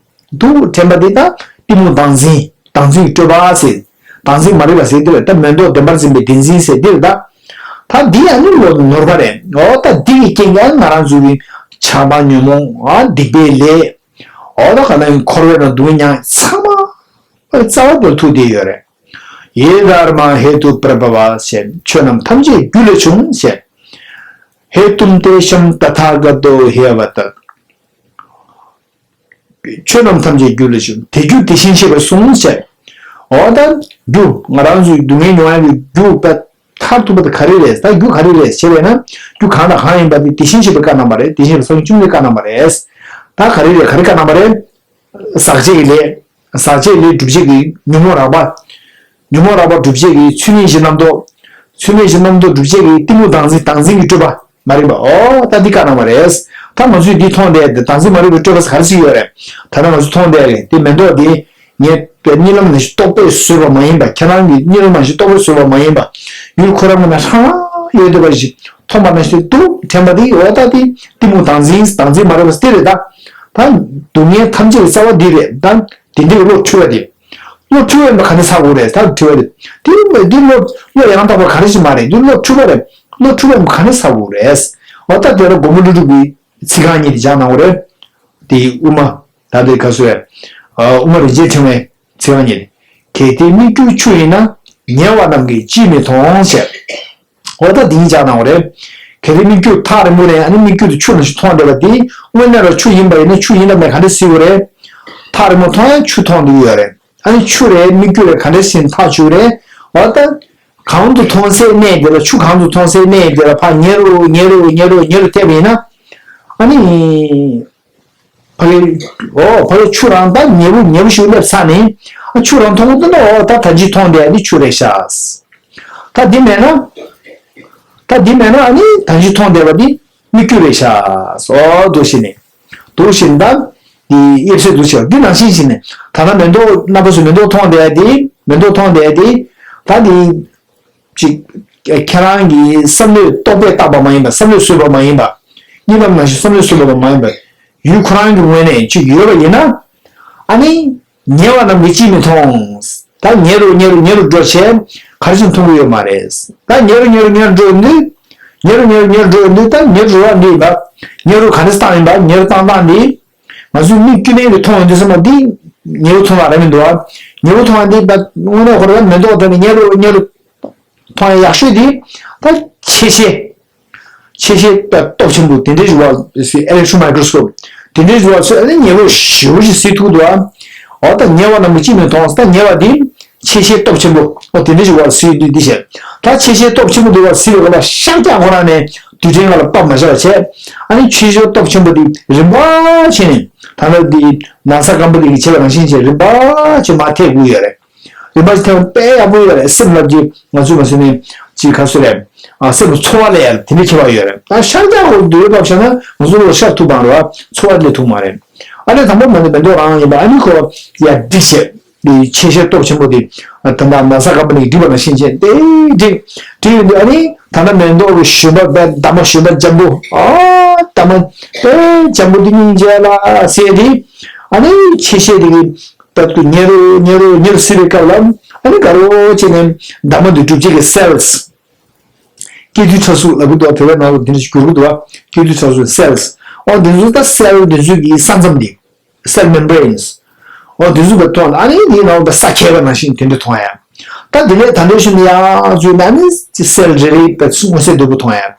དུ་དྲན་པ་འདི་དང་གཏི་མུག་བདག་འཛིན་བདག་འཛིན་སྤྲོས་པ་ཟེར་བདག་འཛིན་མ་རིག་པ་ཟེར་འདི་རེད། ད་མེ་ཏོག་བདེན་པར་འཛིན་པའི་བདེན་འཛིན་ཟེར་འདི་རེད་ད། ད་འདི་ཡང་ནི་ལོ་ནོར་བ་རེད། འོ་ད་འདི་གི་རྐྱེན་གྱིས་ང་རང་ཚོ་གི་ཆགས་སྡང་ཉོན་མོངས་ཨ་སྡིག་པའི་ལས། འོ་ད་ག་ན་འཁོར་བའི་ནང་སྡུག་བསྔལ་ཚང་མ་རྩ་བ་དེར་ཐུག་བསྡད་ཡོད་རེད། ཡེ་དྷརྨཱ་ཧེ་ཏུ་པྲ་བྷ་བ་ཞེས། ཆོས་རྣམས་ཐམས་ཅད་རྒྱུ་ལས་བྱུང་ཞེས། ཧེ་ཏུ་མ་ཏེ་ཤཱ་མ་ཏ་ཐཱ་ག་ཏོ་ཧེ་ཝ་ཏ། ཆོས་རྣམས་ཐམས་ཅད་རྒྱུ་ལས་བྱུང་། དེ་རྒྱུ་དེ་བཞིན་གཤེགས་པས་གསུངས་ཞེས། འོ་ད་རྒྱུ་ང་རང་ཚོའི་སྡུག་བསྔལ་མྱོང་ཡག་གི་རྒྱུ་པ། མཐར་ཐུག་པ་དེ་ག་རེ་རེད། ད་རྒྱུ་ག་རེ་རེད་ཞེས་པས་ན། རྒྱུ་གང་དང་གང་ཡིན་པ་དེ་དེ་བཞིན་གཤེགས་པའི་བཀའ་གནང་བ་རེད། དེ་བཞིན་གཤེགས་པའི་སངས་རྒྱས་བཅོམ་ལྡན་འདས་བཀའ་གནང་བ་རེད། ད་ག་རེ་རེད། ག་རེ་བཀའ་གནང་བ་རེད། ཟག་བཅས་ཀྱི་ལས། ཟག་བཅས་ལས་སྒྲུབ་བྱེད་ཀྱི་ཉོན་མོངས་རགས་པ། ཉོན་མོངས་རགས་པ་སྒྲུབ་བྱེད་ཀྱི་ཚུལ་གནས་བཞི་རྣམ་རྟོག་ཚུལ་གནས་བཞི་རྣམ་རྟོག་སྒྲུབ་བྱེད་ཀྱི་གཏི་མུག་བདག་འཛིན་བདག་འཛིན་གྱི་སྤྲོས་པ་མ་རིག་པ། འོ་ད་འདི་བཀའ་གནང་བ་རེད། ད་ང་ཚོས་འདི་མཐོང་བསྡད་དེ་བདག་འཛིན་མ་རིག་པའི་སྤྲོས་པ་ཟེར་ག་རེ་ཟེར་གྱི་ཡོད་རེད། ད་ལྟ་ང་ཚོས་མཐོང་བསྡད་རེད་དེ་མེ་ཏོག་འདི། ངས་པའི་གཉིད་ལམ་ནས་རྟོག་པས་བཟོས་པ་མ་ཡིན་པ། ཁྱེད་རང་གི་གཉིད་ལམ་ནང་བཞིན་རྟོག་པས་བཟོས་པ་མ་ཡིན་པ། ཡུལ་ཁོ་རང་ངོས་ནས་ཧྲང་ཡོད་བསྡད་པ་ཞིག་མཐོང་བ་ནང་བཞིན་དུ་དྲན་པ་དེ་འོ་ད་དེ་གཏི་མུག་བདག་འཛིན་བདག་འཛིན་མ་རེད་པ་དེ་རེད་ད། ད་སྡུག་བསྔལ་ཐམས་ཅད་ཀྱི་རྩ་བ་འདི་རེད་ད། དེ་འདྲའི་བློ་འཁྲུལ་བ་དེ། བློ་འཁྲུལ་བ་ཡིན་པ་ག་ནས་ཚར་དགོས་རེད་ད་དྲི་བ་དེ། དེ་འདི་བློ་བློ་ཡང་དག་པ་ག་རེ་ཞིག་མ་རེད། འདི་བློ་འཁྲུལ་བ་རེད། བློ་འཁྲུལ་བ་ཡིན་པ་ག་ནས་ཚར་དགོས་རེད། འོ་ད་དེ་ལ་མགོན་པོ་ཀླུ་སྒྲུབ་ཀྱི་ཚིག་རྐང་གཉིས་དེ་སྦྱངས་གནང་བ་རེད། དེ་དབུ་མ། ད་ལྟའི་ག་ཚོད། ཨ་དབུ་མ་རིན་ཆེན་ཕྲེང་བའི་ཚིག་རྐང་གཉིས། གལ་ཏེ་སྨིག་རྒྱུ་ཆུ་ཡིན་ན། ཉེ་བ་རྣམས་ཀྱིས་ཅིས་མི་མཐོང་ཞེས། འོ་ད་འདི་ཡིན་ཅག་གནང་བ་རེད། གལ་ཏེ་སྨིག་རྒྱུ་ཐག་རིང་པོ་ནས་ཨ་ནི་སྨིག་རྒྱུ་དེ་ཆུ་ནང་བཞིན་མཐོང་བསྡད་པ་འདི་དངོས་གནས་ལ་ཆུ་ཡིན་པ་ཡིན་ན་ཆུ་ཡིན་ནམ་མེད་ག་འདྲ་སྲིད་པ་རེད། ཐག་རིང་པོ་མཐོང་ཡང་ཆུ་མཐོང་བསྡད་ཀྱི་ཡོད་རེད། ཨ་ནི་ཆུ་རེད་སྨིག་རྒྱུ་རེད་ག་འདྲ་ཞིག་ཐག་ཆོད་རེད། འོ་ད། གང་དུ་མཐོང་སའི་གནས་དེ་ལ་ཆུ་གང་དུ་མཐོང་སའི་གནས་དེ་ལ་ཕར་ཉེ་རུ་ཉེ་རུ་ཉེ་རུ་ཉེ་རུ་ཐེབས་པ་ཡིན་ན། ཨ་ནི། ཕ་གི། འོ་ཕ་གི་ཆུ་རང་ད་ཉེ་པོ་ཉེ་པོ་ཞིག་སླེབས་ཚར་ནས། ཨ་ཆུ་རང་མཐོང་གི་འདུག་ན་འོ་ད་ད་ཅི་མཐོང་བསྡད་ཡ་དེ་ཆུ་རེད་ཤག་ད་འདི་མེད་ན། ད་འདི་མེད་ན་ཨ་ནི་ད་ཅི་མཐོང་བསྡད་པ་འདི་སྨིག་རྒྱུ་རེད་ཤག་འོ་འདུག་བྱས་ནས། འདུག་བྱས་ནས་ད། འདི་དབྱེ་ཚད་འདུག་བྱས་འདི་ནང་བཞིན་བྱས་ནས་ད་ལྟ་མེ་ཏོག་རྣམ་པ་ཚོ་མེ་ཏོག་མཐོང་བསྡད་ཡ་དེ་མེ་ཏོག་མཐོང་བསྡད་ཡ་དེ། ད་འདི། ཅིག་ཁྱེད་རང་གི་བསམ་བློས་རྟོག་པས་བཏགས་པ་མ་ཡིན་པ། བསམ་བློས་བཟོས་པ་མ་ཡིན་པ། གཉིད་ལམ་ནང་བཞིན་བསམ་བློས་བཟོས་པ་མ་ཡིན་པ། ཡུལ་ཁོ་རང་གི་ངོས་ནས་ཅིག་ཡོད་པ་ཡིན་ན། ཨ་ནི། ཉེ་བ་རྣམས་ཀྱིས་ཅིས་མི་མཐོང་། ད་ཉེ་རུ་ཉེ་རུ་ཉེ་རུ་འགྲོ་བྱས་ག་རེ་བྱས་མཐོང་གི་ཡོད་མ་རེད། ད་ཉེ་རུ་ཉེ་རུ་ཉེ་རུ་འགྲོ་ཡོང་དུས། ཉེ་རུ་ཉེ་རུ་ཉེ་རུ་འགྲོ་ཡོང་དུས་ད་ཉེ་རུ་རེད་པ། འདི་ཡིན་པ། ཉེ་རུ་ག་འདྲ་བཏང་ཡིན་པ། ཉེ་རུ་བཏང་སྟངས་འདི། ང་ཚོའི་མིག་དཀྱུས་མའི་གི་མཐོང་ཡོང་དུས་ཙམ་པ་འདི་ཉེ་རུ་མཐོང་ཡག་རེད་མི་འདུག་ཨ། ཉེ་རུ་མཐོང་ཡག་འདི་ད་དངོས་གནས་ཁོ་རང་མེ་ཏོག་དེ་ནི་ཉེ་རུ་ཉེ་རུ་མཐོང་ཡག་ཡག་ཤོས་འདི་ད་ཆེ་ཤེལ། ཆེ་ཤེལ་ད་སྟོབས་ཆེན་པོ་དེ་འདྲའི་རིགས་པ་ཟེར། electron microscope དེ་འདྲའི་རིགས་པ་ཚོས་ཨ་ནི་ཉེ་རུ་ཞེ་པོ་ཅིག་གཟིགས་ཐུབ་འདུག་ཨ། འོ་ད་ཉེ་བ་རྣམས་ཀྱིས་ཅིས་མི་མཐོང་། ད་ཉེ་བ་འདི་ཆེ་ཤེལ་སྟོབས་ཆེན་པོ་འོ་དེ་འདྲའི་རིགས་པ་གཟིགས་དུས་འདི་བྱས། ད་ཆེ་ཤེལ་སྟོབས་ཆེན་པོ་འདི་བ་གཟིགས་པའི་སྐབས་ལ་ཤར་རྒྱག་ཁོ་རང་ནས་རྡུལ་ཕྲན་ཁ་ལ་ཕབ་མ་བཞག་པ་བྱས། ཨ་ནི་ཆེ་ཤེལ་སྟོབས་ཆེན་པོ་འདི་རིམ་པ་བྱས་ནས་ད་ལྟ་འདི་ན་ཚ་སྐམ་པོ་འདི་གིས་བྱས་པ་ནང་བཞིན་བྱས་རིམ་པ་བྱས་མར་ཐེབས་དགོས་ཡོད་རེད། རིམ་པ་བྱས་ཐེབས་པ་དཔེ་ཡག་པོ་ཡོད་རེད། སེམས་ལ་ཅིག་ང་ཚོས་མ་ཟིན་ནས་ཅིག་ག་ཟེར་རེད། ཨ་སེམས་ལ་ཚོར་བ་སླེབས་ཡ་དེ་འདྲ་ཁྱད་པར་ཡོད་རེད། ད་ཤར་རྒྱག་དགོས་འདུག་བབ་བྱས་ན་ང་ཚོ་ལོ་ཤར་ཐུབ་པ་རེད་བ། ཚོར་བ་སླེབས་ཐུབ་མ་རེད། ཨ་ནི་དང་པོ་མ་ནི་མེ་ཏོག་རང་ཡིན་པ། ཨ་ནི་ཁོ་ཡ་འདི་བྱས། འདི་ཆེ་ཤེལ་སྟོབས་ཆེན་པོ་དེ་ད་ལྟ་ན་ཚ་སྐམ་པོ་ནས་བསྒྲིགས་པ་ནང་བཞིན་བྱས་ཏེ་བསྒྲིགས། བསྒྲིགས་ཡོང་དུས་ཨ་ནི་ད་ལྟ་མེ་ཏོག་གི་ཞོན་པ་དཔེ་འདབ་མ་ཞོན་པ་འཇམ་པོ། ཨ་འདབ་མ་དཔེ་འཇམ་པོ་འདི་སྙིང་རྗེ་ལ་ཟེར་ཏེ། ཨ་ནི་ཆེ་ཤེལ་དེ་གི་ད་དུ་ཉེ་རུ་ཉེ་རུ་ཉེ་རུ་གཟིགས་པའི་སྐབས་ལ་ཨ་ནི་དགའ་རོགས་བྱས་ནས་འདབ་མ་འདི་གྲུབ་བྱེད་ཀྱི་སེལ་སི། སྐྱེ་དུས་ཕྲ་གཟུགས་ལབ་ཀྱི་འདུག་བོད་པའི་ནང་ལ་དེ་འདྲ་ཞིག་བསྒྱུར་གྱི་འདུག་སྐྱེ་དུས་ཕྲ་གཟུགས་སེལ་སི། འོ་དེ་ཚོ་ད་སེལ་དེ་ཚོ་གི་ས་མཚམས་དེ། cell membranes འོ་དེ་ཚོ་གི་མཐོང་ཨ་ནི་དེའི་ནང་ལ་ས་ཁྱབ་པ་ནང་བཞིན་དེ་འདྲ་མཐོང་ཡ། ད་དེ་ནས་ད་འདྲ་ཞིག་ནི་ཡར་འཛུལ་ན་ནི་སེལ་རེ་རེ་བས་མངོན་གསལ་དོད་པོ་མཐོང་ཡ།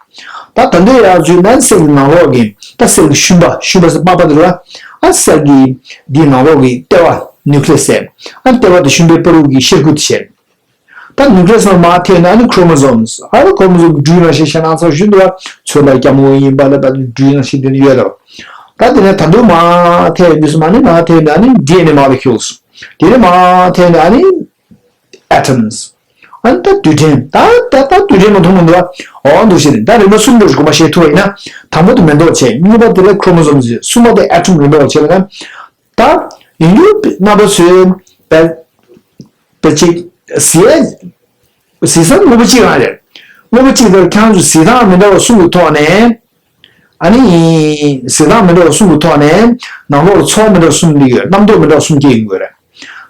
ད་ད་འདྲ་ཡར་འཛུལ་ན་སེལ་གྱི་ནང་ལོགས་ཀྱི་ད་སེལ་གྱི་ཤུན་པ་ཤུན་པ་ཟེར་པགས་པ་དེ་ལ་ཨ་སེལ་གྱི་དེའི་ནང་ལོགས་ཀྱི་ལྟེ་བ་nucleus ཟེར། ཨ་ལྟེ་བ་དེ་ཤུན་པའི་ཕ་རོལ་གྱི་ཤེལ་སྒོ་དེ་བྱས། ད་nucleus ནང་མར་ཐེབས་ནས་ཨ་ནི་chromosomes ཨ་ནི་chromosome འབྲུའི་རང་བཞིན་ཤ་ནང་ཚོ་བཞིན་དུ་བ་ཚོད་ལ་སྐྱ་མོ་ཡིན་པ་ལ་ད་འབྲུའི་རང་བཞིན་དེ་འདྲ་ཡོད་རེད། ད་དེ་ནས་ད་དུང་མར་ཐེབས་ནས་སུ་མ་ནི་མར་ཐེབས་ནས་ཨ་ནི་ཌི་ཨེན་ཨེ་molecules དེ་ནས་མར་ཐེབས་ནས་ཨ་ནི་atoms ཨ་ནི་ད་རྡུལ་ཕྲན་ད་ད་ད་རྡུལ་ཕྲན་མ་མཐོང་མི་འདུག་བ། འོ་འདུག་ཞེས་ད་རིམ་པ་གསུམ་དུ་དགོངས་པ་བཞེས་ཐུབ་པ་ཡིན་ན་དང་པོ་དེ་མེ་ཏོག་བྱས། གཉིས་པ་དེ་ལ་chromosomes བྱས། གསུམ་པ་དེ་atom རིམ་པ་བྱས་པ་ན། ད་ཡིན་རྒྱུ་རྣམ་པ་ཚོས་པ་པ་ཅིག་ཟེར་ཟེར་ས་དངོས་པོ་གཅིག་རང་རེད། དངོས་པོ་གཅིག་དེར་ཁྱེད་རང་ཚོས་ཟེར་སྟངས་མི་འདྲ་བ་གསུམ་གྱི་ཐོག་ནས། ཨ་ནི་ཟེར་སྟངས་མི་འདྲ་བ་གསུམ་གྱི་ཐོག་ནས་ནང་ལོགས་ལ་ཚོར་བ་མི་འདྲ་བ་གསུམ་སླེབས་ཡོད། རྣམ་རྟོག་མི་འདྲ་བ་གསུམ་སྐྱེ་ཡོང་གི་རེད།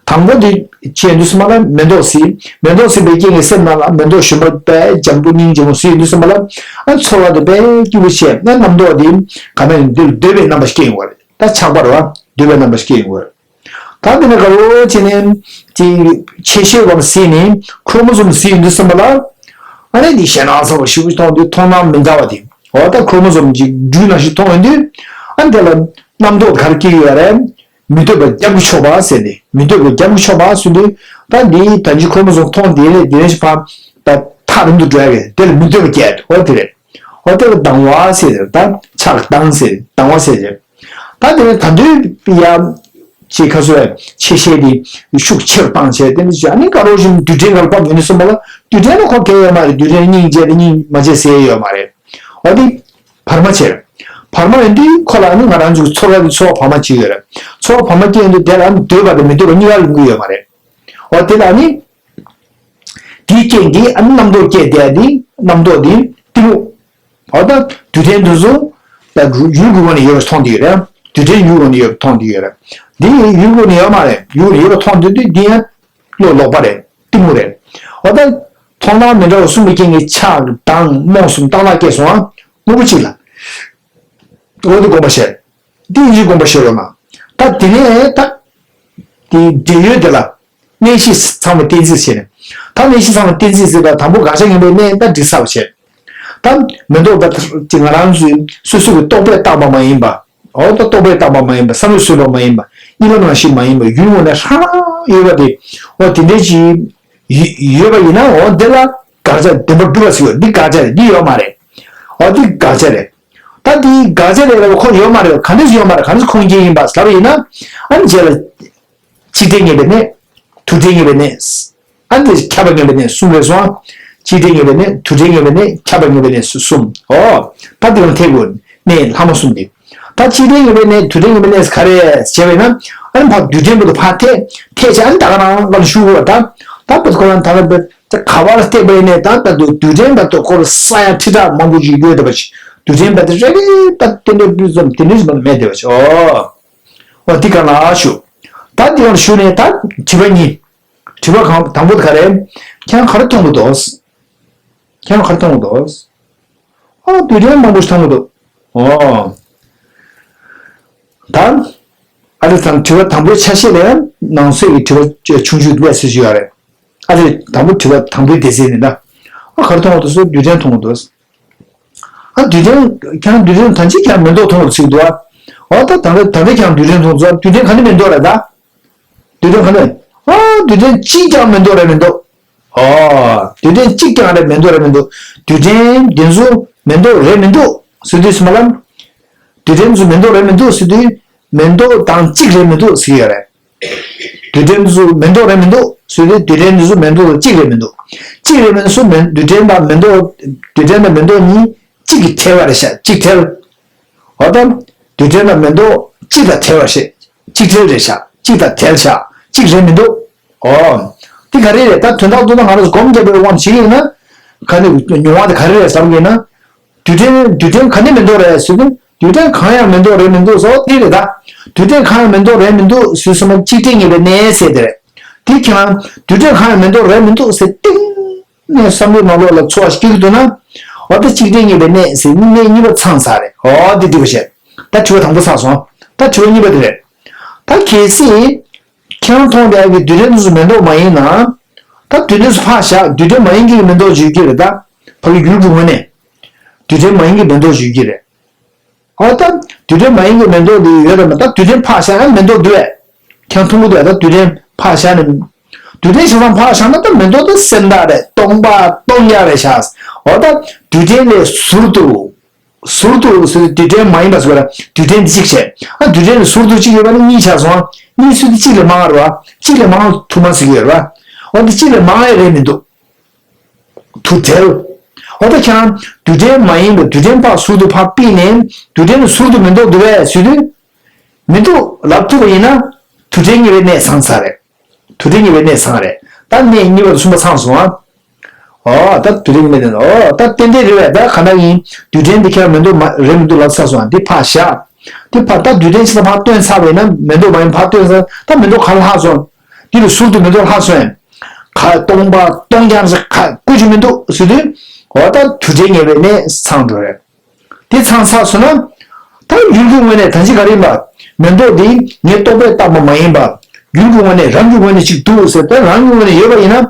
དང་པོ་དེ་བྱས་དུས་ཙམ་པ་ལ་མེ་ཏོག་ཟེར། མེ་ཏོག་ཟེར་བའི་རྐྱེན་གྱིས་སེམས་ནང་ལ་མེ་ཏོག་གཞོན་པ་དཔེ་འཇམ་པོ་སྙིང་རྗེ་མོ་ཟེར་དུས་ཙམ་པ་ལ་ཨ་ཚོར་བ་དེ་དཔེ་སྐྱིད་པོ་བྱས། ཨ་རྣམ་རྟོག་དེ་ག་ནས་འདིར་འདོད་པའི་རྣམ་པ་ཞིག་སྐྱེ་ཡོང་བ་རེད། ད་ཆགས་པ་རེད་བ། འདོད་པའི་རྣམ་པ་ཞིག་སྐྱེ་ཡོང་གི་རེད། ད་དེ་ནས་དགའ་བོ་བྱས་ནས་དེ་ཆེ་ཤོས་བམ་ཟིན་ནས་ཁྲོ་མོ་སོམ་ཟིན་ཡོང་དུས་ཙམ་པ་ལ་ཨ་ནི་འདི་ཞེད་སྣང་ཚ་བ་ཞེ་པོ་མཐོང་དུས་མཐོང་སྣང་མི་འདྲ་བ་དེ་འོ་ད་ཁྲོ་མོ་སོམ་གཅིག་འབྲུ་ནང་བཞིན་མཐོང་ཡོང་དུས་ཨ་ནི་དེ་ལ་རྣམ་རྟོག་ག་རེ་སྐྱེ་ཡོད་རེད། མི་འདོད་པ་རྒྱབ་ཀྱི་ཆོག་པ་ཟེར་ནས་མི་འདོད་པ་རྒྱབ་ཀྱི་ཆོག་པ་ཟེར་དུས་ད་འདི་ད་ཅི་ཁྲོ་མོ་སོམ་མཐོང་དེ་ནས་དེ་ནས་ཞིག་ཕར་ད་ཐག་རིང་དུ་འགྲོ་ཡ་གི་དེ་ལ་མི་འདོད་པ་སྐྱེ་འོ་དེ་རེད། འོ་དེ་ལ་སྡང་བ་ཟེར་ད་ཆགས་སྡང་ཟེར་སྡང་བ་ཟེར་རེད། ད་དེ་ནས་ད་དུང་ཡང་ཅིག་ཁ་སོ་ཆེ་ཤེལ་དེ་ཤུགས་ཆེར་བཏང་བྱས་དེ་ནི་ཨ་ནི་དགའ་རོགས་བཞིན་རྡུལ་ཕྲན་གར་ཕབ་ཡོང་དུས་ཙམ་པ་ལ་རྡུལ་ཕྲན་ལ་ཁོ་གལ་ཡོད་མ་རེད། རྡུལ་ཕྲན་སྙིང་རྗེ་དང་སྙིང་མ་རྗེ་ཟེར་ཡོད་མ་རེད། འོ་དེ་བར་མ་བྱས། བར་མ་ཡིན་དུས་ཁོ་ལ་ནི་ང་རང་ཚོའི་ཚོར་བ་དེ་ཚོར་བ་བར་མ་གཅིག་ཡོད་རེད། ཚོར་བ་བར་མ་སྐྱེས་ཡོང་དུས་དེ་ལ་ནི་འདོད་པ་དང་མི་འདོད་པ་གཉིས་ཀ་ཡོང་གི་ཡོད་མ་རེད། འོ་དེ་ལ་ནི། དེའི་རྐྱེན་གྱིས་ཨ་ནི་རྣམ་རྟོག་སྐྱེས་བསྡད་དེ་རྣམ་རྟོག་དེ་གཏི་མུག་འོ་ད་རྡུལ་ཕྲན་དེ་ཚོ་ད་ཡུལ་གྱི་སྒོ་ནས་ཡོད་པ་མཐོང་གི་ཡོད་རེད། རྡུལ་ཕྲན་ཡུལ་སྒོ་ནས་ཡོད་པ་མཐོང་གི་ཡོད་རེད། འདི་ཡུལ་སྒོ་ནས་ཡོད་མ་རེད། ཡུལ་སྒོ་ནས་ཡོད་པ་མཐོང་དུས་དུས་འདི་ཡང་བློ་ལོག་པ་རེད། གཏི་མུག་རེད། འོ་ད་མཐོང་སྣང་མི་འདྲ་བ་གསུམ་གྱི་རྐྱེན་གྱིས་ཆགས་སྡང་རྨོངས་གསུམ་རྟགས་ལ་སྐྱེས་སོང་ཨ། དངོས་པོ་གཅིག་ལ། འོ་དེ་དགོངས་པ་བཞེས། འདི་ཡིན་གཅིག་དགོངས་པ་བཞེས་རོགས་གནང་། ད་དེ་ནས་ད། དེའི་འབྲེལ་ཡོད་དེ་ལ། གནས་གཞི་ཚང་མ་གཏན་ཚིགས་བྱས་ནས། ད་གནས་གཞི་ཚང་མ་གཏན་ཚིགས་ཟེར་བ་དང་པོ་དགག་བྱ་ངན་པའི་གནས་ད་འགྲིག་ཚར་བ་བྱས། ད་མེ་ཏོག་ད་ཅི་ང་རང་ཚོའི་སོ་སོ་གི་རྟོག་པས་བཏགས་པ་མ་ཡིན་པ། འོ་ད་རྟོག་པས་བཏགས་པ་མ་ཡིན་པ། བསམ་བློས་བཟོས་པ་མ་ཡིན་པ། གཉིད་ལམ་ནང་བཞིན་མ་ཡིན་པ། ཡུལ་ངོས་ནས་ཧྲ་ཡོད་པ་དེ། འོ་དེ་འདྲའི་ཅིག་ཡོད་པ་ཡིན་ན་འོ་དེ་ལ་དགག་བྱ་བདེན་པར་གྲུབ་པ་ཟེར་བ་འདི་དགག་བྱ་རེད། འདི་ཡོད་མ་རེད། འོ་འདི་དགག་བྱ་རེད། ད་འདི་དགག་བྱ་རེད་ལ་ཁོ་ཡོད་མ་རེད། ག་འདྲས་ཡོད་མ་རེད། ག་འདྲས་ཁུངས་སྐྱེལ་ཡིན་པ་ལབ་པ་ཡིན་ན། ཨ་ནི་རྗེས་ལ། གཅིག་དྲན་ངེས་པའི་གནས། དུ་དྲན་ངེས་པའི་གནས། ཨ་ནི་ཁྱབ་པ་ངེས་པའི་གནས་གསུམ་རེད་སོང་ཨ། གཅིག་དྲན་ངེས་པའི་གནས། དུ་དྲན་ངེས་པའི་གནས། ཁྱབ་པ་ངེས་པའི་གནས་སུ་གསུམ། ཨོ། ད་དེ་རང་ཐེག་དགོས་གནས་ལྷག་མ་གསུམ་དེ། ད་གཅིག་དྲན་ངེས་པའི་གནས། དུ་དྲན་ངེས་པའི་གནས་ག་རེ་བྱས་པས་ན། ཨ་ནི་ཕར་རྡུལ་ཕྲན་པོ་དེ་ཕར་ཐེག་ཐེག་བྱས་ཨ་ནི་ད་ག་རང་ལ་ཞུ་དགོས་པ་ད། ད་པས་ཁོ་རང་ད་ལ་པས་ད་ག་བ་ལ་བལྟས་པ་ཡིན་ནས་ད་ད་དུ་རྡུལ་ཕྲན་པ་ཏོ་ཁོ་ར་ས་ཡ་ཁྲི་ཕྲག་མང་པོ་ཞིག་ཡོད་བསྡད་པ་ཞིག་རྡུལ་ཕྲན་པ་དེ་རེ་རེ་ད་རྟེན་འབྲེལ་སྤུས་ཙམ་དེ་འདྲ་ཞིག་མ་མེད་བསྡད་པ་ཞིག་ཨོ། འོ་འདི་ག་ལ་ཞུ། ད་འདི་ག་ལ་ཞུ་ནས་ད་དྲི་བ་གཉིས། དྲི་བ་གང་དང་པོ་དེ་ག་རེད། ཁྱེད་རང་ག་རེ་མཐོང་གི་འདུག་ཁྱེད་རང་ག་རེ་མཐོང་གི་འདུག་ཨོ་རྡུལ་ཕྲན་མང་པོ་ཞིག་མཐོང་གི་འདུག་ཨོ། ད། ཨ་རི་ཚང་དྲི་བ་དང་པོའི་ཆ་ཤས་ལ་ཡང་ནང་གསེས་ཀྱི་དྲི་བ་ཆུང་ཆུང་སླེབས་སྲིད་ཀྱི་ཡོད་རེད། ཨ་རི་དང་པོ་དྲི་བ་དང་པོའི་སྡེ་ཚན་ནི་ད། ཨ་ག་རེ་མཐོང་གི་འདུག་ཟེར་རྡུལ་ཕྲན་མཐོང་གི་འདུག་ཨ་རྡུལ་ཕྲན་ཁྱེད་རང་རྡུལ་ཕྲན་ད་ཅི་ཁྱེད་རང་མེ་ཏོག་མཐོང་གི་འདུག་ཟེར་གི་འདུག་ཨ། འོ་ད་ད་ལྟ་ད་ལྟ་ཁྱེད་རང་རྡུལ་ཕྲན་མཐོང་གི་འདུག་ཨ། རྡུལ་ཕྲན་ག་ནི་མེ་ཏོག་རེད་ད། རྡུལ་ཕྲན་ག་ནས། ཨ་རྡུལ་ཕྲན་གཅིག་ཀྱང་མེ་ཏོག་རེད་མི་འདུག་ཨོ། རྡུལ་ཕྲན་གཅིག་ཀྱང་རེད་མེ་ཏོག་རེད་མི་འདུག་རྡུལ་ཕྲན་འདི་ཚོ་མེ་ཏོག་རེད་མི་འདུག་ཟེར་དུས་སུ་མ་ལམ། རྡུལ་ཕྲན་ཚོ་མེ་ཏོག་རེད་མི་འདུག་ཟེར་དུས། མེ་ཏོག་དང་གཅིག་རེད་མི་འདུག་ཟེར་གྱི་ཡོད་རེད། རྡུལ་ཕྲན་ཚོ་མེ་ཏོག་རེད་མི་འདུག་ཟེར་དུས་རྡུལ་ཕྲན་འདི་ཚོ་མེ་ཏོག་དང་གཅིག་རེད་མི་འདུག་གཅིག་རེད་མི་འདུག་སུ་མེ་རྡུལ་ཕྲན་དང་མེ་ཏོག་རྡུལ་ཕྲན་དང་མེ་ཏོག་གཉིས་གཅིག་གིས་བྲལ་བ་རེད་ཤག་གཅིག་བྲལ། འོ་ད། རྡུལ་ཕྲན་དང་མེ་ཏོག་གཅིག་དང་བྲལ་བར་བཤད། གཅིག་བྲལ་རེད་ཤག་གཅིག་དང་བྲལ་ཤག་གཅིག་རེད་མི་འདུག་ཨོ། འདི་ག་རེ་རེད་ད་དོན་དག་ཏུ་ན་ང་རང་ཚོ་སྒོམ་རྒྱབ་པའི་དབང་བྱེད་ཀྱི་ཡིན་ན། ག་ནས་མྱོང་བ་དེ་ག་རེ་རེད་བསམ་གྱི་ཡིན་ན། རྡུལ་ཕྲན་རྡུལ་ཕྲན་ག་ནས་མེ་ཏོག་རེད་ཟེར་དུས་རྡུལ་ཕྲན་གང་ཡང་མེ་ཏོག་རེད་མི་འདུག་སོགས་དེ་རེད་ད། རྡུལ་ཕྲན་གང་ཡང་མེ་ཏོག་རེད་མི་འདུག་ཟེར་སོང་ན་གཅིག་བྲལ་ངེས་པའི་གནས་ཟེར་དེ་རེད། དེ་ཁྱེད་རང་རྡུལ་ཕྲན་གང་ཡང་མེ་ཏོག་རེད་མི་འདུག་ཟེར་ཏིང་། ནས་བསམ་བློའི་ནང་ལོགས་ལ་ཚོར་བ་སྐྱེ་གི་འདུག་ན། འོ་ད་གཅིག་བྲལ་ངེས་པའི་གནས་ཟེར་གནས་གཉིས་པ་ཚང་ཚར་རེད། འོ་དེ་འགྲིག་པ་བྱས། ད་དྲི་བ་དང་པོ་ཚར་སོང་། ད་དྲི་བ་གཉིས་པ་དེ་རེད། ད་གལ་སྲིད། ཁྱེད་རང་མཐོང་བསྡད་ཀྱི་རྡུལ་ཕྲན་དེ་ཚོ་མེ་ཏོག་མ་ཡིན་ན། ད་རྡུལ་ཕྲན་དེ་ཚོ་ཕར་བཞག་རྡུལ་ཕྲན་མ་ཡིན་གྱི་མེ་ཏོག་ཅིག་ཡོད་ཀྱི་རེད་ད། ཕ་གི་ཡུལ་གྱི་ངོས་ནས། རྡུལ་ཕྲན་མ་ཡིན་གྱི་མེ་ཏོག་ཅིག་ཡོད་ཀྱི་རེད། ཨོ་ད། རྡུལ་ཕྲན་མ་ཡིན་གྱི་མེ་ཏོག་འདི་ཡོད་དམ། ད་རྡུལ་ཕྲན་ཕར་བཞག་ན་མེ་ཏོག་འདུག་བས། ཁྱེད་མཐོང་གི་འདུག་ད་རྡུལ་ཕྲན་ཕར་བཞག་ནས། རྡུལ་ཕྲན་ཆ་ཚང་ཕར་བཞག་ན་ད་མེ་ཏོག་དེ་སེམས་ཐག་རེད་སྟོང་པ་སྟོང་རྐྱང་རེད་ཤག་ཨོ་ད། རྡུལ་ཕྲན་ལས་ཟུར་དུ། ཟུར་དུ་ཟེར་དུས་རྡུལ་ཕྲན་མ་ཡིན་པ་ཟེར་བ་ལ་རྡུལ་ཕྲན་འདི་གཅིག་བྱས། ཨ་རྡུལ་ཕྲན་ལས་ཟུར་དུ་གཅིག་ཡོད་པ་ནི་གཉིས་ཆགས་སོང་། གཉིས་ཟེར་དུས་གཅིག་ལས་མང་བ་རེད་བ། གཅིག་ལས་མང་བ་ཐུར་མ་ཟེར་གྱི་ཡོད་རེད་བ། ཨོ་ད་གཅིག་ལས་མང་བ་རེད་མི་འདུག་དུ་བྲལ། འོ་ད་ཁྱེད་རང་རྡུལ་ཕྲན་མ་ཡིན་པའི་རྡུལ་ཕྲན་ཕར་ཟུར་དུ་ཕར་ཕུད་ནས་རྡུལ་ཕྲན་ཟུར་དུ་མི་འདུག་འདུག་བས་ཟེར་དུས། མི་འདུག་ལབ་ཐུབ་པ་ཡིན་ན། རྡུལ་ཕྲན་ངེས་པའི་གནས་ཚང་ཚར་རེད། རྡུལ་ཕྲན་ངེས་པའི་གནས་ཚང་རེད། ད་གནས་གཉིས་པ་དང་གསུམ་པ་ཚང་སོང་ཨ། འོ་ད་རྡུལ་ཕྲན་ངེས་པའི་གནས་ཚང་འོ་ད་ཏན་ཏན་རེད་བས་ད་ག་ན་ཡིན། རྡུལ་ཕྲན་འདི་ཁྱེད་རང་མི་འདུག་མ་རེད་མི་འདུག་ལབ་ཚར་སོང་ཨ་འདི་ཕར་བཞག་འདི་ཕར་ད་རྡུལ་ཕྲན་ཕྱི་ལ་ཕར་བཏོན་ཚར་བས་ན་མི་འདུག་མ་ཡིན་ཕར་བཏོན་ཚར་ད་མི་འདུག་ག་ལྷག་སོང་། འདི་ལ་ཟུར་དུ་མི་འདུག་ལྷག་སོང་། ག་སྟོང་པ་སྟོང་རྐྱང་ཞིག་ག་བཀོད་རྒྱུ་མི་འདུག་ཟེར་དུས། འོ་ད་རྡུལ་ཕྲན་ངེས་པའི་གནས་ཚང་འགྲོ་རེད། དེ་ཚང་ཚར་སོང་ན། ད་ཡུལ་གྱི་ངོས་ནས་ད་ཅི་ག་རེ་ཡིན་པ། མེ་ཏོག་འདི་ངས་རྟོག་པས་བཏགས་པ་མ་ཡིན་པ། ཡུལ་གྱི་ངོས་ནས་རང་གི་ངོས་ནས་ཅིག་འདུག་ཟེར་ཏེ་རང་གི་ངོས་ནས་ཡོད་པ་ཡིན་ན།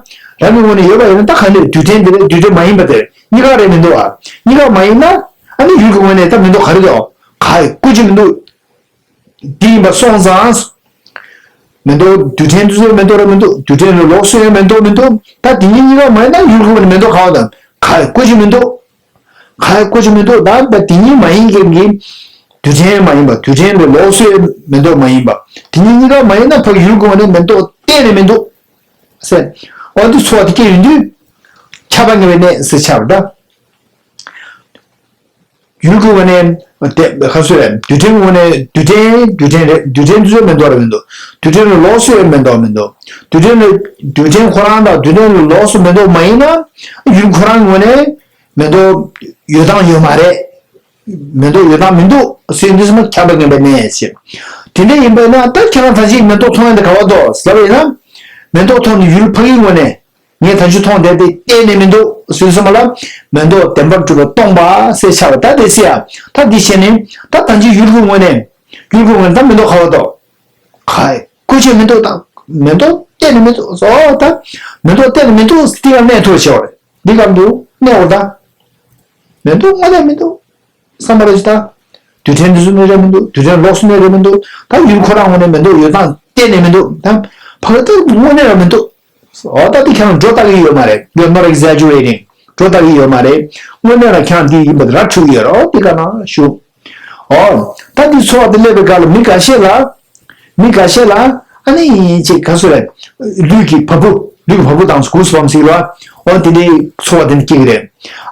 རང་གི་ངོས་ནས་ཡོད་པ་ཡིན་ན་ད་ག་ནས་རྡུལ་ཕྲན་འདི་རེད་རྡུལ་ཕྲན་མ་ཡིན་པ་དེ་རེད་གཉིས་ཀ་རེད་མི་འདུག་ཨ། གཉིས་ཀ་མ་ཡིན་ན། ཨ་ནི་ཡུལ་གྱི་ངོས་ནས་ད་མེ་ཏོག་ག་རེ་འདུག་ག་བཀོད་རྒྱུ་མི་འདུག་འདི་ཡིན་པ་སོང་ཙང་། མེ་ཏོག་རྡུལ་ཕྲན་དུ་ཚོད་མེ་ཏོག་རེད་མི་འདུག་རྡུལ་ཕྲན་ལ་ལོགས་སུ་ཡང་མེ་ཏོག་མི་འདུག་ད་དེ་གཉིས་གཉིས་ཀ་མ་ཡིན་ན་ཡུལ་གྱི་ངོས་ནས་མེ་ཏོག་ག་བ་དང་ག་བཀོད་རྒྱུ་མི་འདུག་ག་བཀོད་རྒྱུ་མི་འདུག་ད་ད་དེ་གཉིས་མ་ཡིན་མཁན་གྱི་རྡུལ་ཕྲན་མ་ཡིན་པ་རྡུལ་ཕྲན་ལ་ལོགས་སུ་ཡང་མེ་ཏོག་མ་ཡིན་པ་དེ་གཉིས་གཉིས་ཀ་མ་ཡིན་ན་ཕ་ཡུལ་གྱི་ངོས་ནས་མེ་ཏོག་གཏན་ནས་མི་འདུག་ཟེར། འོ་འདི་ཚོར་བ་དེ་སྐྱེ་ཡོང་དུས། ཁྱབ་པ་ངེས་པའི་གནས་ཟེར་ཁྱབ་པ་ད། ཡུལ་གྱི་ངོས་ནས། དེ་ག་ཚོད་རེད། རྡུལ་ཕྲན་ངོས་ནས་རྡུལ་ཕྲན་རྡུལ་ཕྲན་རེད་རྡུལ་ཕྲན་དུ་ཚོད་མེ་ཏོག་རེད་མི་འདུག་རྡུལ་ཕྲན་ལ་ལོགས་སུ་ཡང་མེ་ཏོག་མི་འདུག་རྡུལ་ཕྲན་ལ་རྡུལ་ཕྲན་ཁོ་རང་དང་རྡུལ་ཕྲན་ལ་ལོགས་སུ་མེ་ཏོག་མ་ཡིན་ན། ཡུལ་ཁོ་རང་ངོས་ནས་མེ་ཏོག་ཡོད་སྟངས་ཡོད་མ་རེད། མེ་ཏོག་ཡོད་སྟངས་མི་འདུག་ཟེར་འདི་ཚོ་མ་ཁྱབ་པ་ངེས་པའི་གནས་ཟེར། དེ་འདྲ་ཡིན་པས་ན་ད་ཁྱེད་རང་ད་ཅིག་མེ་ཏོག་མཐོང་ཡ་འདི་ག་བ་འདུག་ཟེར་བ་ཡིན་ན། མེ་ཏོག་མཐོང་ནས་ཡུལ་ཕ་གིའི་ངོས་ནས། ངས་ད་ཅི་མཐོང་བསྡད་དེ་གཏན་ནས་མི་འདུག་ཟེར་སོང་བ་ལ། མེ་ཏོག་བདེན་པར་གྲུབ་པ་སྟོང་པ་ཟེར་བྱ་བ་ད་དེ་སྲིད་ཡ། ད་འདི་བྱས་ནས་ད་ད་ཅི་ཡུལ་གྱི་ངོས་ནས། ཡུལ་གྱི་ངོས་ནས་ད་མེ་ཏོག་ག་བ་འདུག་ག་བཀོད་ཆོད་མི་འདུག་ད། མེ་ཏོག་གཏན་ནས་མི་འདུག་ཟེར་ད། མེ་ཏོག་གཏན་ནས་མི་འདུག་ཟེར་དེ་ཡང་གནས་ཐུབ་བྱས་བ་རེད། འདི་ག་འདུག་གནས་བ་ད། མེ་ཏོག་དངོས་གནས་མི་འདུག་བསམ་པ་རེད་ད། རྡུལ་ཕྲན་འདི་ཚོ་གནས་རེད་མི་འདུག་རྡུལ་ཕྲན་ལོགས་སུ་གནས་རེད་མི་འདུག་ད་ཡུལ་ཁོ་རང་ངོས་ནས་མི་འདུག་ཡོད་སྟངས་གཏན་ནས་མི་འདུག་ད། ཕ་གི་ད་དངོས་གནས་རང་མི་འདུག་འོ་ད་འདི་ཁྱེད་རང་སྒྲོ་བཏགས་ཀྱི་ཡོད་མ་རེད། You are not exaggerating. སྒྲོ་བཏགས་ཀྱི་ཡོད་མ་རེད། དངོས་གནས་རང་ཁྱེད་རང་འདི་ཡིན་པ་ར་འཕྲོད་ཀྱི་ཡོད་རེད། འོ་འདི་ག་ན་ཞུ། འོ། ད་འདི་ཚོར་བ་འདི་སླེབས་པའི་སྐབས་ལ་མི་འགའ་ཤས་ལ། མི་འགའ་ཤས་ལ། ཨ་ནི་ཅིག་ག་ཚོད་རེད། ལུས་ཀྱི་བ་སྤུ། ལུས་ཀྱི་བ་སྤུ་དང་གུ་སུ་བམ་ཟེར་བ། འོ་འདི་འདྲའི་ཚོར་བ་འདི་འདྲ་སྐྱེ་གི་རེད།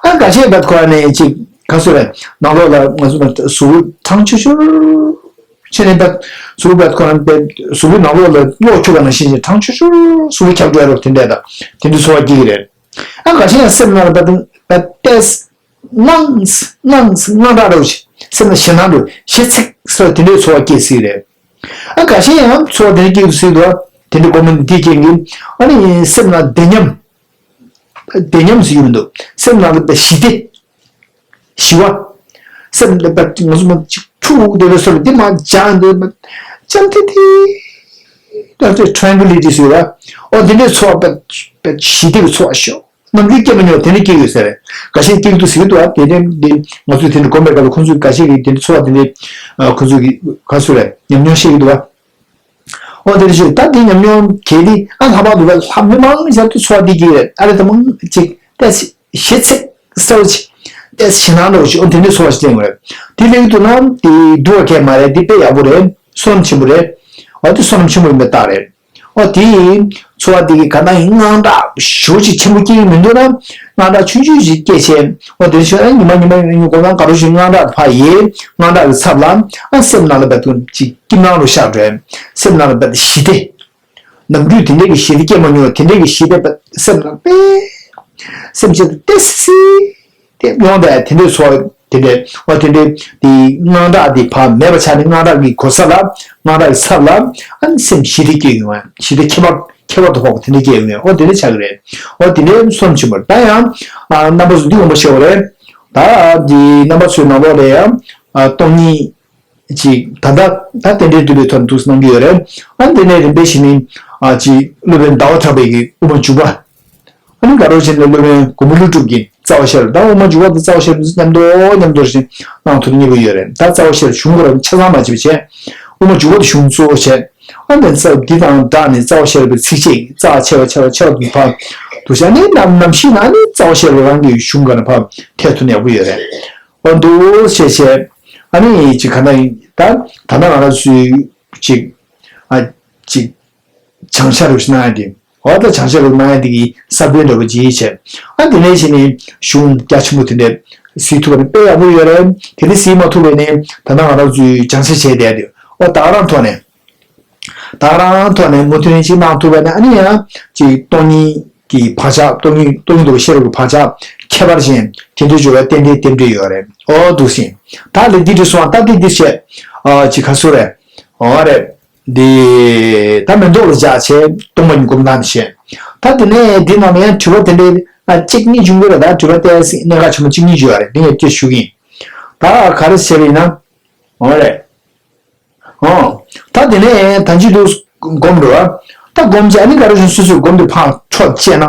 ཨ་འགའ་ཤས་བད་ཁོ་ཨ་ནི་ཅིག་ག་ཚོད་རེད། ནང་ལོགས་ལ་ང་ཚོ་ན་གཟུགས་གྲང་ཆུ་ཆུར། ཕྱི་ནས་ད་གཟུགས་པོ་ཁོ་རང་དེ་གཟུགས་པོའི་ནང་ལོགས་ལ་གློག་འཁྱུག་པ་ནང་བཞིན་ཞིག་ཐང་ཆུ་ཆུ་གཟུགས་པོ་འཁྱག་འགྲོ་ཡ་རོགས་དེ་འདྲས་དང་དེ་འདྲའི་ཚོར་བ་སྐྱེ་གི་རེད། ཨ་འགའ་ཤས་ཡང་སེམས་ནང་ལ་ད་ད་ཏེས་དངངས་དངངས་དངངས་སྐྲག་རོགས་ཞིག་སེམས་ལ་ཞེད་སྣང་རོགས་ཞེ་ཚིག་སོགས་དེ་འདྲའི་ཚོར་བ་སྐྱེ་སྲིད་རེད། ཨ་འགའ་ཤས་ཡང་ཚོར་བ་དེ་འདྲ་སྐྱེ་སྲིད་དུ་དེ་འདྲའི་སྒོ་མོ་འདི་རྐྱེན་གྱིས་ཨ་ནི་སེམས་ལ་བདེ་ཉམས། བདེ་ཉམས་སུ་ཡོང་འདུག་སེམས་ནང་ལ་ཞི་བདེ། ཞི་བ། སེམས་ལ་ང་ཚོ་མ་ཅིག་འཁྲུག་བསྡད་པའི་སོ་ལ་འདི་མ་སྦྱངས་འདི་མ་ཅམ་ཐི་ཐི། ད་ལྟ་tranquility་ཟེར་བ། ཨོ་འདི་འདྲའི་ཚོར་བ་ཞི་བདེ་གི་ཚོར་བ་ཤོག་ནམ་རྒྱུན་སྐྱེ་མ་མྱོང་དེ་འདྲ་སྐྱེ་ཡོད་ཟེར། འགའ་ཤས་སྐྱེ་གི་འདུག་ཟེར་གི་འདུག་བ། དེ་འདྲའི་འདི་ང་ཚོས་དེ་འདྲ་སྒོམ་པའི་སྐབས་ལ་ཁོང་ཚོས་འགའ་ཤས་ཀྱིས་དེ་འདྲ་ཚོར་བ་དེ་འདྲའི་ཁོང་ཚོས་ཀྱི་ག་ཚོད་རེད་ཉམས་མྱོང་བཤད་ཀྱི་འདུག་བ། ཨོ་དེ་རེད་ཤག་ད་དེ་ཉམས་མྱོང་གལ་ཏེ་ཨ་ལྷག་པར་དུ་ལྷ་མི་མང་ཞབས་ཏུ་འཚོ་བ་འདི་གི་རེད། ཨ་རེ་ད་མང་ཅིག་ཏེ་ཞེ་ཚིག་སོ་ཅིག་ཏེ་ཞེ་ནང་འགྲོ་ཞིག་ཨོ་དེ་འདྲའི་འཚོ་བ་ཞིག་བསྟན་དགོས་རེད། དེ་ལེགས་འདུག་ན་དེ་སྡུག་པ་གལ་མ་རེད། དེ་དཔེ་ཡག་པོ་རེད། བསོད་ནམས་ཆེན་པོ་རེད། ཨོ་དེ་བསོད་ནམས་ཆེན་པོ་ཡིན་པའི་རྟགས་རེད། ཨོ་དེ་ཚོ་བ་དེ་གི་ག་ན་ཡིན་དངངས་སྐྲག་ཞེ་པོ་ཅིག་ཆེན་པོ་སྐྱེ་གི་མི་འདུག་ན། དངངས་སྐྲག་ཆུང་ཆུང་ཞིག་སྐྱེ་བྱས་ཨོ་དེ་ཆོས་ཨ་ཉི་མ་ཉི་མ་ཉི་མ་ཉི་མ་གོ་ན་ག་རོ་ཞིག་དངངས་སྐྲག་ཕ་ཡེ་དངངས་སྐྲག་གི་ཚབ་ལ་ཨ་སེམས་ནང་ལ་བད་དུ་ཅིག་སྐྱིད་སྣང་རུ་ཤར་འགྲོ། སེམས་ནང་ལ་བད་ཞི་བདེ། ནམ་རྒྱུན་དེ་འདྲའི་གི་ཞི་བདེ་སྐྱེ་མ་མྱོང་། དེ་འདྲའི་གི་ཞི་བདེ་བད་སེམས་ནང་པའི་སེམས་ཅན་ཏེ་སི་སི་ཏེ་ཡོང་དེ་དེ་འདྲའི་ཚོ་དེ་འདྲའི་ཨོ་དེ་འདྲའི་དེ་དངངས་སྐྲག་དེ་ཕ་མེད་པ་ཆགས་ནས་དངངས་སྐྲག་གི་གོ་ས་ལ་དངངས་སྐྲག་གི་ཚབ་ལ་ཨ་ནི་སེམས་ཞི་བདེ་སྐྱེ་ཡོང་བ། ཞི་བདེ་ཁྱད་པར་ཁྱད་པར་དུ་འཕགས་པ་དེ་འདྲ་སྐྱེ་ཡོང་བས་ཨོ་དེ་འདྲ་ཆགས་ཀྱི་རེད། ཨོ་དེ་འདྲའི་བསོད་ནམས་ཆེན་པོ་རེད། ད་ཡང་ཨ་རྣམ་པ་ཚོ་འདི་ངོ་མ་ཤེས་པ་རེད། ད་འདི་རྣམ་པ་ཚོའི་ནང་ལོགས་ལ་ཡང་ཨ་སྟོང་ཉིད་ཅིག་ད་ལྟ་ད་རྟེན་འབྲེལ་འདུས་པའི་ཐོག་ནས་འདུག་གནང་གི་ཡོད་རེད། ཨ་འདི་ནས་རིམ་པས་ཤིག་ནི་ཨ་ཅིག་སློབ་དཔོན་ཟླ་བ་གྲགས་པའི་གི་དབུ་མ་འཇུག་པ། ཨ་ནི་དགའ་རབ་ཆེན་ནས་སློབ་དཔོན་མགོན་པོ་ཀླུ་སྒྲུབ་ཀྱི་རྩ་བ་ཤེས་རབ། ད་དབུ་མ་འཇུག་པ་དང་རྩ་བ་ཤེས་རབ་མཉམ་དུ་མཉམ་དུ་ཞིག་གནང་ཐུབ་མཁན་པོ་ཡོད་རེད། ད་རྩ་བ་ཤེས་རབ་གཞུང་ཁོ་རང་ཆ་ཚང་མ་བྱེད་པ་བྱས། དབུ་མ་འཇུག་པ་དེ་གཞུང་གཙོ་བོ་བྱས། ཨ་ནི་རྩ་འདི་དང་སྦྲགས་ནས་རྩ་བ་ཤེས་རབ་ཀྱི་ཚིགས་བཅད་རྩ་ཆེ་བ་ཆེ་བ་ཆེ་བ་དུ་ཕར་འདུག་བྱས་ནས་ནམ་ནམ་ཤི་ན་ནི་རྩ་བ་ཤེས་རབ་རང་གི་གཞུང་ག་ན་ཕར་ཐད་ཐུབ་ནས་ཡག་པོ་ཡོད་རེད། འོ་འདུག་བྱས་བྱས། ཨ་ནི་ཅིག་ག་ན་ད་ད་ལྟ་ང་རང་ཚོའི་ཅིག་ཨ་ཅིག་བྱང་ཤར་རུ་སྣང་ཡ་དེ། འོ་ད་བྱང་ཤར་རུ་སྣང་ཡ་དེ་གི་ས་བོན་འདྲ་བོ་ཅིག་བྱས། ཨ་དེ་ནས་བྱས་ནས་གཞུང་རྒྱ་ཆེན་པོ་དེ་འདྲ་གཟིགས་ཐུབ་པ་ནི་དཔེ་ཡག་པོ་ཡོད་རེད། དེ་འདྲ་གཟིགས་མ་ཐུབ་པ་ནི་ད་ལྟ་ང་རང་ཚོའི་སྦྱང་བྱ་བྱས་བསྡད་དེ་འོ་ད་ག་རང་ཐོག་ནས། ད་ག་རང་ཐོག་ནས་མུ་མཐུད་ཅིག་གནང་ཐུབ་པ་ན་ཨ་ནི་ཡང་ཅིག་སྟོང་ཉིད་ཀྱི་བག་ཆགས་སྟོང་ཉིད་སྟོང་ཉིད་རྟོགས་པའི་ཤེས་རབ་ཀྱི་བག་ཆགས་ཁྱད་པར་ཅན་དེ་འདྲའི་འབྱོར་བའི་རྟེན་འབྲེལ་རྟེན་འབྲེལ་ཡོད་རེད། ཨོ་འདུག་སེ། ད་ལས་འདི་འདྲ་སོང་བ་ད་འདི་འདི་བྱས། ཨ་ཅིག་ག་ཚོད་རེད། ཨོ་རེད། འདི་ད་མེ་ཏོག་ལ་བཞག་བྱས་སྟོང་པ་ཉིད་སྒོམ་སྟངས་བྱས། ད་དེ་ནས་འདི་ནང་ལ་ཡང་དྲི་བ་དེ་འདྲའི་ཨ་གཅིག་གཉིས་བྱུང་གི་རེད། ད་དྲི་བ་དེ་གནད་འགག་ཆེན་པོ་གཅིག་གཉིས་བྱུང་བ་རེད། འདི་ངས་སྐད་ཞུ་གི་ཡིན། ད་ག་རེ་བྱས་པ་ཡིན་ན། ཨོ་རེད། ཨོ། ད་དེ་ནས་ད་ཅི་འདུག་སྒོམ་འགྲོ་བ། ད་སྒོམ་བྱས་ཨ་ནི་ག་རེ་བྱུང་སོ་སོའི་སྒོམ་དེ་ཕར་འཕྲོ་བཅད་ན།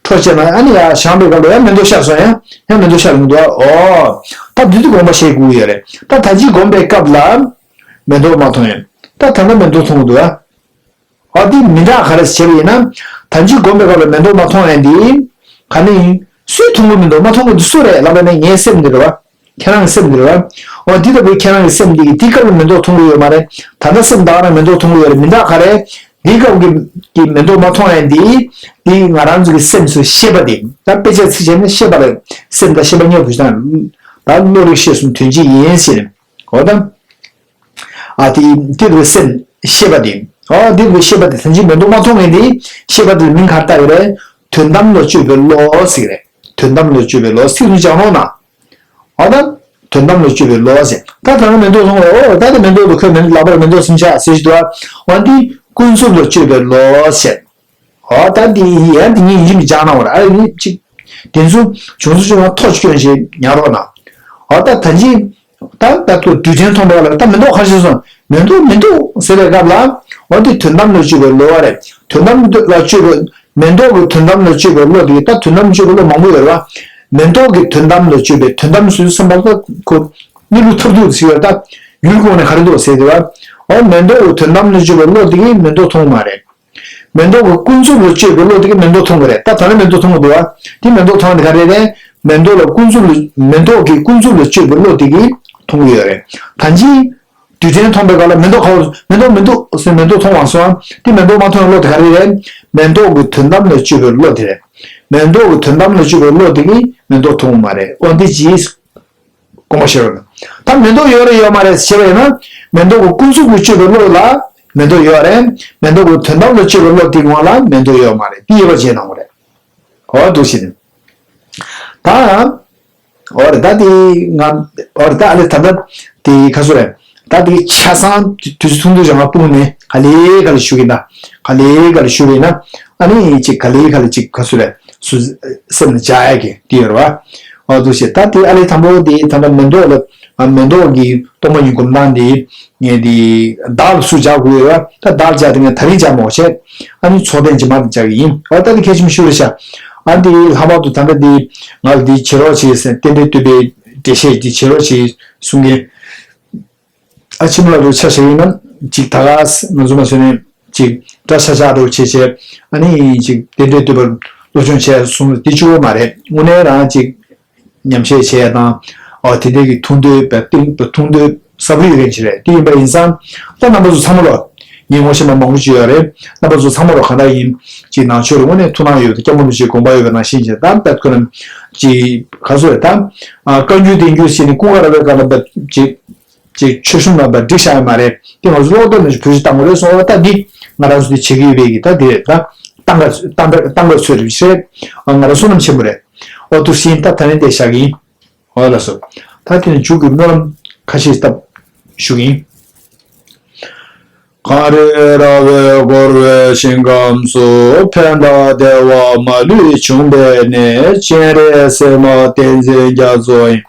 འཕྲོ་བཅད་ན་ཨ་ནི་ཡར་བཞེངས་པའི་སྐབས་ལ་ཡང་མེ་ཏོག་ཤར་སོང་། ཡང་ཡང་མེ་ཏོག་ཤར་ཡོང་འདུག་ཨོ། ད་འདི་དུས་སྒོམ་པ་བྱེད་དགོས་ཀྱི་ཡོད་རེད། ད་ད་ཅི་སྒོམ་པའི་སྐབས་ལ་མེ་ཏོག་མ་མཐོང་ཡང་ད་ད་ལྟ་མེ་ཏོག་མཐོང་གི་འདུག་ཨ། ཨ་འདི་མི་འདྲ་ག་རེ་བྱས་པ་ཡིན་ན། ད་ཅི་སྒོམ་པའི་སྐབས་ལ་མེ་ཏོག་མ་མཐོང་ཡང་འདི་ག་ནས་ཡིན། སུས་མཐོང་གི་མི་འདུག་མ་མཐོང་གི་འདུག་སུ་རེད་ལབ་པ་ན་ངའི་སེམས་འདི་རེད་བ། ཁྱེད་རང་གི་སེམས་འདི་རེད་བ། འོ་འདི་ལྟ་བུའི་ཁྱེད་རང་གི་སེམས་འདི་གིས་འདི་སྐབས་ལ་མེ་ཏོག་མཐོང་གི་ཡོད་མ་རེད། ད་ལྟ་སེམས་ད་ག་རང་མེ་ཏོག་མཐོང་གི་ཡོད་རེད། མི་འདྲ་ག་རེ། འདི་སྐབས་ཀྱི་ཀྱི་མེ་ཏོག་མ་མཐོང་ཡང་འདི། འདི་ང་རང་ཚོ་གི་སེམས་སུ་ཤེས་པ་འདི། ད་དཔེ་ཆ་ཚིག་བྱས་ན་ཤེས་པ་རེད། སེམས་དང་ཤེས་པ་གཉིས་པོ་ཞིག་དང་། ད་བློ་རིག་ཤེས་གསུམ་དོན་གཅིག་ཡིན་ཟེར། འོ་ད། ཨ་དེ་དེ་རུ་སེམས་ཤེས་པ་དེ། ཨོ་དེ་རུ་ཤེས་པ་དེ་ཐམས་ཅད་མེ་ཏོག་མ་མཐོང་ངེས་དེ། ཤེས་པ་དེ་ལ་མིང་ག་རེ་བཏགས་ཡོད་རེད། དོན་དམ་ལ་དཔྱོད་པའི་བློ་ཟེར་གི་རེད། དོན་དམ་ལ་དཔྱོད་པའི་བློ་ཚིག་ཏུ་སྦྱར་རོགས་གནང་། ཨོ་ད། དོན་དམ་ལ་དཔྱོད་པའི་བློ་ཟེར། ད་ད་ནི་མེ་ཏོག་མཐོང་བས་ཨོ་ད་དེ་མེ་ཏོག་དེ་ཁོས་མེ་ལག་པར་མེ་ཏོག་སེམས་ཤག་ཟེར་ཞིག་འདུག་ཨ། འོ་འདི་ཀུན་རྫོབ་ལ་དཔྱོད་པའི་བློ་ཟེར། ཨོ་ད་འདི་ཡང་འདི་གཉིས་ཡིན་གཅིག་མིན་གཅིག་སྦྱར་གནང་བ་རེད། ཨ་ནི་གཅིག་དེ་ཚོ་བྱུང་ཚུལ་བྱུང་བ་ཐག་གཅོད་བྱེད་ཉར་རོགས་གནང་། ཨོ་ད་ད་ཅི། ད་ད་དུ་དུས་དྲན་མཐོང་བ་ལ་ད་མེ་ཏོག་ཁ་ཤས་སོང་། མེ་ཏོག་མེ་ཏོག་ཟེར་བའི་སྐབས་ལ། འོ་དེ་དོན་དམ་ལ་དཔྱོད་པའི་བློ་བ་རེད། དོན་དམ་ལ་དཔྱོད་པའི་མེ་ཏོག་གི་དོན་དམ་ལ་དཔྱོད་པའི་བློ་དེ་ད་དོན་དམ་དཔྱོད་པའི་བློ་མང་པོ་ཡོད་རེད་བ། མེ་ཏོག་གི་དོན་དམ་ལ་དཔྱོད་པའི་དོན་དམ་ཟེར་བསམ་པ་ད་ཁོ་གནས་ལུགས་མཐར་ཐུག་ཟེར་བ་ད་ཡུལ་སྒོ་ནས་ག་རེ་འདུག་ཟེར་དེ་བ། འོ་མེ་ཏོག་གི་དོན་དམ་ལ་དཔྱོད་པའི་བློ་དེ་གིས་མེ་ཏོག་མཐོང་མ་རེད། མེ་ཏོག་གི་ཀུན་རྫོབ་ལ་དཔྱོད་པའི་བློ་དེ་གིས་མེ་ཏོག་མཐོང་གི་རེད། ད་ད་ནི་མེ་ཏོག་མཐོང་གི་འདུག་བ། དེ་མེ་ཏོག་མཐོང་དེ་ག་རེ་རེད། མེ་ཏོག་ལ་ཀུན་རྫོབ་ལ་མེ་ཏོག་གི་ཀུན་རྫོབ་ལ་དཔྱོད་པའི་བློ་དེ་གིས་མཐོང་གི་ཡོད་རེད། ད་ཅི། དུས་དྲན་མཐོང་པའི་སྐབས་ལ་མེ་ཏོག་ཁ་བ་མེ་ཏོག་མེ་ཏོག་ཟེར་མེ་ཏོག་མཐོང་བ་སོང་། དེ་མེ་ཏོག་མ་མཐོང་བའི་བློ་དེ་ག་རེ་རེད། མེ་ཏོག་གི་དོན་དམ་ལ་དཔྱོད་པའི་བློ་དེ་རེད། མེ་ཏོག་གི་དོན་དམ་ལ་དཔྱོད་པའི་བློ་དེ་གིས་མེ་ཏོག་མཐོང་མ་རེད། འོ་འདི་ཅི། དགོངས་པ་བཞེས་རོགས། ད་མེ་ཏོག་ཡོད་རེད་ཡོད་མ་རེད་ཟེར་བ་ཡིན་ན། མེ་ཏོག་གི་ཀུན་རྫོབ་ཀྱི་སྤྱོད་པའི་བློ་ལ་མེ་ཏོག་ཡོད་རེད། མེ་ཏོག་གི་དོན་དམ་ལ་སྤྱོད་པའི་བློ་དེའི་ངོ་ལ་མེ་ཏོག་ཡོད་མ་རེད། དེ་དབྱེ་བ་འབྱེད་གནང་བ་རེད། འོ་འདུག་ཟེར་ནས། ད། འོ་རེད། ད་དེ་ང་། འོ་རེད། ད་ཨ་ལེ་ད་ལྟ་དེ་ག་ཚོད་རེད། ད་དེ་ཆ་ཚང་དུས་ཚོད་ཐུང་ཐུང་ཞིག་ང་སྤུངས་ནས། ག་ལེ་ག་ལེ་ཞུ་གི་ཡིན། ད་ག་ལེ་ག་ལེ་ཞུ་བས་ན། ཨ་ནི་ཅིག་ག་ལེ་ག་ལེ་ཅིག་ག་ཚོད་རེད། སུ་སེམས་ལ་འཇགས་ཡ་གི་དེ་ཡོད་རེད་བ། འོ་འདུག་ཟེར། ད་དེ་ཨ་ལེ་དང་པོ་དེ་ད་ལྟ་མེ་ཏོག་ལ། ཨ་མེ་ཏོག་གི་གཏོར་མ་གཉིས་སྒོམ་སྟངས་དེ། ངས་དེ་བདག་ལ་སུ་སྦྱར་དགོས་ཡོད་རེད་བ། ད་བདག་ལ་སྦྱར་དེ་ངས་ད་རིང་སྦྱར་མ་བྱས། ཨ་ནི་ཚོགས་ལྡན་རྗེས་མ་ལ་སྦྱར་གི་ཡིན། འོ་ད་དེ་གལ་ཆེན་པོ་ཞིག་རེད་ཤག་ཨ་འདི་ལྷག་པར་དུ་ད་ལྟ་འདི་ང་ལ་འདི་བྱེད་རོགས་བྱེད་ཟེར། རྟེན་འབྲེལ་བསྟོད་པའི་འགྲེལ་བཤད་འདི་བྱེད་རོགས་བྱེད་གསུང་མཁན། ཨ་ཕྱི་མ་ལ་རུ་ཆ་བཞག་ཡིན་ན། ཅིག་ད་ག་ང་ཚོ་མ་སོན་ནས་ཅིག་འདྲ་ཆ་ཆ་རུ་བྱེད་བྱེད། ཨ་ནི་ཅིག་རྟེན་འབྲེལ་བསྟོད་པར་སློབ་སྦྱོང་བྱས་གསུང་འདི་གཅིག་པོ་མ་རེད། དངོས་གནས་རང་ཅིག་ཉམས་བཞེས་བྱས་དང་། ཨོ་དེ་འདྲའི་གི་ཐུགས་འདོད་པའི་གཏིང་ཐུགས་འདོད་ཟབ་རུ་ཡོད་མཁན་ཞིག་རེད། དེ་ཡིན་པ་ཡིན་ཙང་། ད་རྣམ་པ་ཚོ་ཚང་མ་ལོ། ངས་ངོ་ཤེས་པ་མང་པོ་ཅིག་ཡོད་རེད། རྣམ་པ་ཚོ་ཚང་མ་ལོ་གང་ལྟར་ཡིན། ཅིག་ནང་ཆོས་རུ་དངོས་གནས་ཐུགས་སྣང་ཡོད་པ། སྐྱབས་མགོན་རིན་པོ་ཆེའི་དགོངས་པ་ཡོད་པ་ནང་བཞིན་བྱས། ད་ད་ཁོ་རང་ཅིག་ག་ཚོད་རེད། ད་ཨ་བཀའ་འགྱུར་བསྟན་འགྱུར་ཟེར་ནས་ཀུན་དགའ་ར་བའི་སྐབས་ལ་ཅིག་ཅིག་ཆོས་གཞུང་ནང་པ་འགྲིག་བཞག་ཡོད་མ་རེད། དེ་ང་ཚོ་ཀློག་ཐབས་ནང་བཞིན་བོད་ཀྱི་བཏང་དགོས་རེད་སོང་བ། ད་འདི་ང་རང་ཚོ་འདི་བྱེད་ཀྱི་ཡོད་པའི་གི་ད་འདི་རེད། ད་ཏང་ག་ཏང་ག་ཏང་ག་ཚོད་རེད་ཟེར། ང་རང་བསོད་ནམས་ཆེན་པོ་རེད། འོ་འདུག་ཟེར། ད་ད་ནི་དེ་བཞག་གི་ཡིན། འོ་ལགས་སོ། ད་དེ་ནི་མཇུག་གི་སྨོན་ལམ་ཁ་ཤས་བཏབ་ཞུ་གི་ཡིན། གངས་རི་ར་བས་བསྐོར་བའི་ཞིང་ཁམས་སུ། ཕན་དང་བདེ་བ་མ་ལུས་འབྱུང་བའི་གནས། སྤྱན་རས་གཟིགས་མ་བསྟན་འཛིན་རྒྱ་མཚོ་ཡི།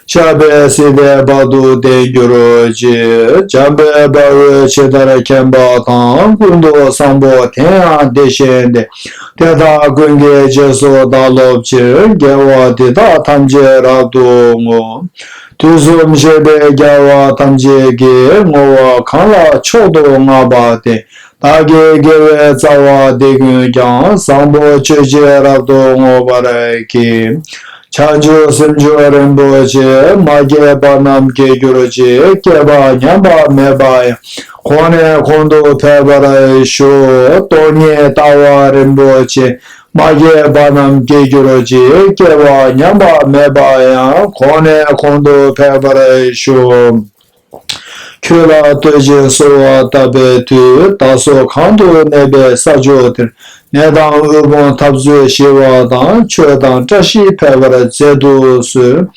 ཞབས་པད་སྲིད་མཐའི་བར་དུ་བརྟན་གྱུར་ཅིག་འཇམ་དཔལ་དཔའ་བོས་ཇི་ལྟར་མཁྱེན་པ་དང་། ཀུན་ཏུ་བཟང་པོ་དེ་ཡང་དེ་བཞིན་ཏེ། དེ་དག་ཀུན་གྱི་རྗེས་སུ་བདག་སློབ་ཕྱིར། དགེ་བ་འདི་དག་ཐམས་ཅད་རབ་ཏུ་བསྔོ། དུས་གསུམ་གཤེགས་པའི་རྒྱལ་བ་ཐམས་ཅད་ཀྱིས། བསྔོ་བ་གང་ལ་མཆོག་ཏུ་བསྔགས་པ་དེས། བདག་གི་དགེ་བའི་རྩ་བ་འདི་ཀུན་ཀྱང་། བཟང་པོ་སྤྱོད་ཕྱིར་རབ་ཏུ་བསྔོ་བར་བགྱི། བྱང་ཆུབ་སེམས་མཆོག་རིན་པོ་ཆེ། མ་སྐྱེས་པ་རྣམས་སྐྱེ་གྱུར་ཅིག་སྐྱེས་པ་ཉམས་པ་མེད་པ་ཡང་། གོང་ནས་གོང་དུ་འཕེལ་བར་ཤོག་སྟོང་ཉིད་ལྟ་བ་རིན་པོ་ཆེ། མ་སྐྱེས་པ་རྣམས་སྐྱེ་གྱུར་ཅིག་སྐྱེས་པ་ཉམས་པ་མེད་པ་ཡང་། གོང་ནས་གོང་དུ་འཕེལ་བར་ཤོག་ཆོས་ལ་བསྟོད་ཅིང་གསོལ་བ་བཏབ་པའི་མཐུས། བདག་སོགས་གང་དུ་གནས་པའི་ས་ཕྱོགས་དེར། ནད་དང་དབུལ་ཕོངས་འཐབ་རྩོད་ཞི་བ་དང་། ཆོས་དང་བཀྲ་ཤིས་འཕེལ་བར་མཛད་དུ་གསོལ།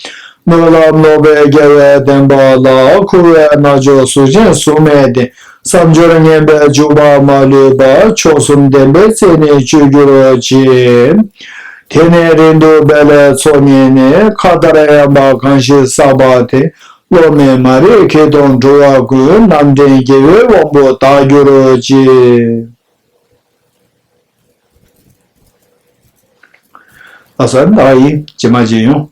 སྨོན་ལམ་ལོག་པའི་དགེ་བའི་བདེན་པ་ལ། འཁུ་བའི་རྣལ་འབྱོར་གཟུགས་ཅན་གཟུགས་མེད་དེ། བསམ་སྦྱོར་ངན་པས་འཇུག་པ་མ་ལུས་པ། མཆོག་གསུམ་བདེན་པའི་རྩེ་ནས་སྤྱོད་གྱུར་ཅིག་དེ་ནས་རིང་དུ་འབད་ལས་ཚོགས་གཉིས་ནི། མཁའ་ལྟར་ཡངས་པ་གང་ཞིག་བསགས་པ་དེ། བློ་དམན་མ་རིག་གིས་སྟོང་འགྲོ་བ་ཀུན། རྣམ་འདྲེན་དགེ་བའི་དབང་པོ་དག་གྱུར་ཅིག་ལགས་སོ། ད་ཡིན། རྗེས་མ་མཇལ་ཡོང་།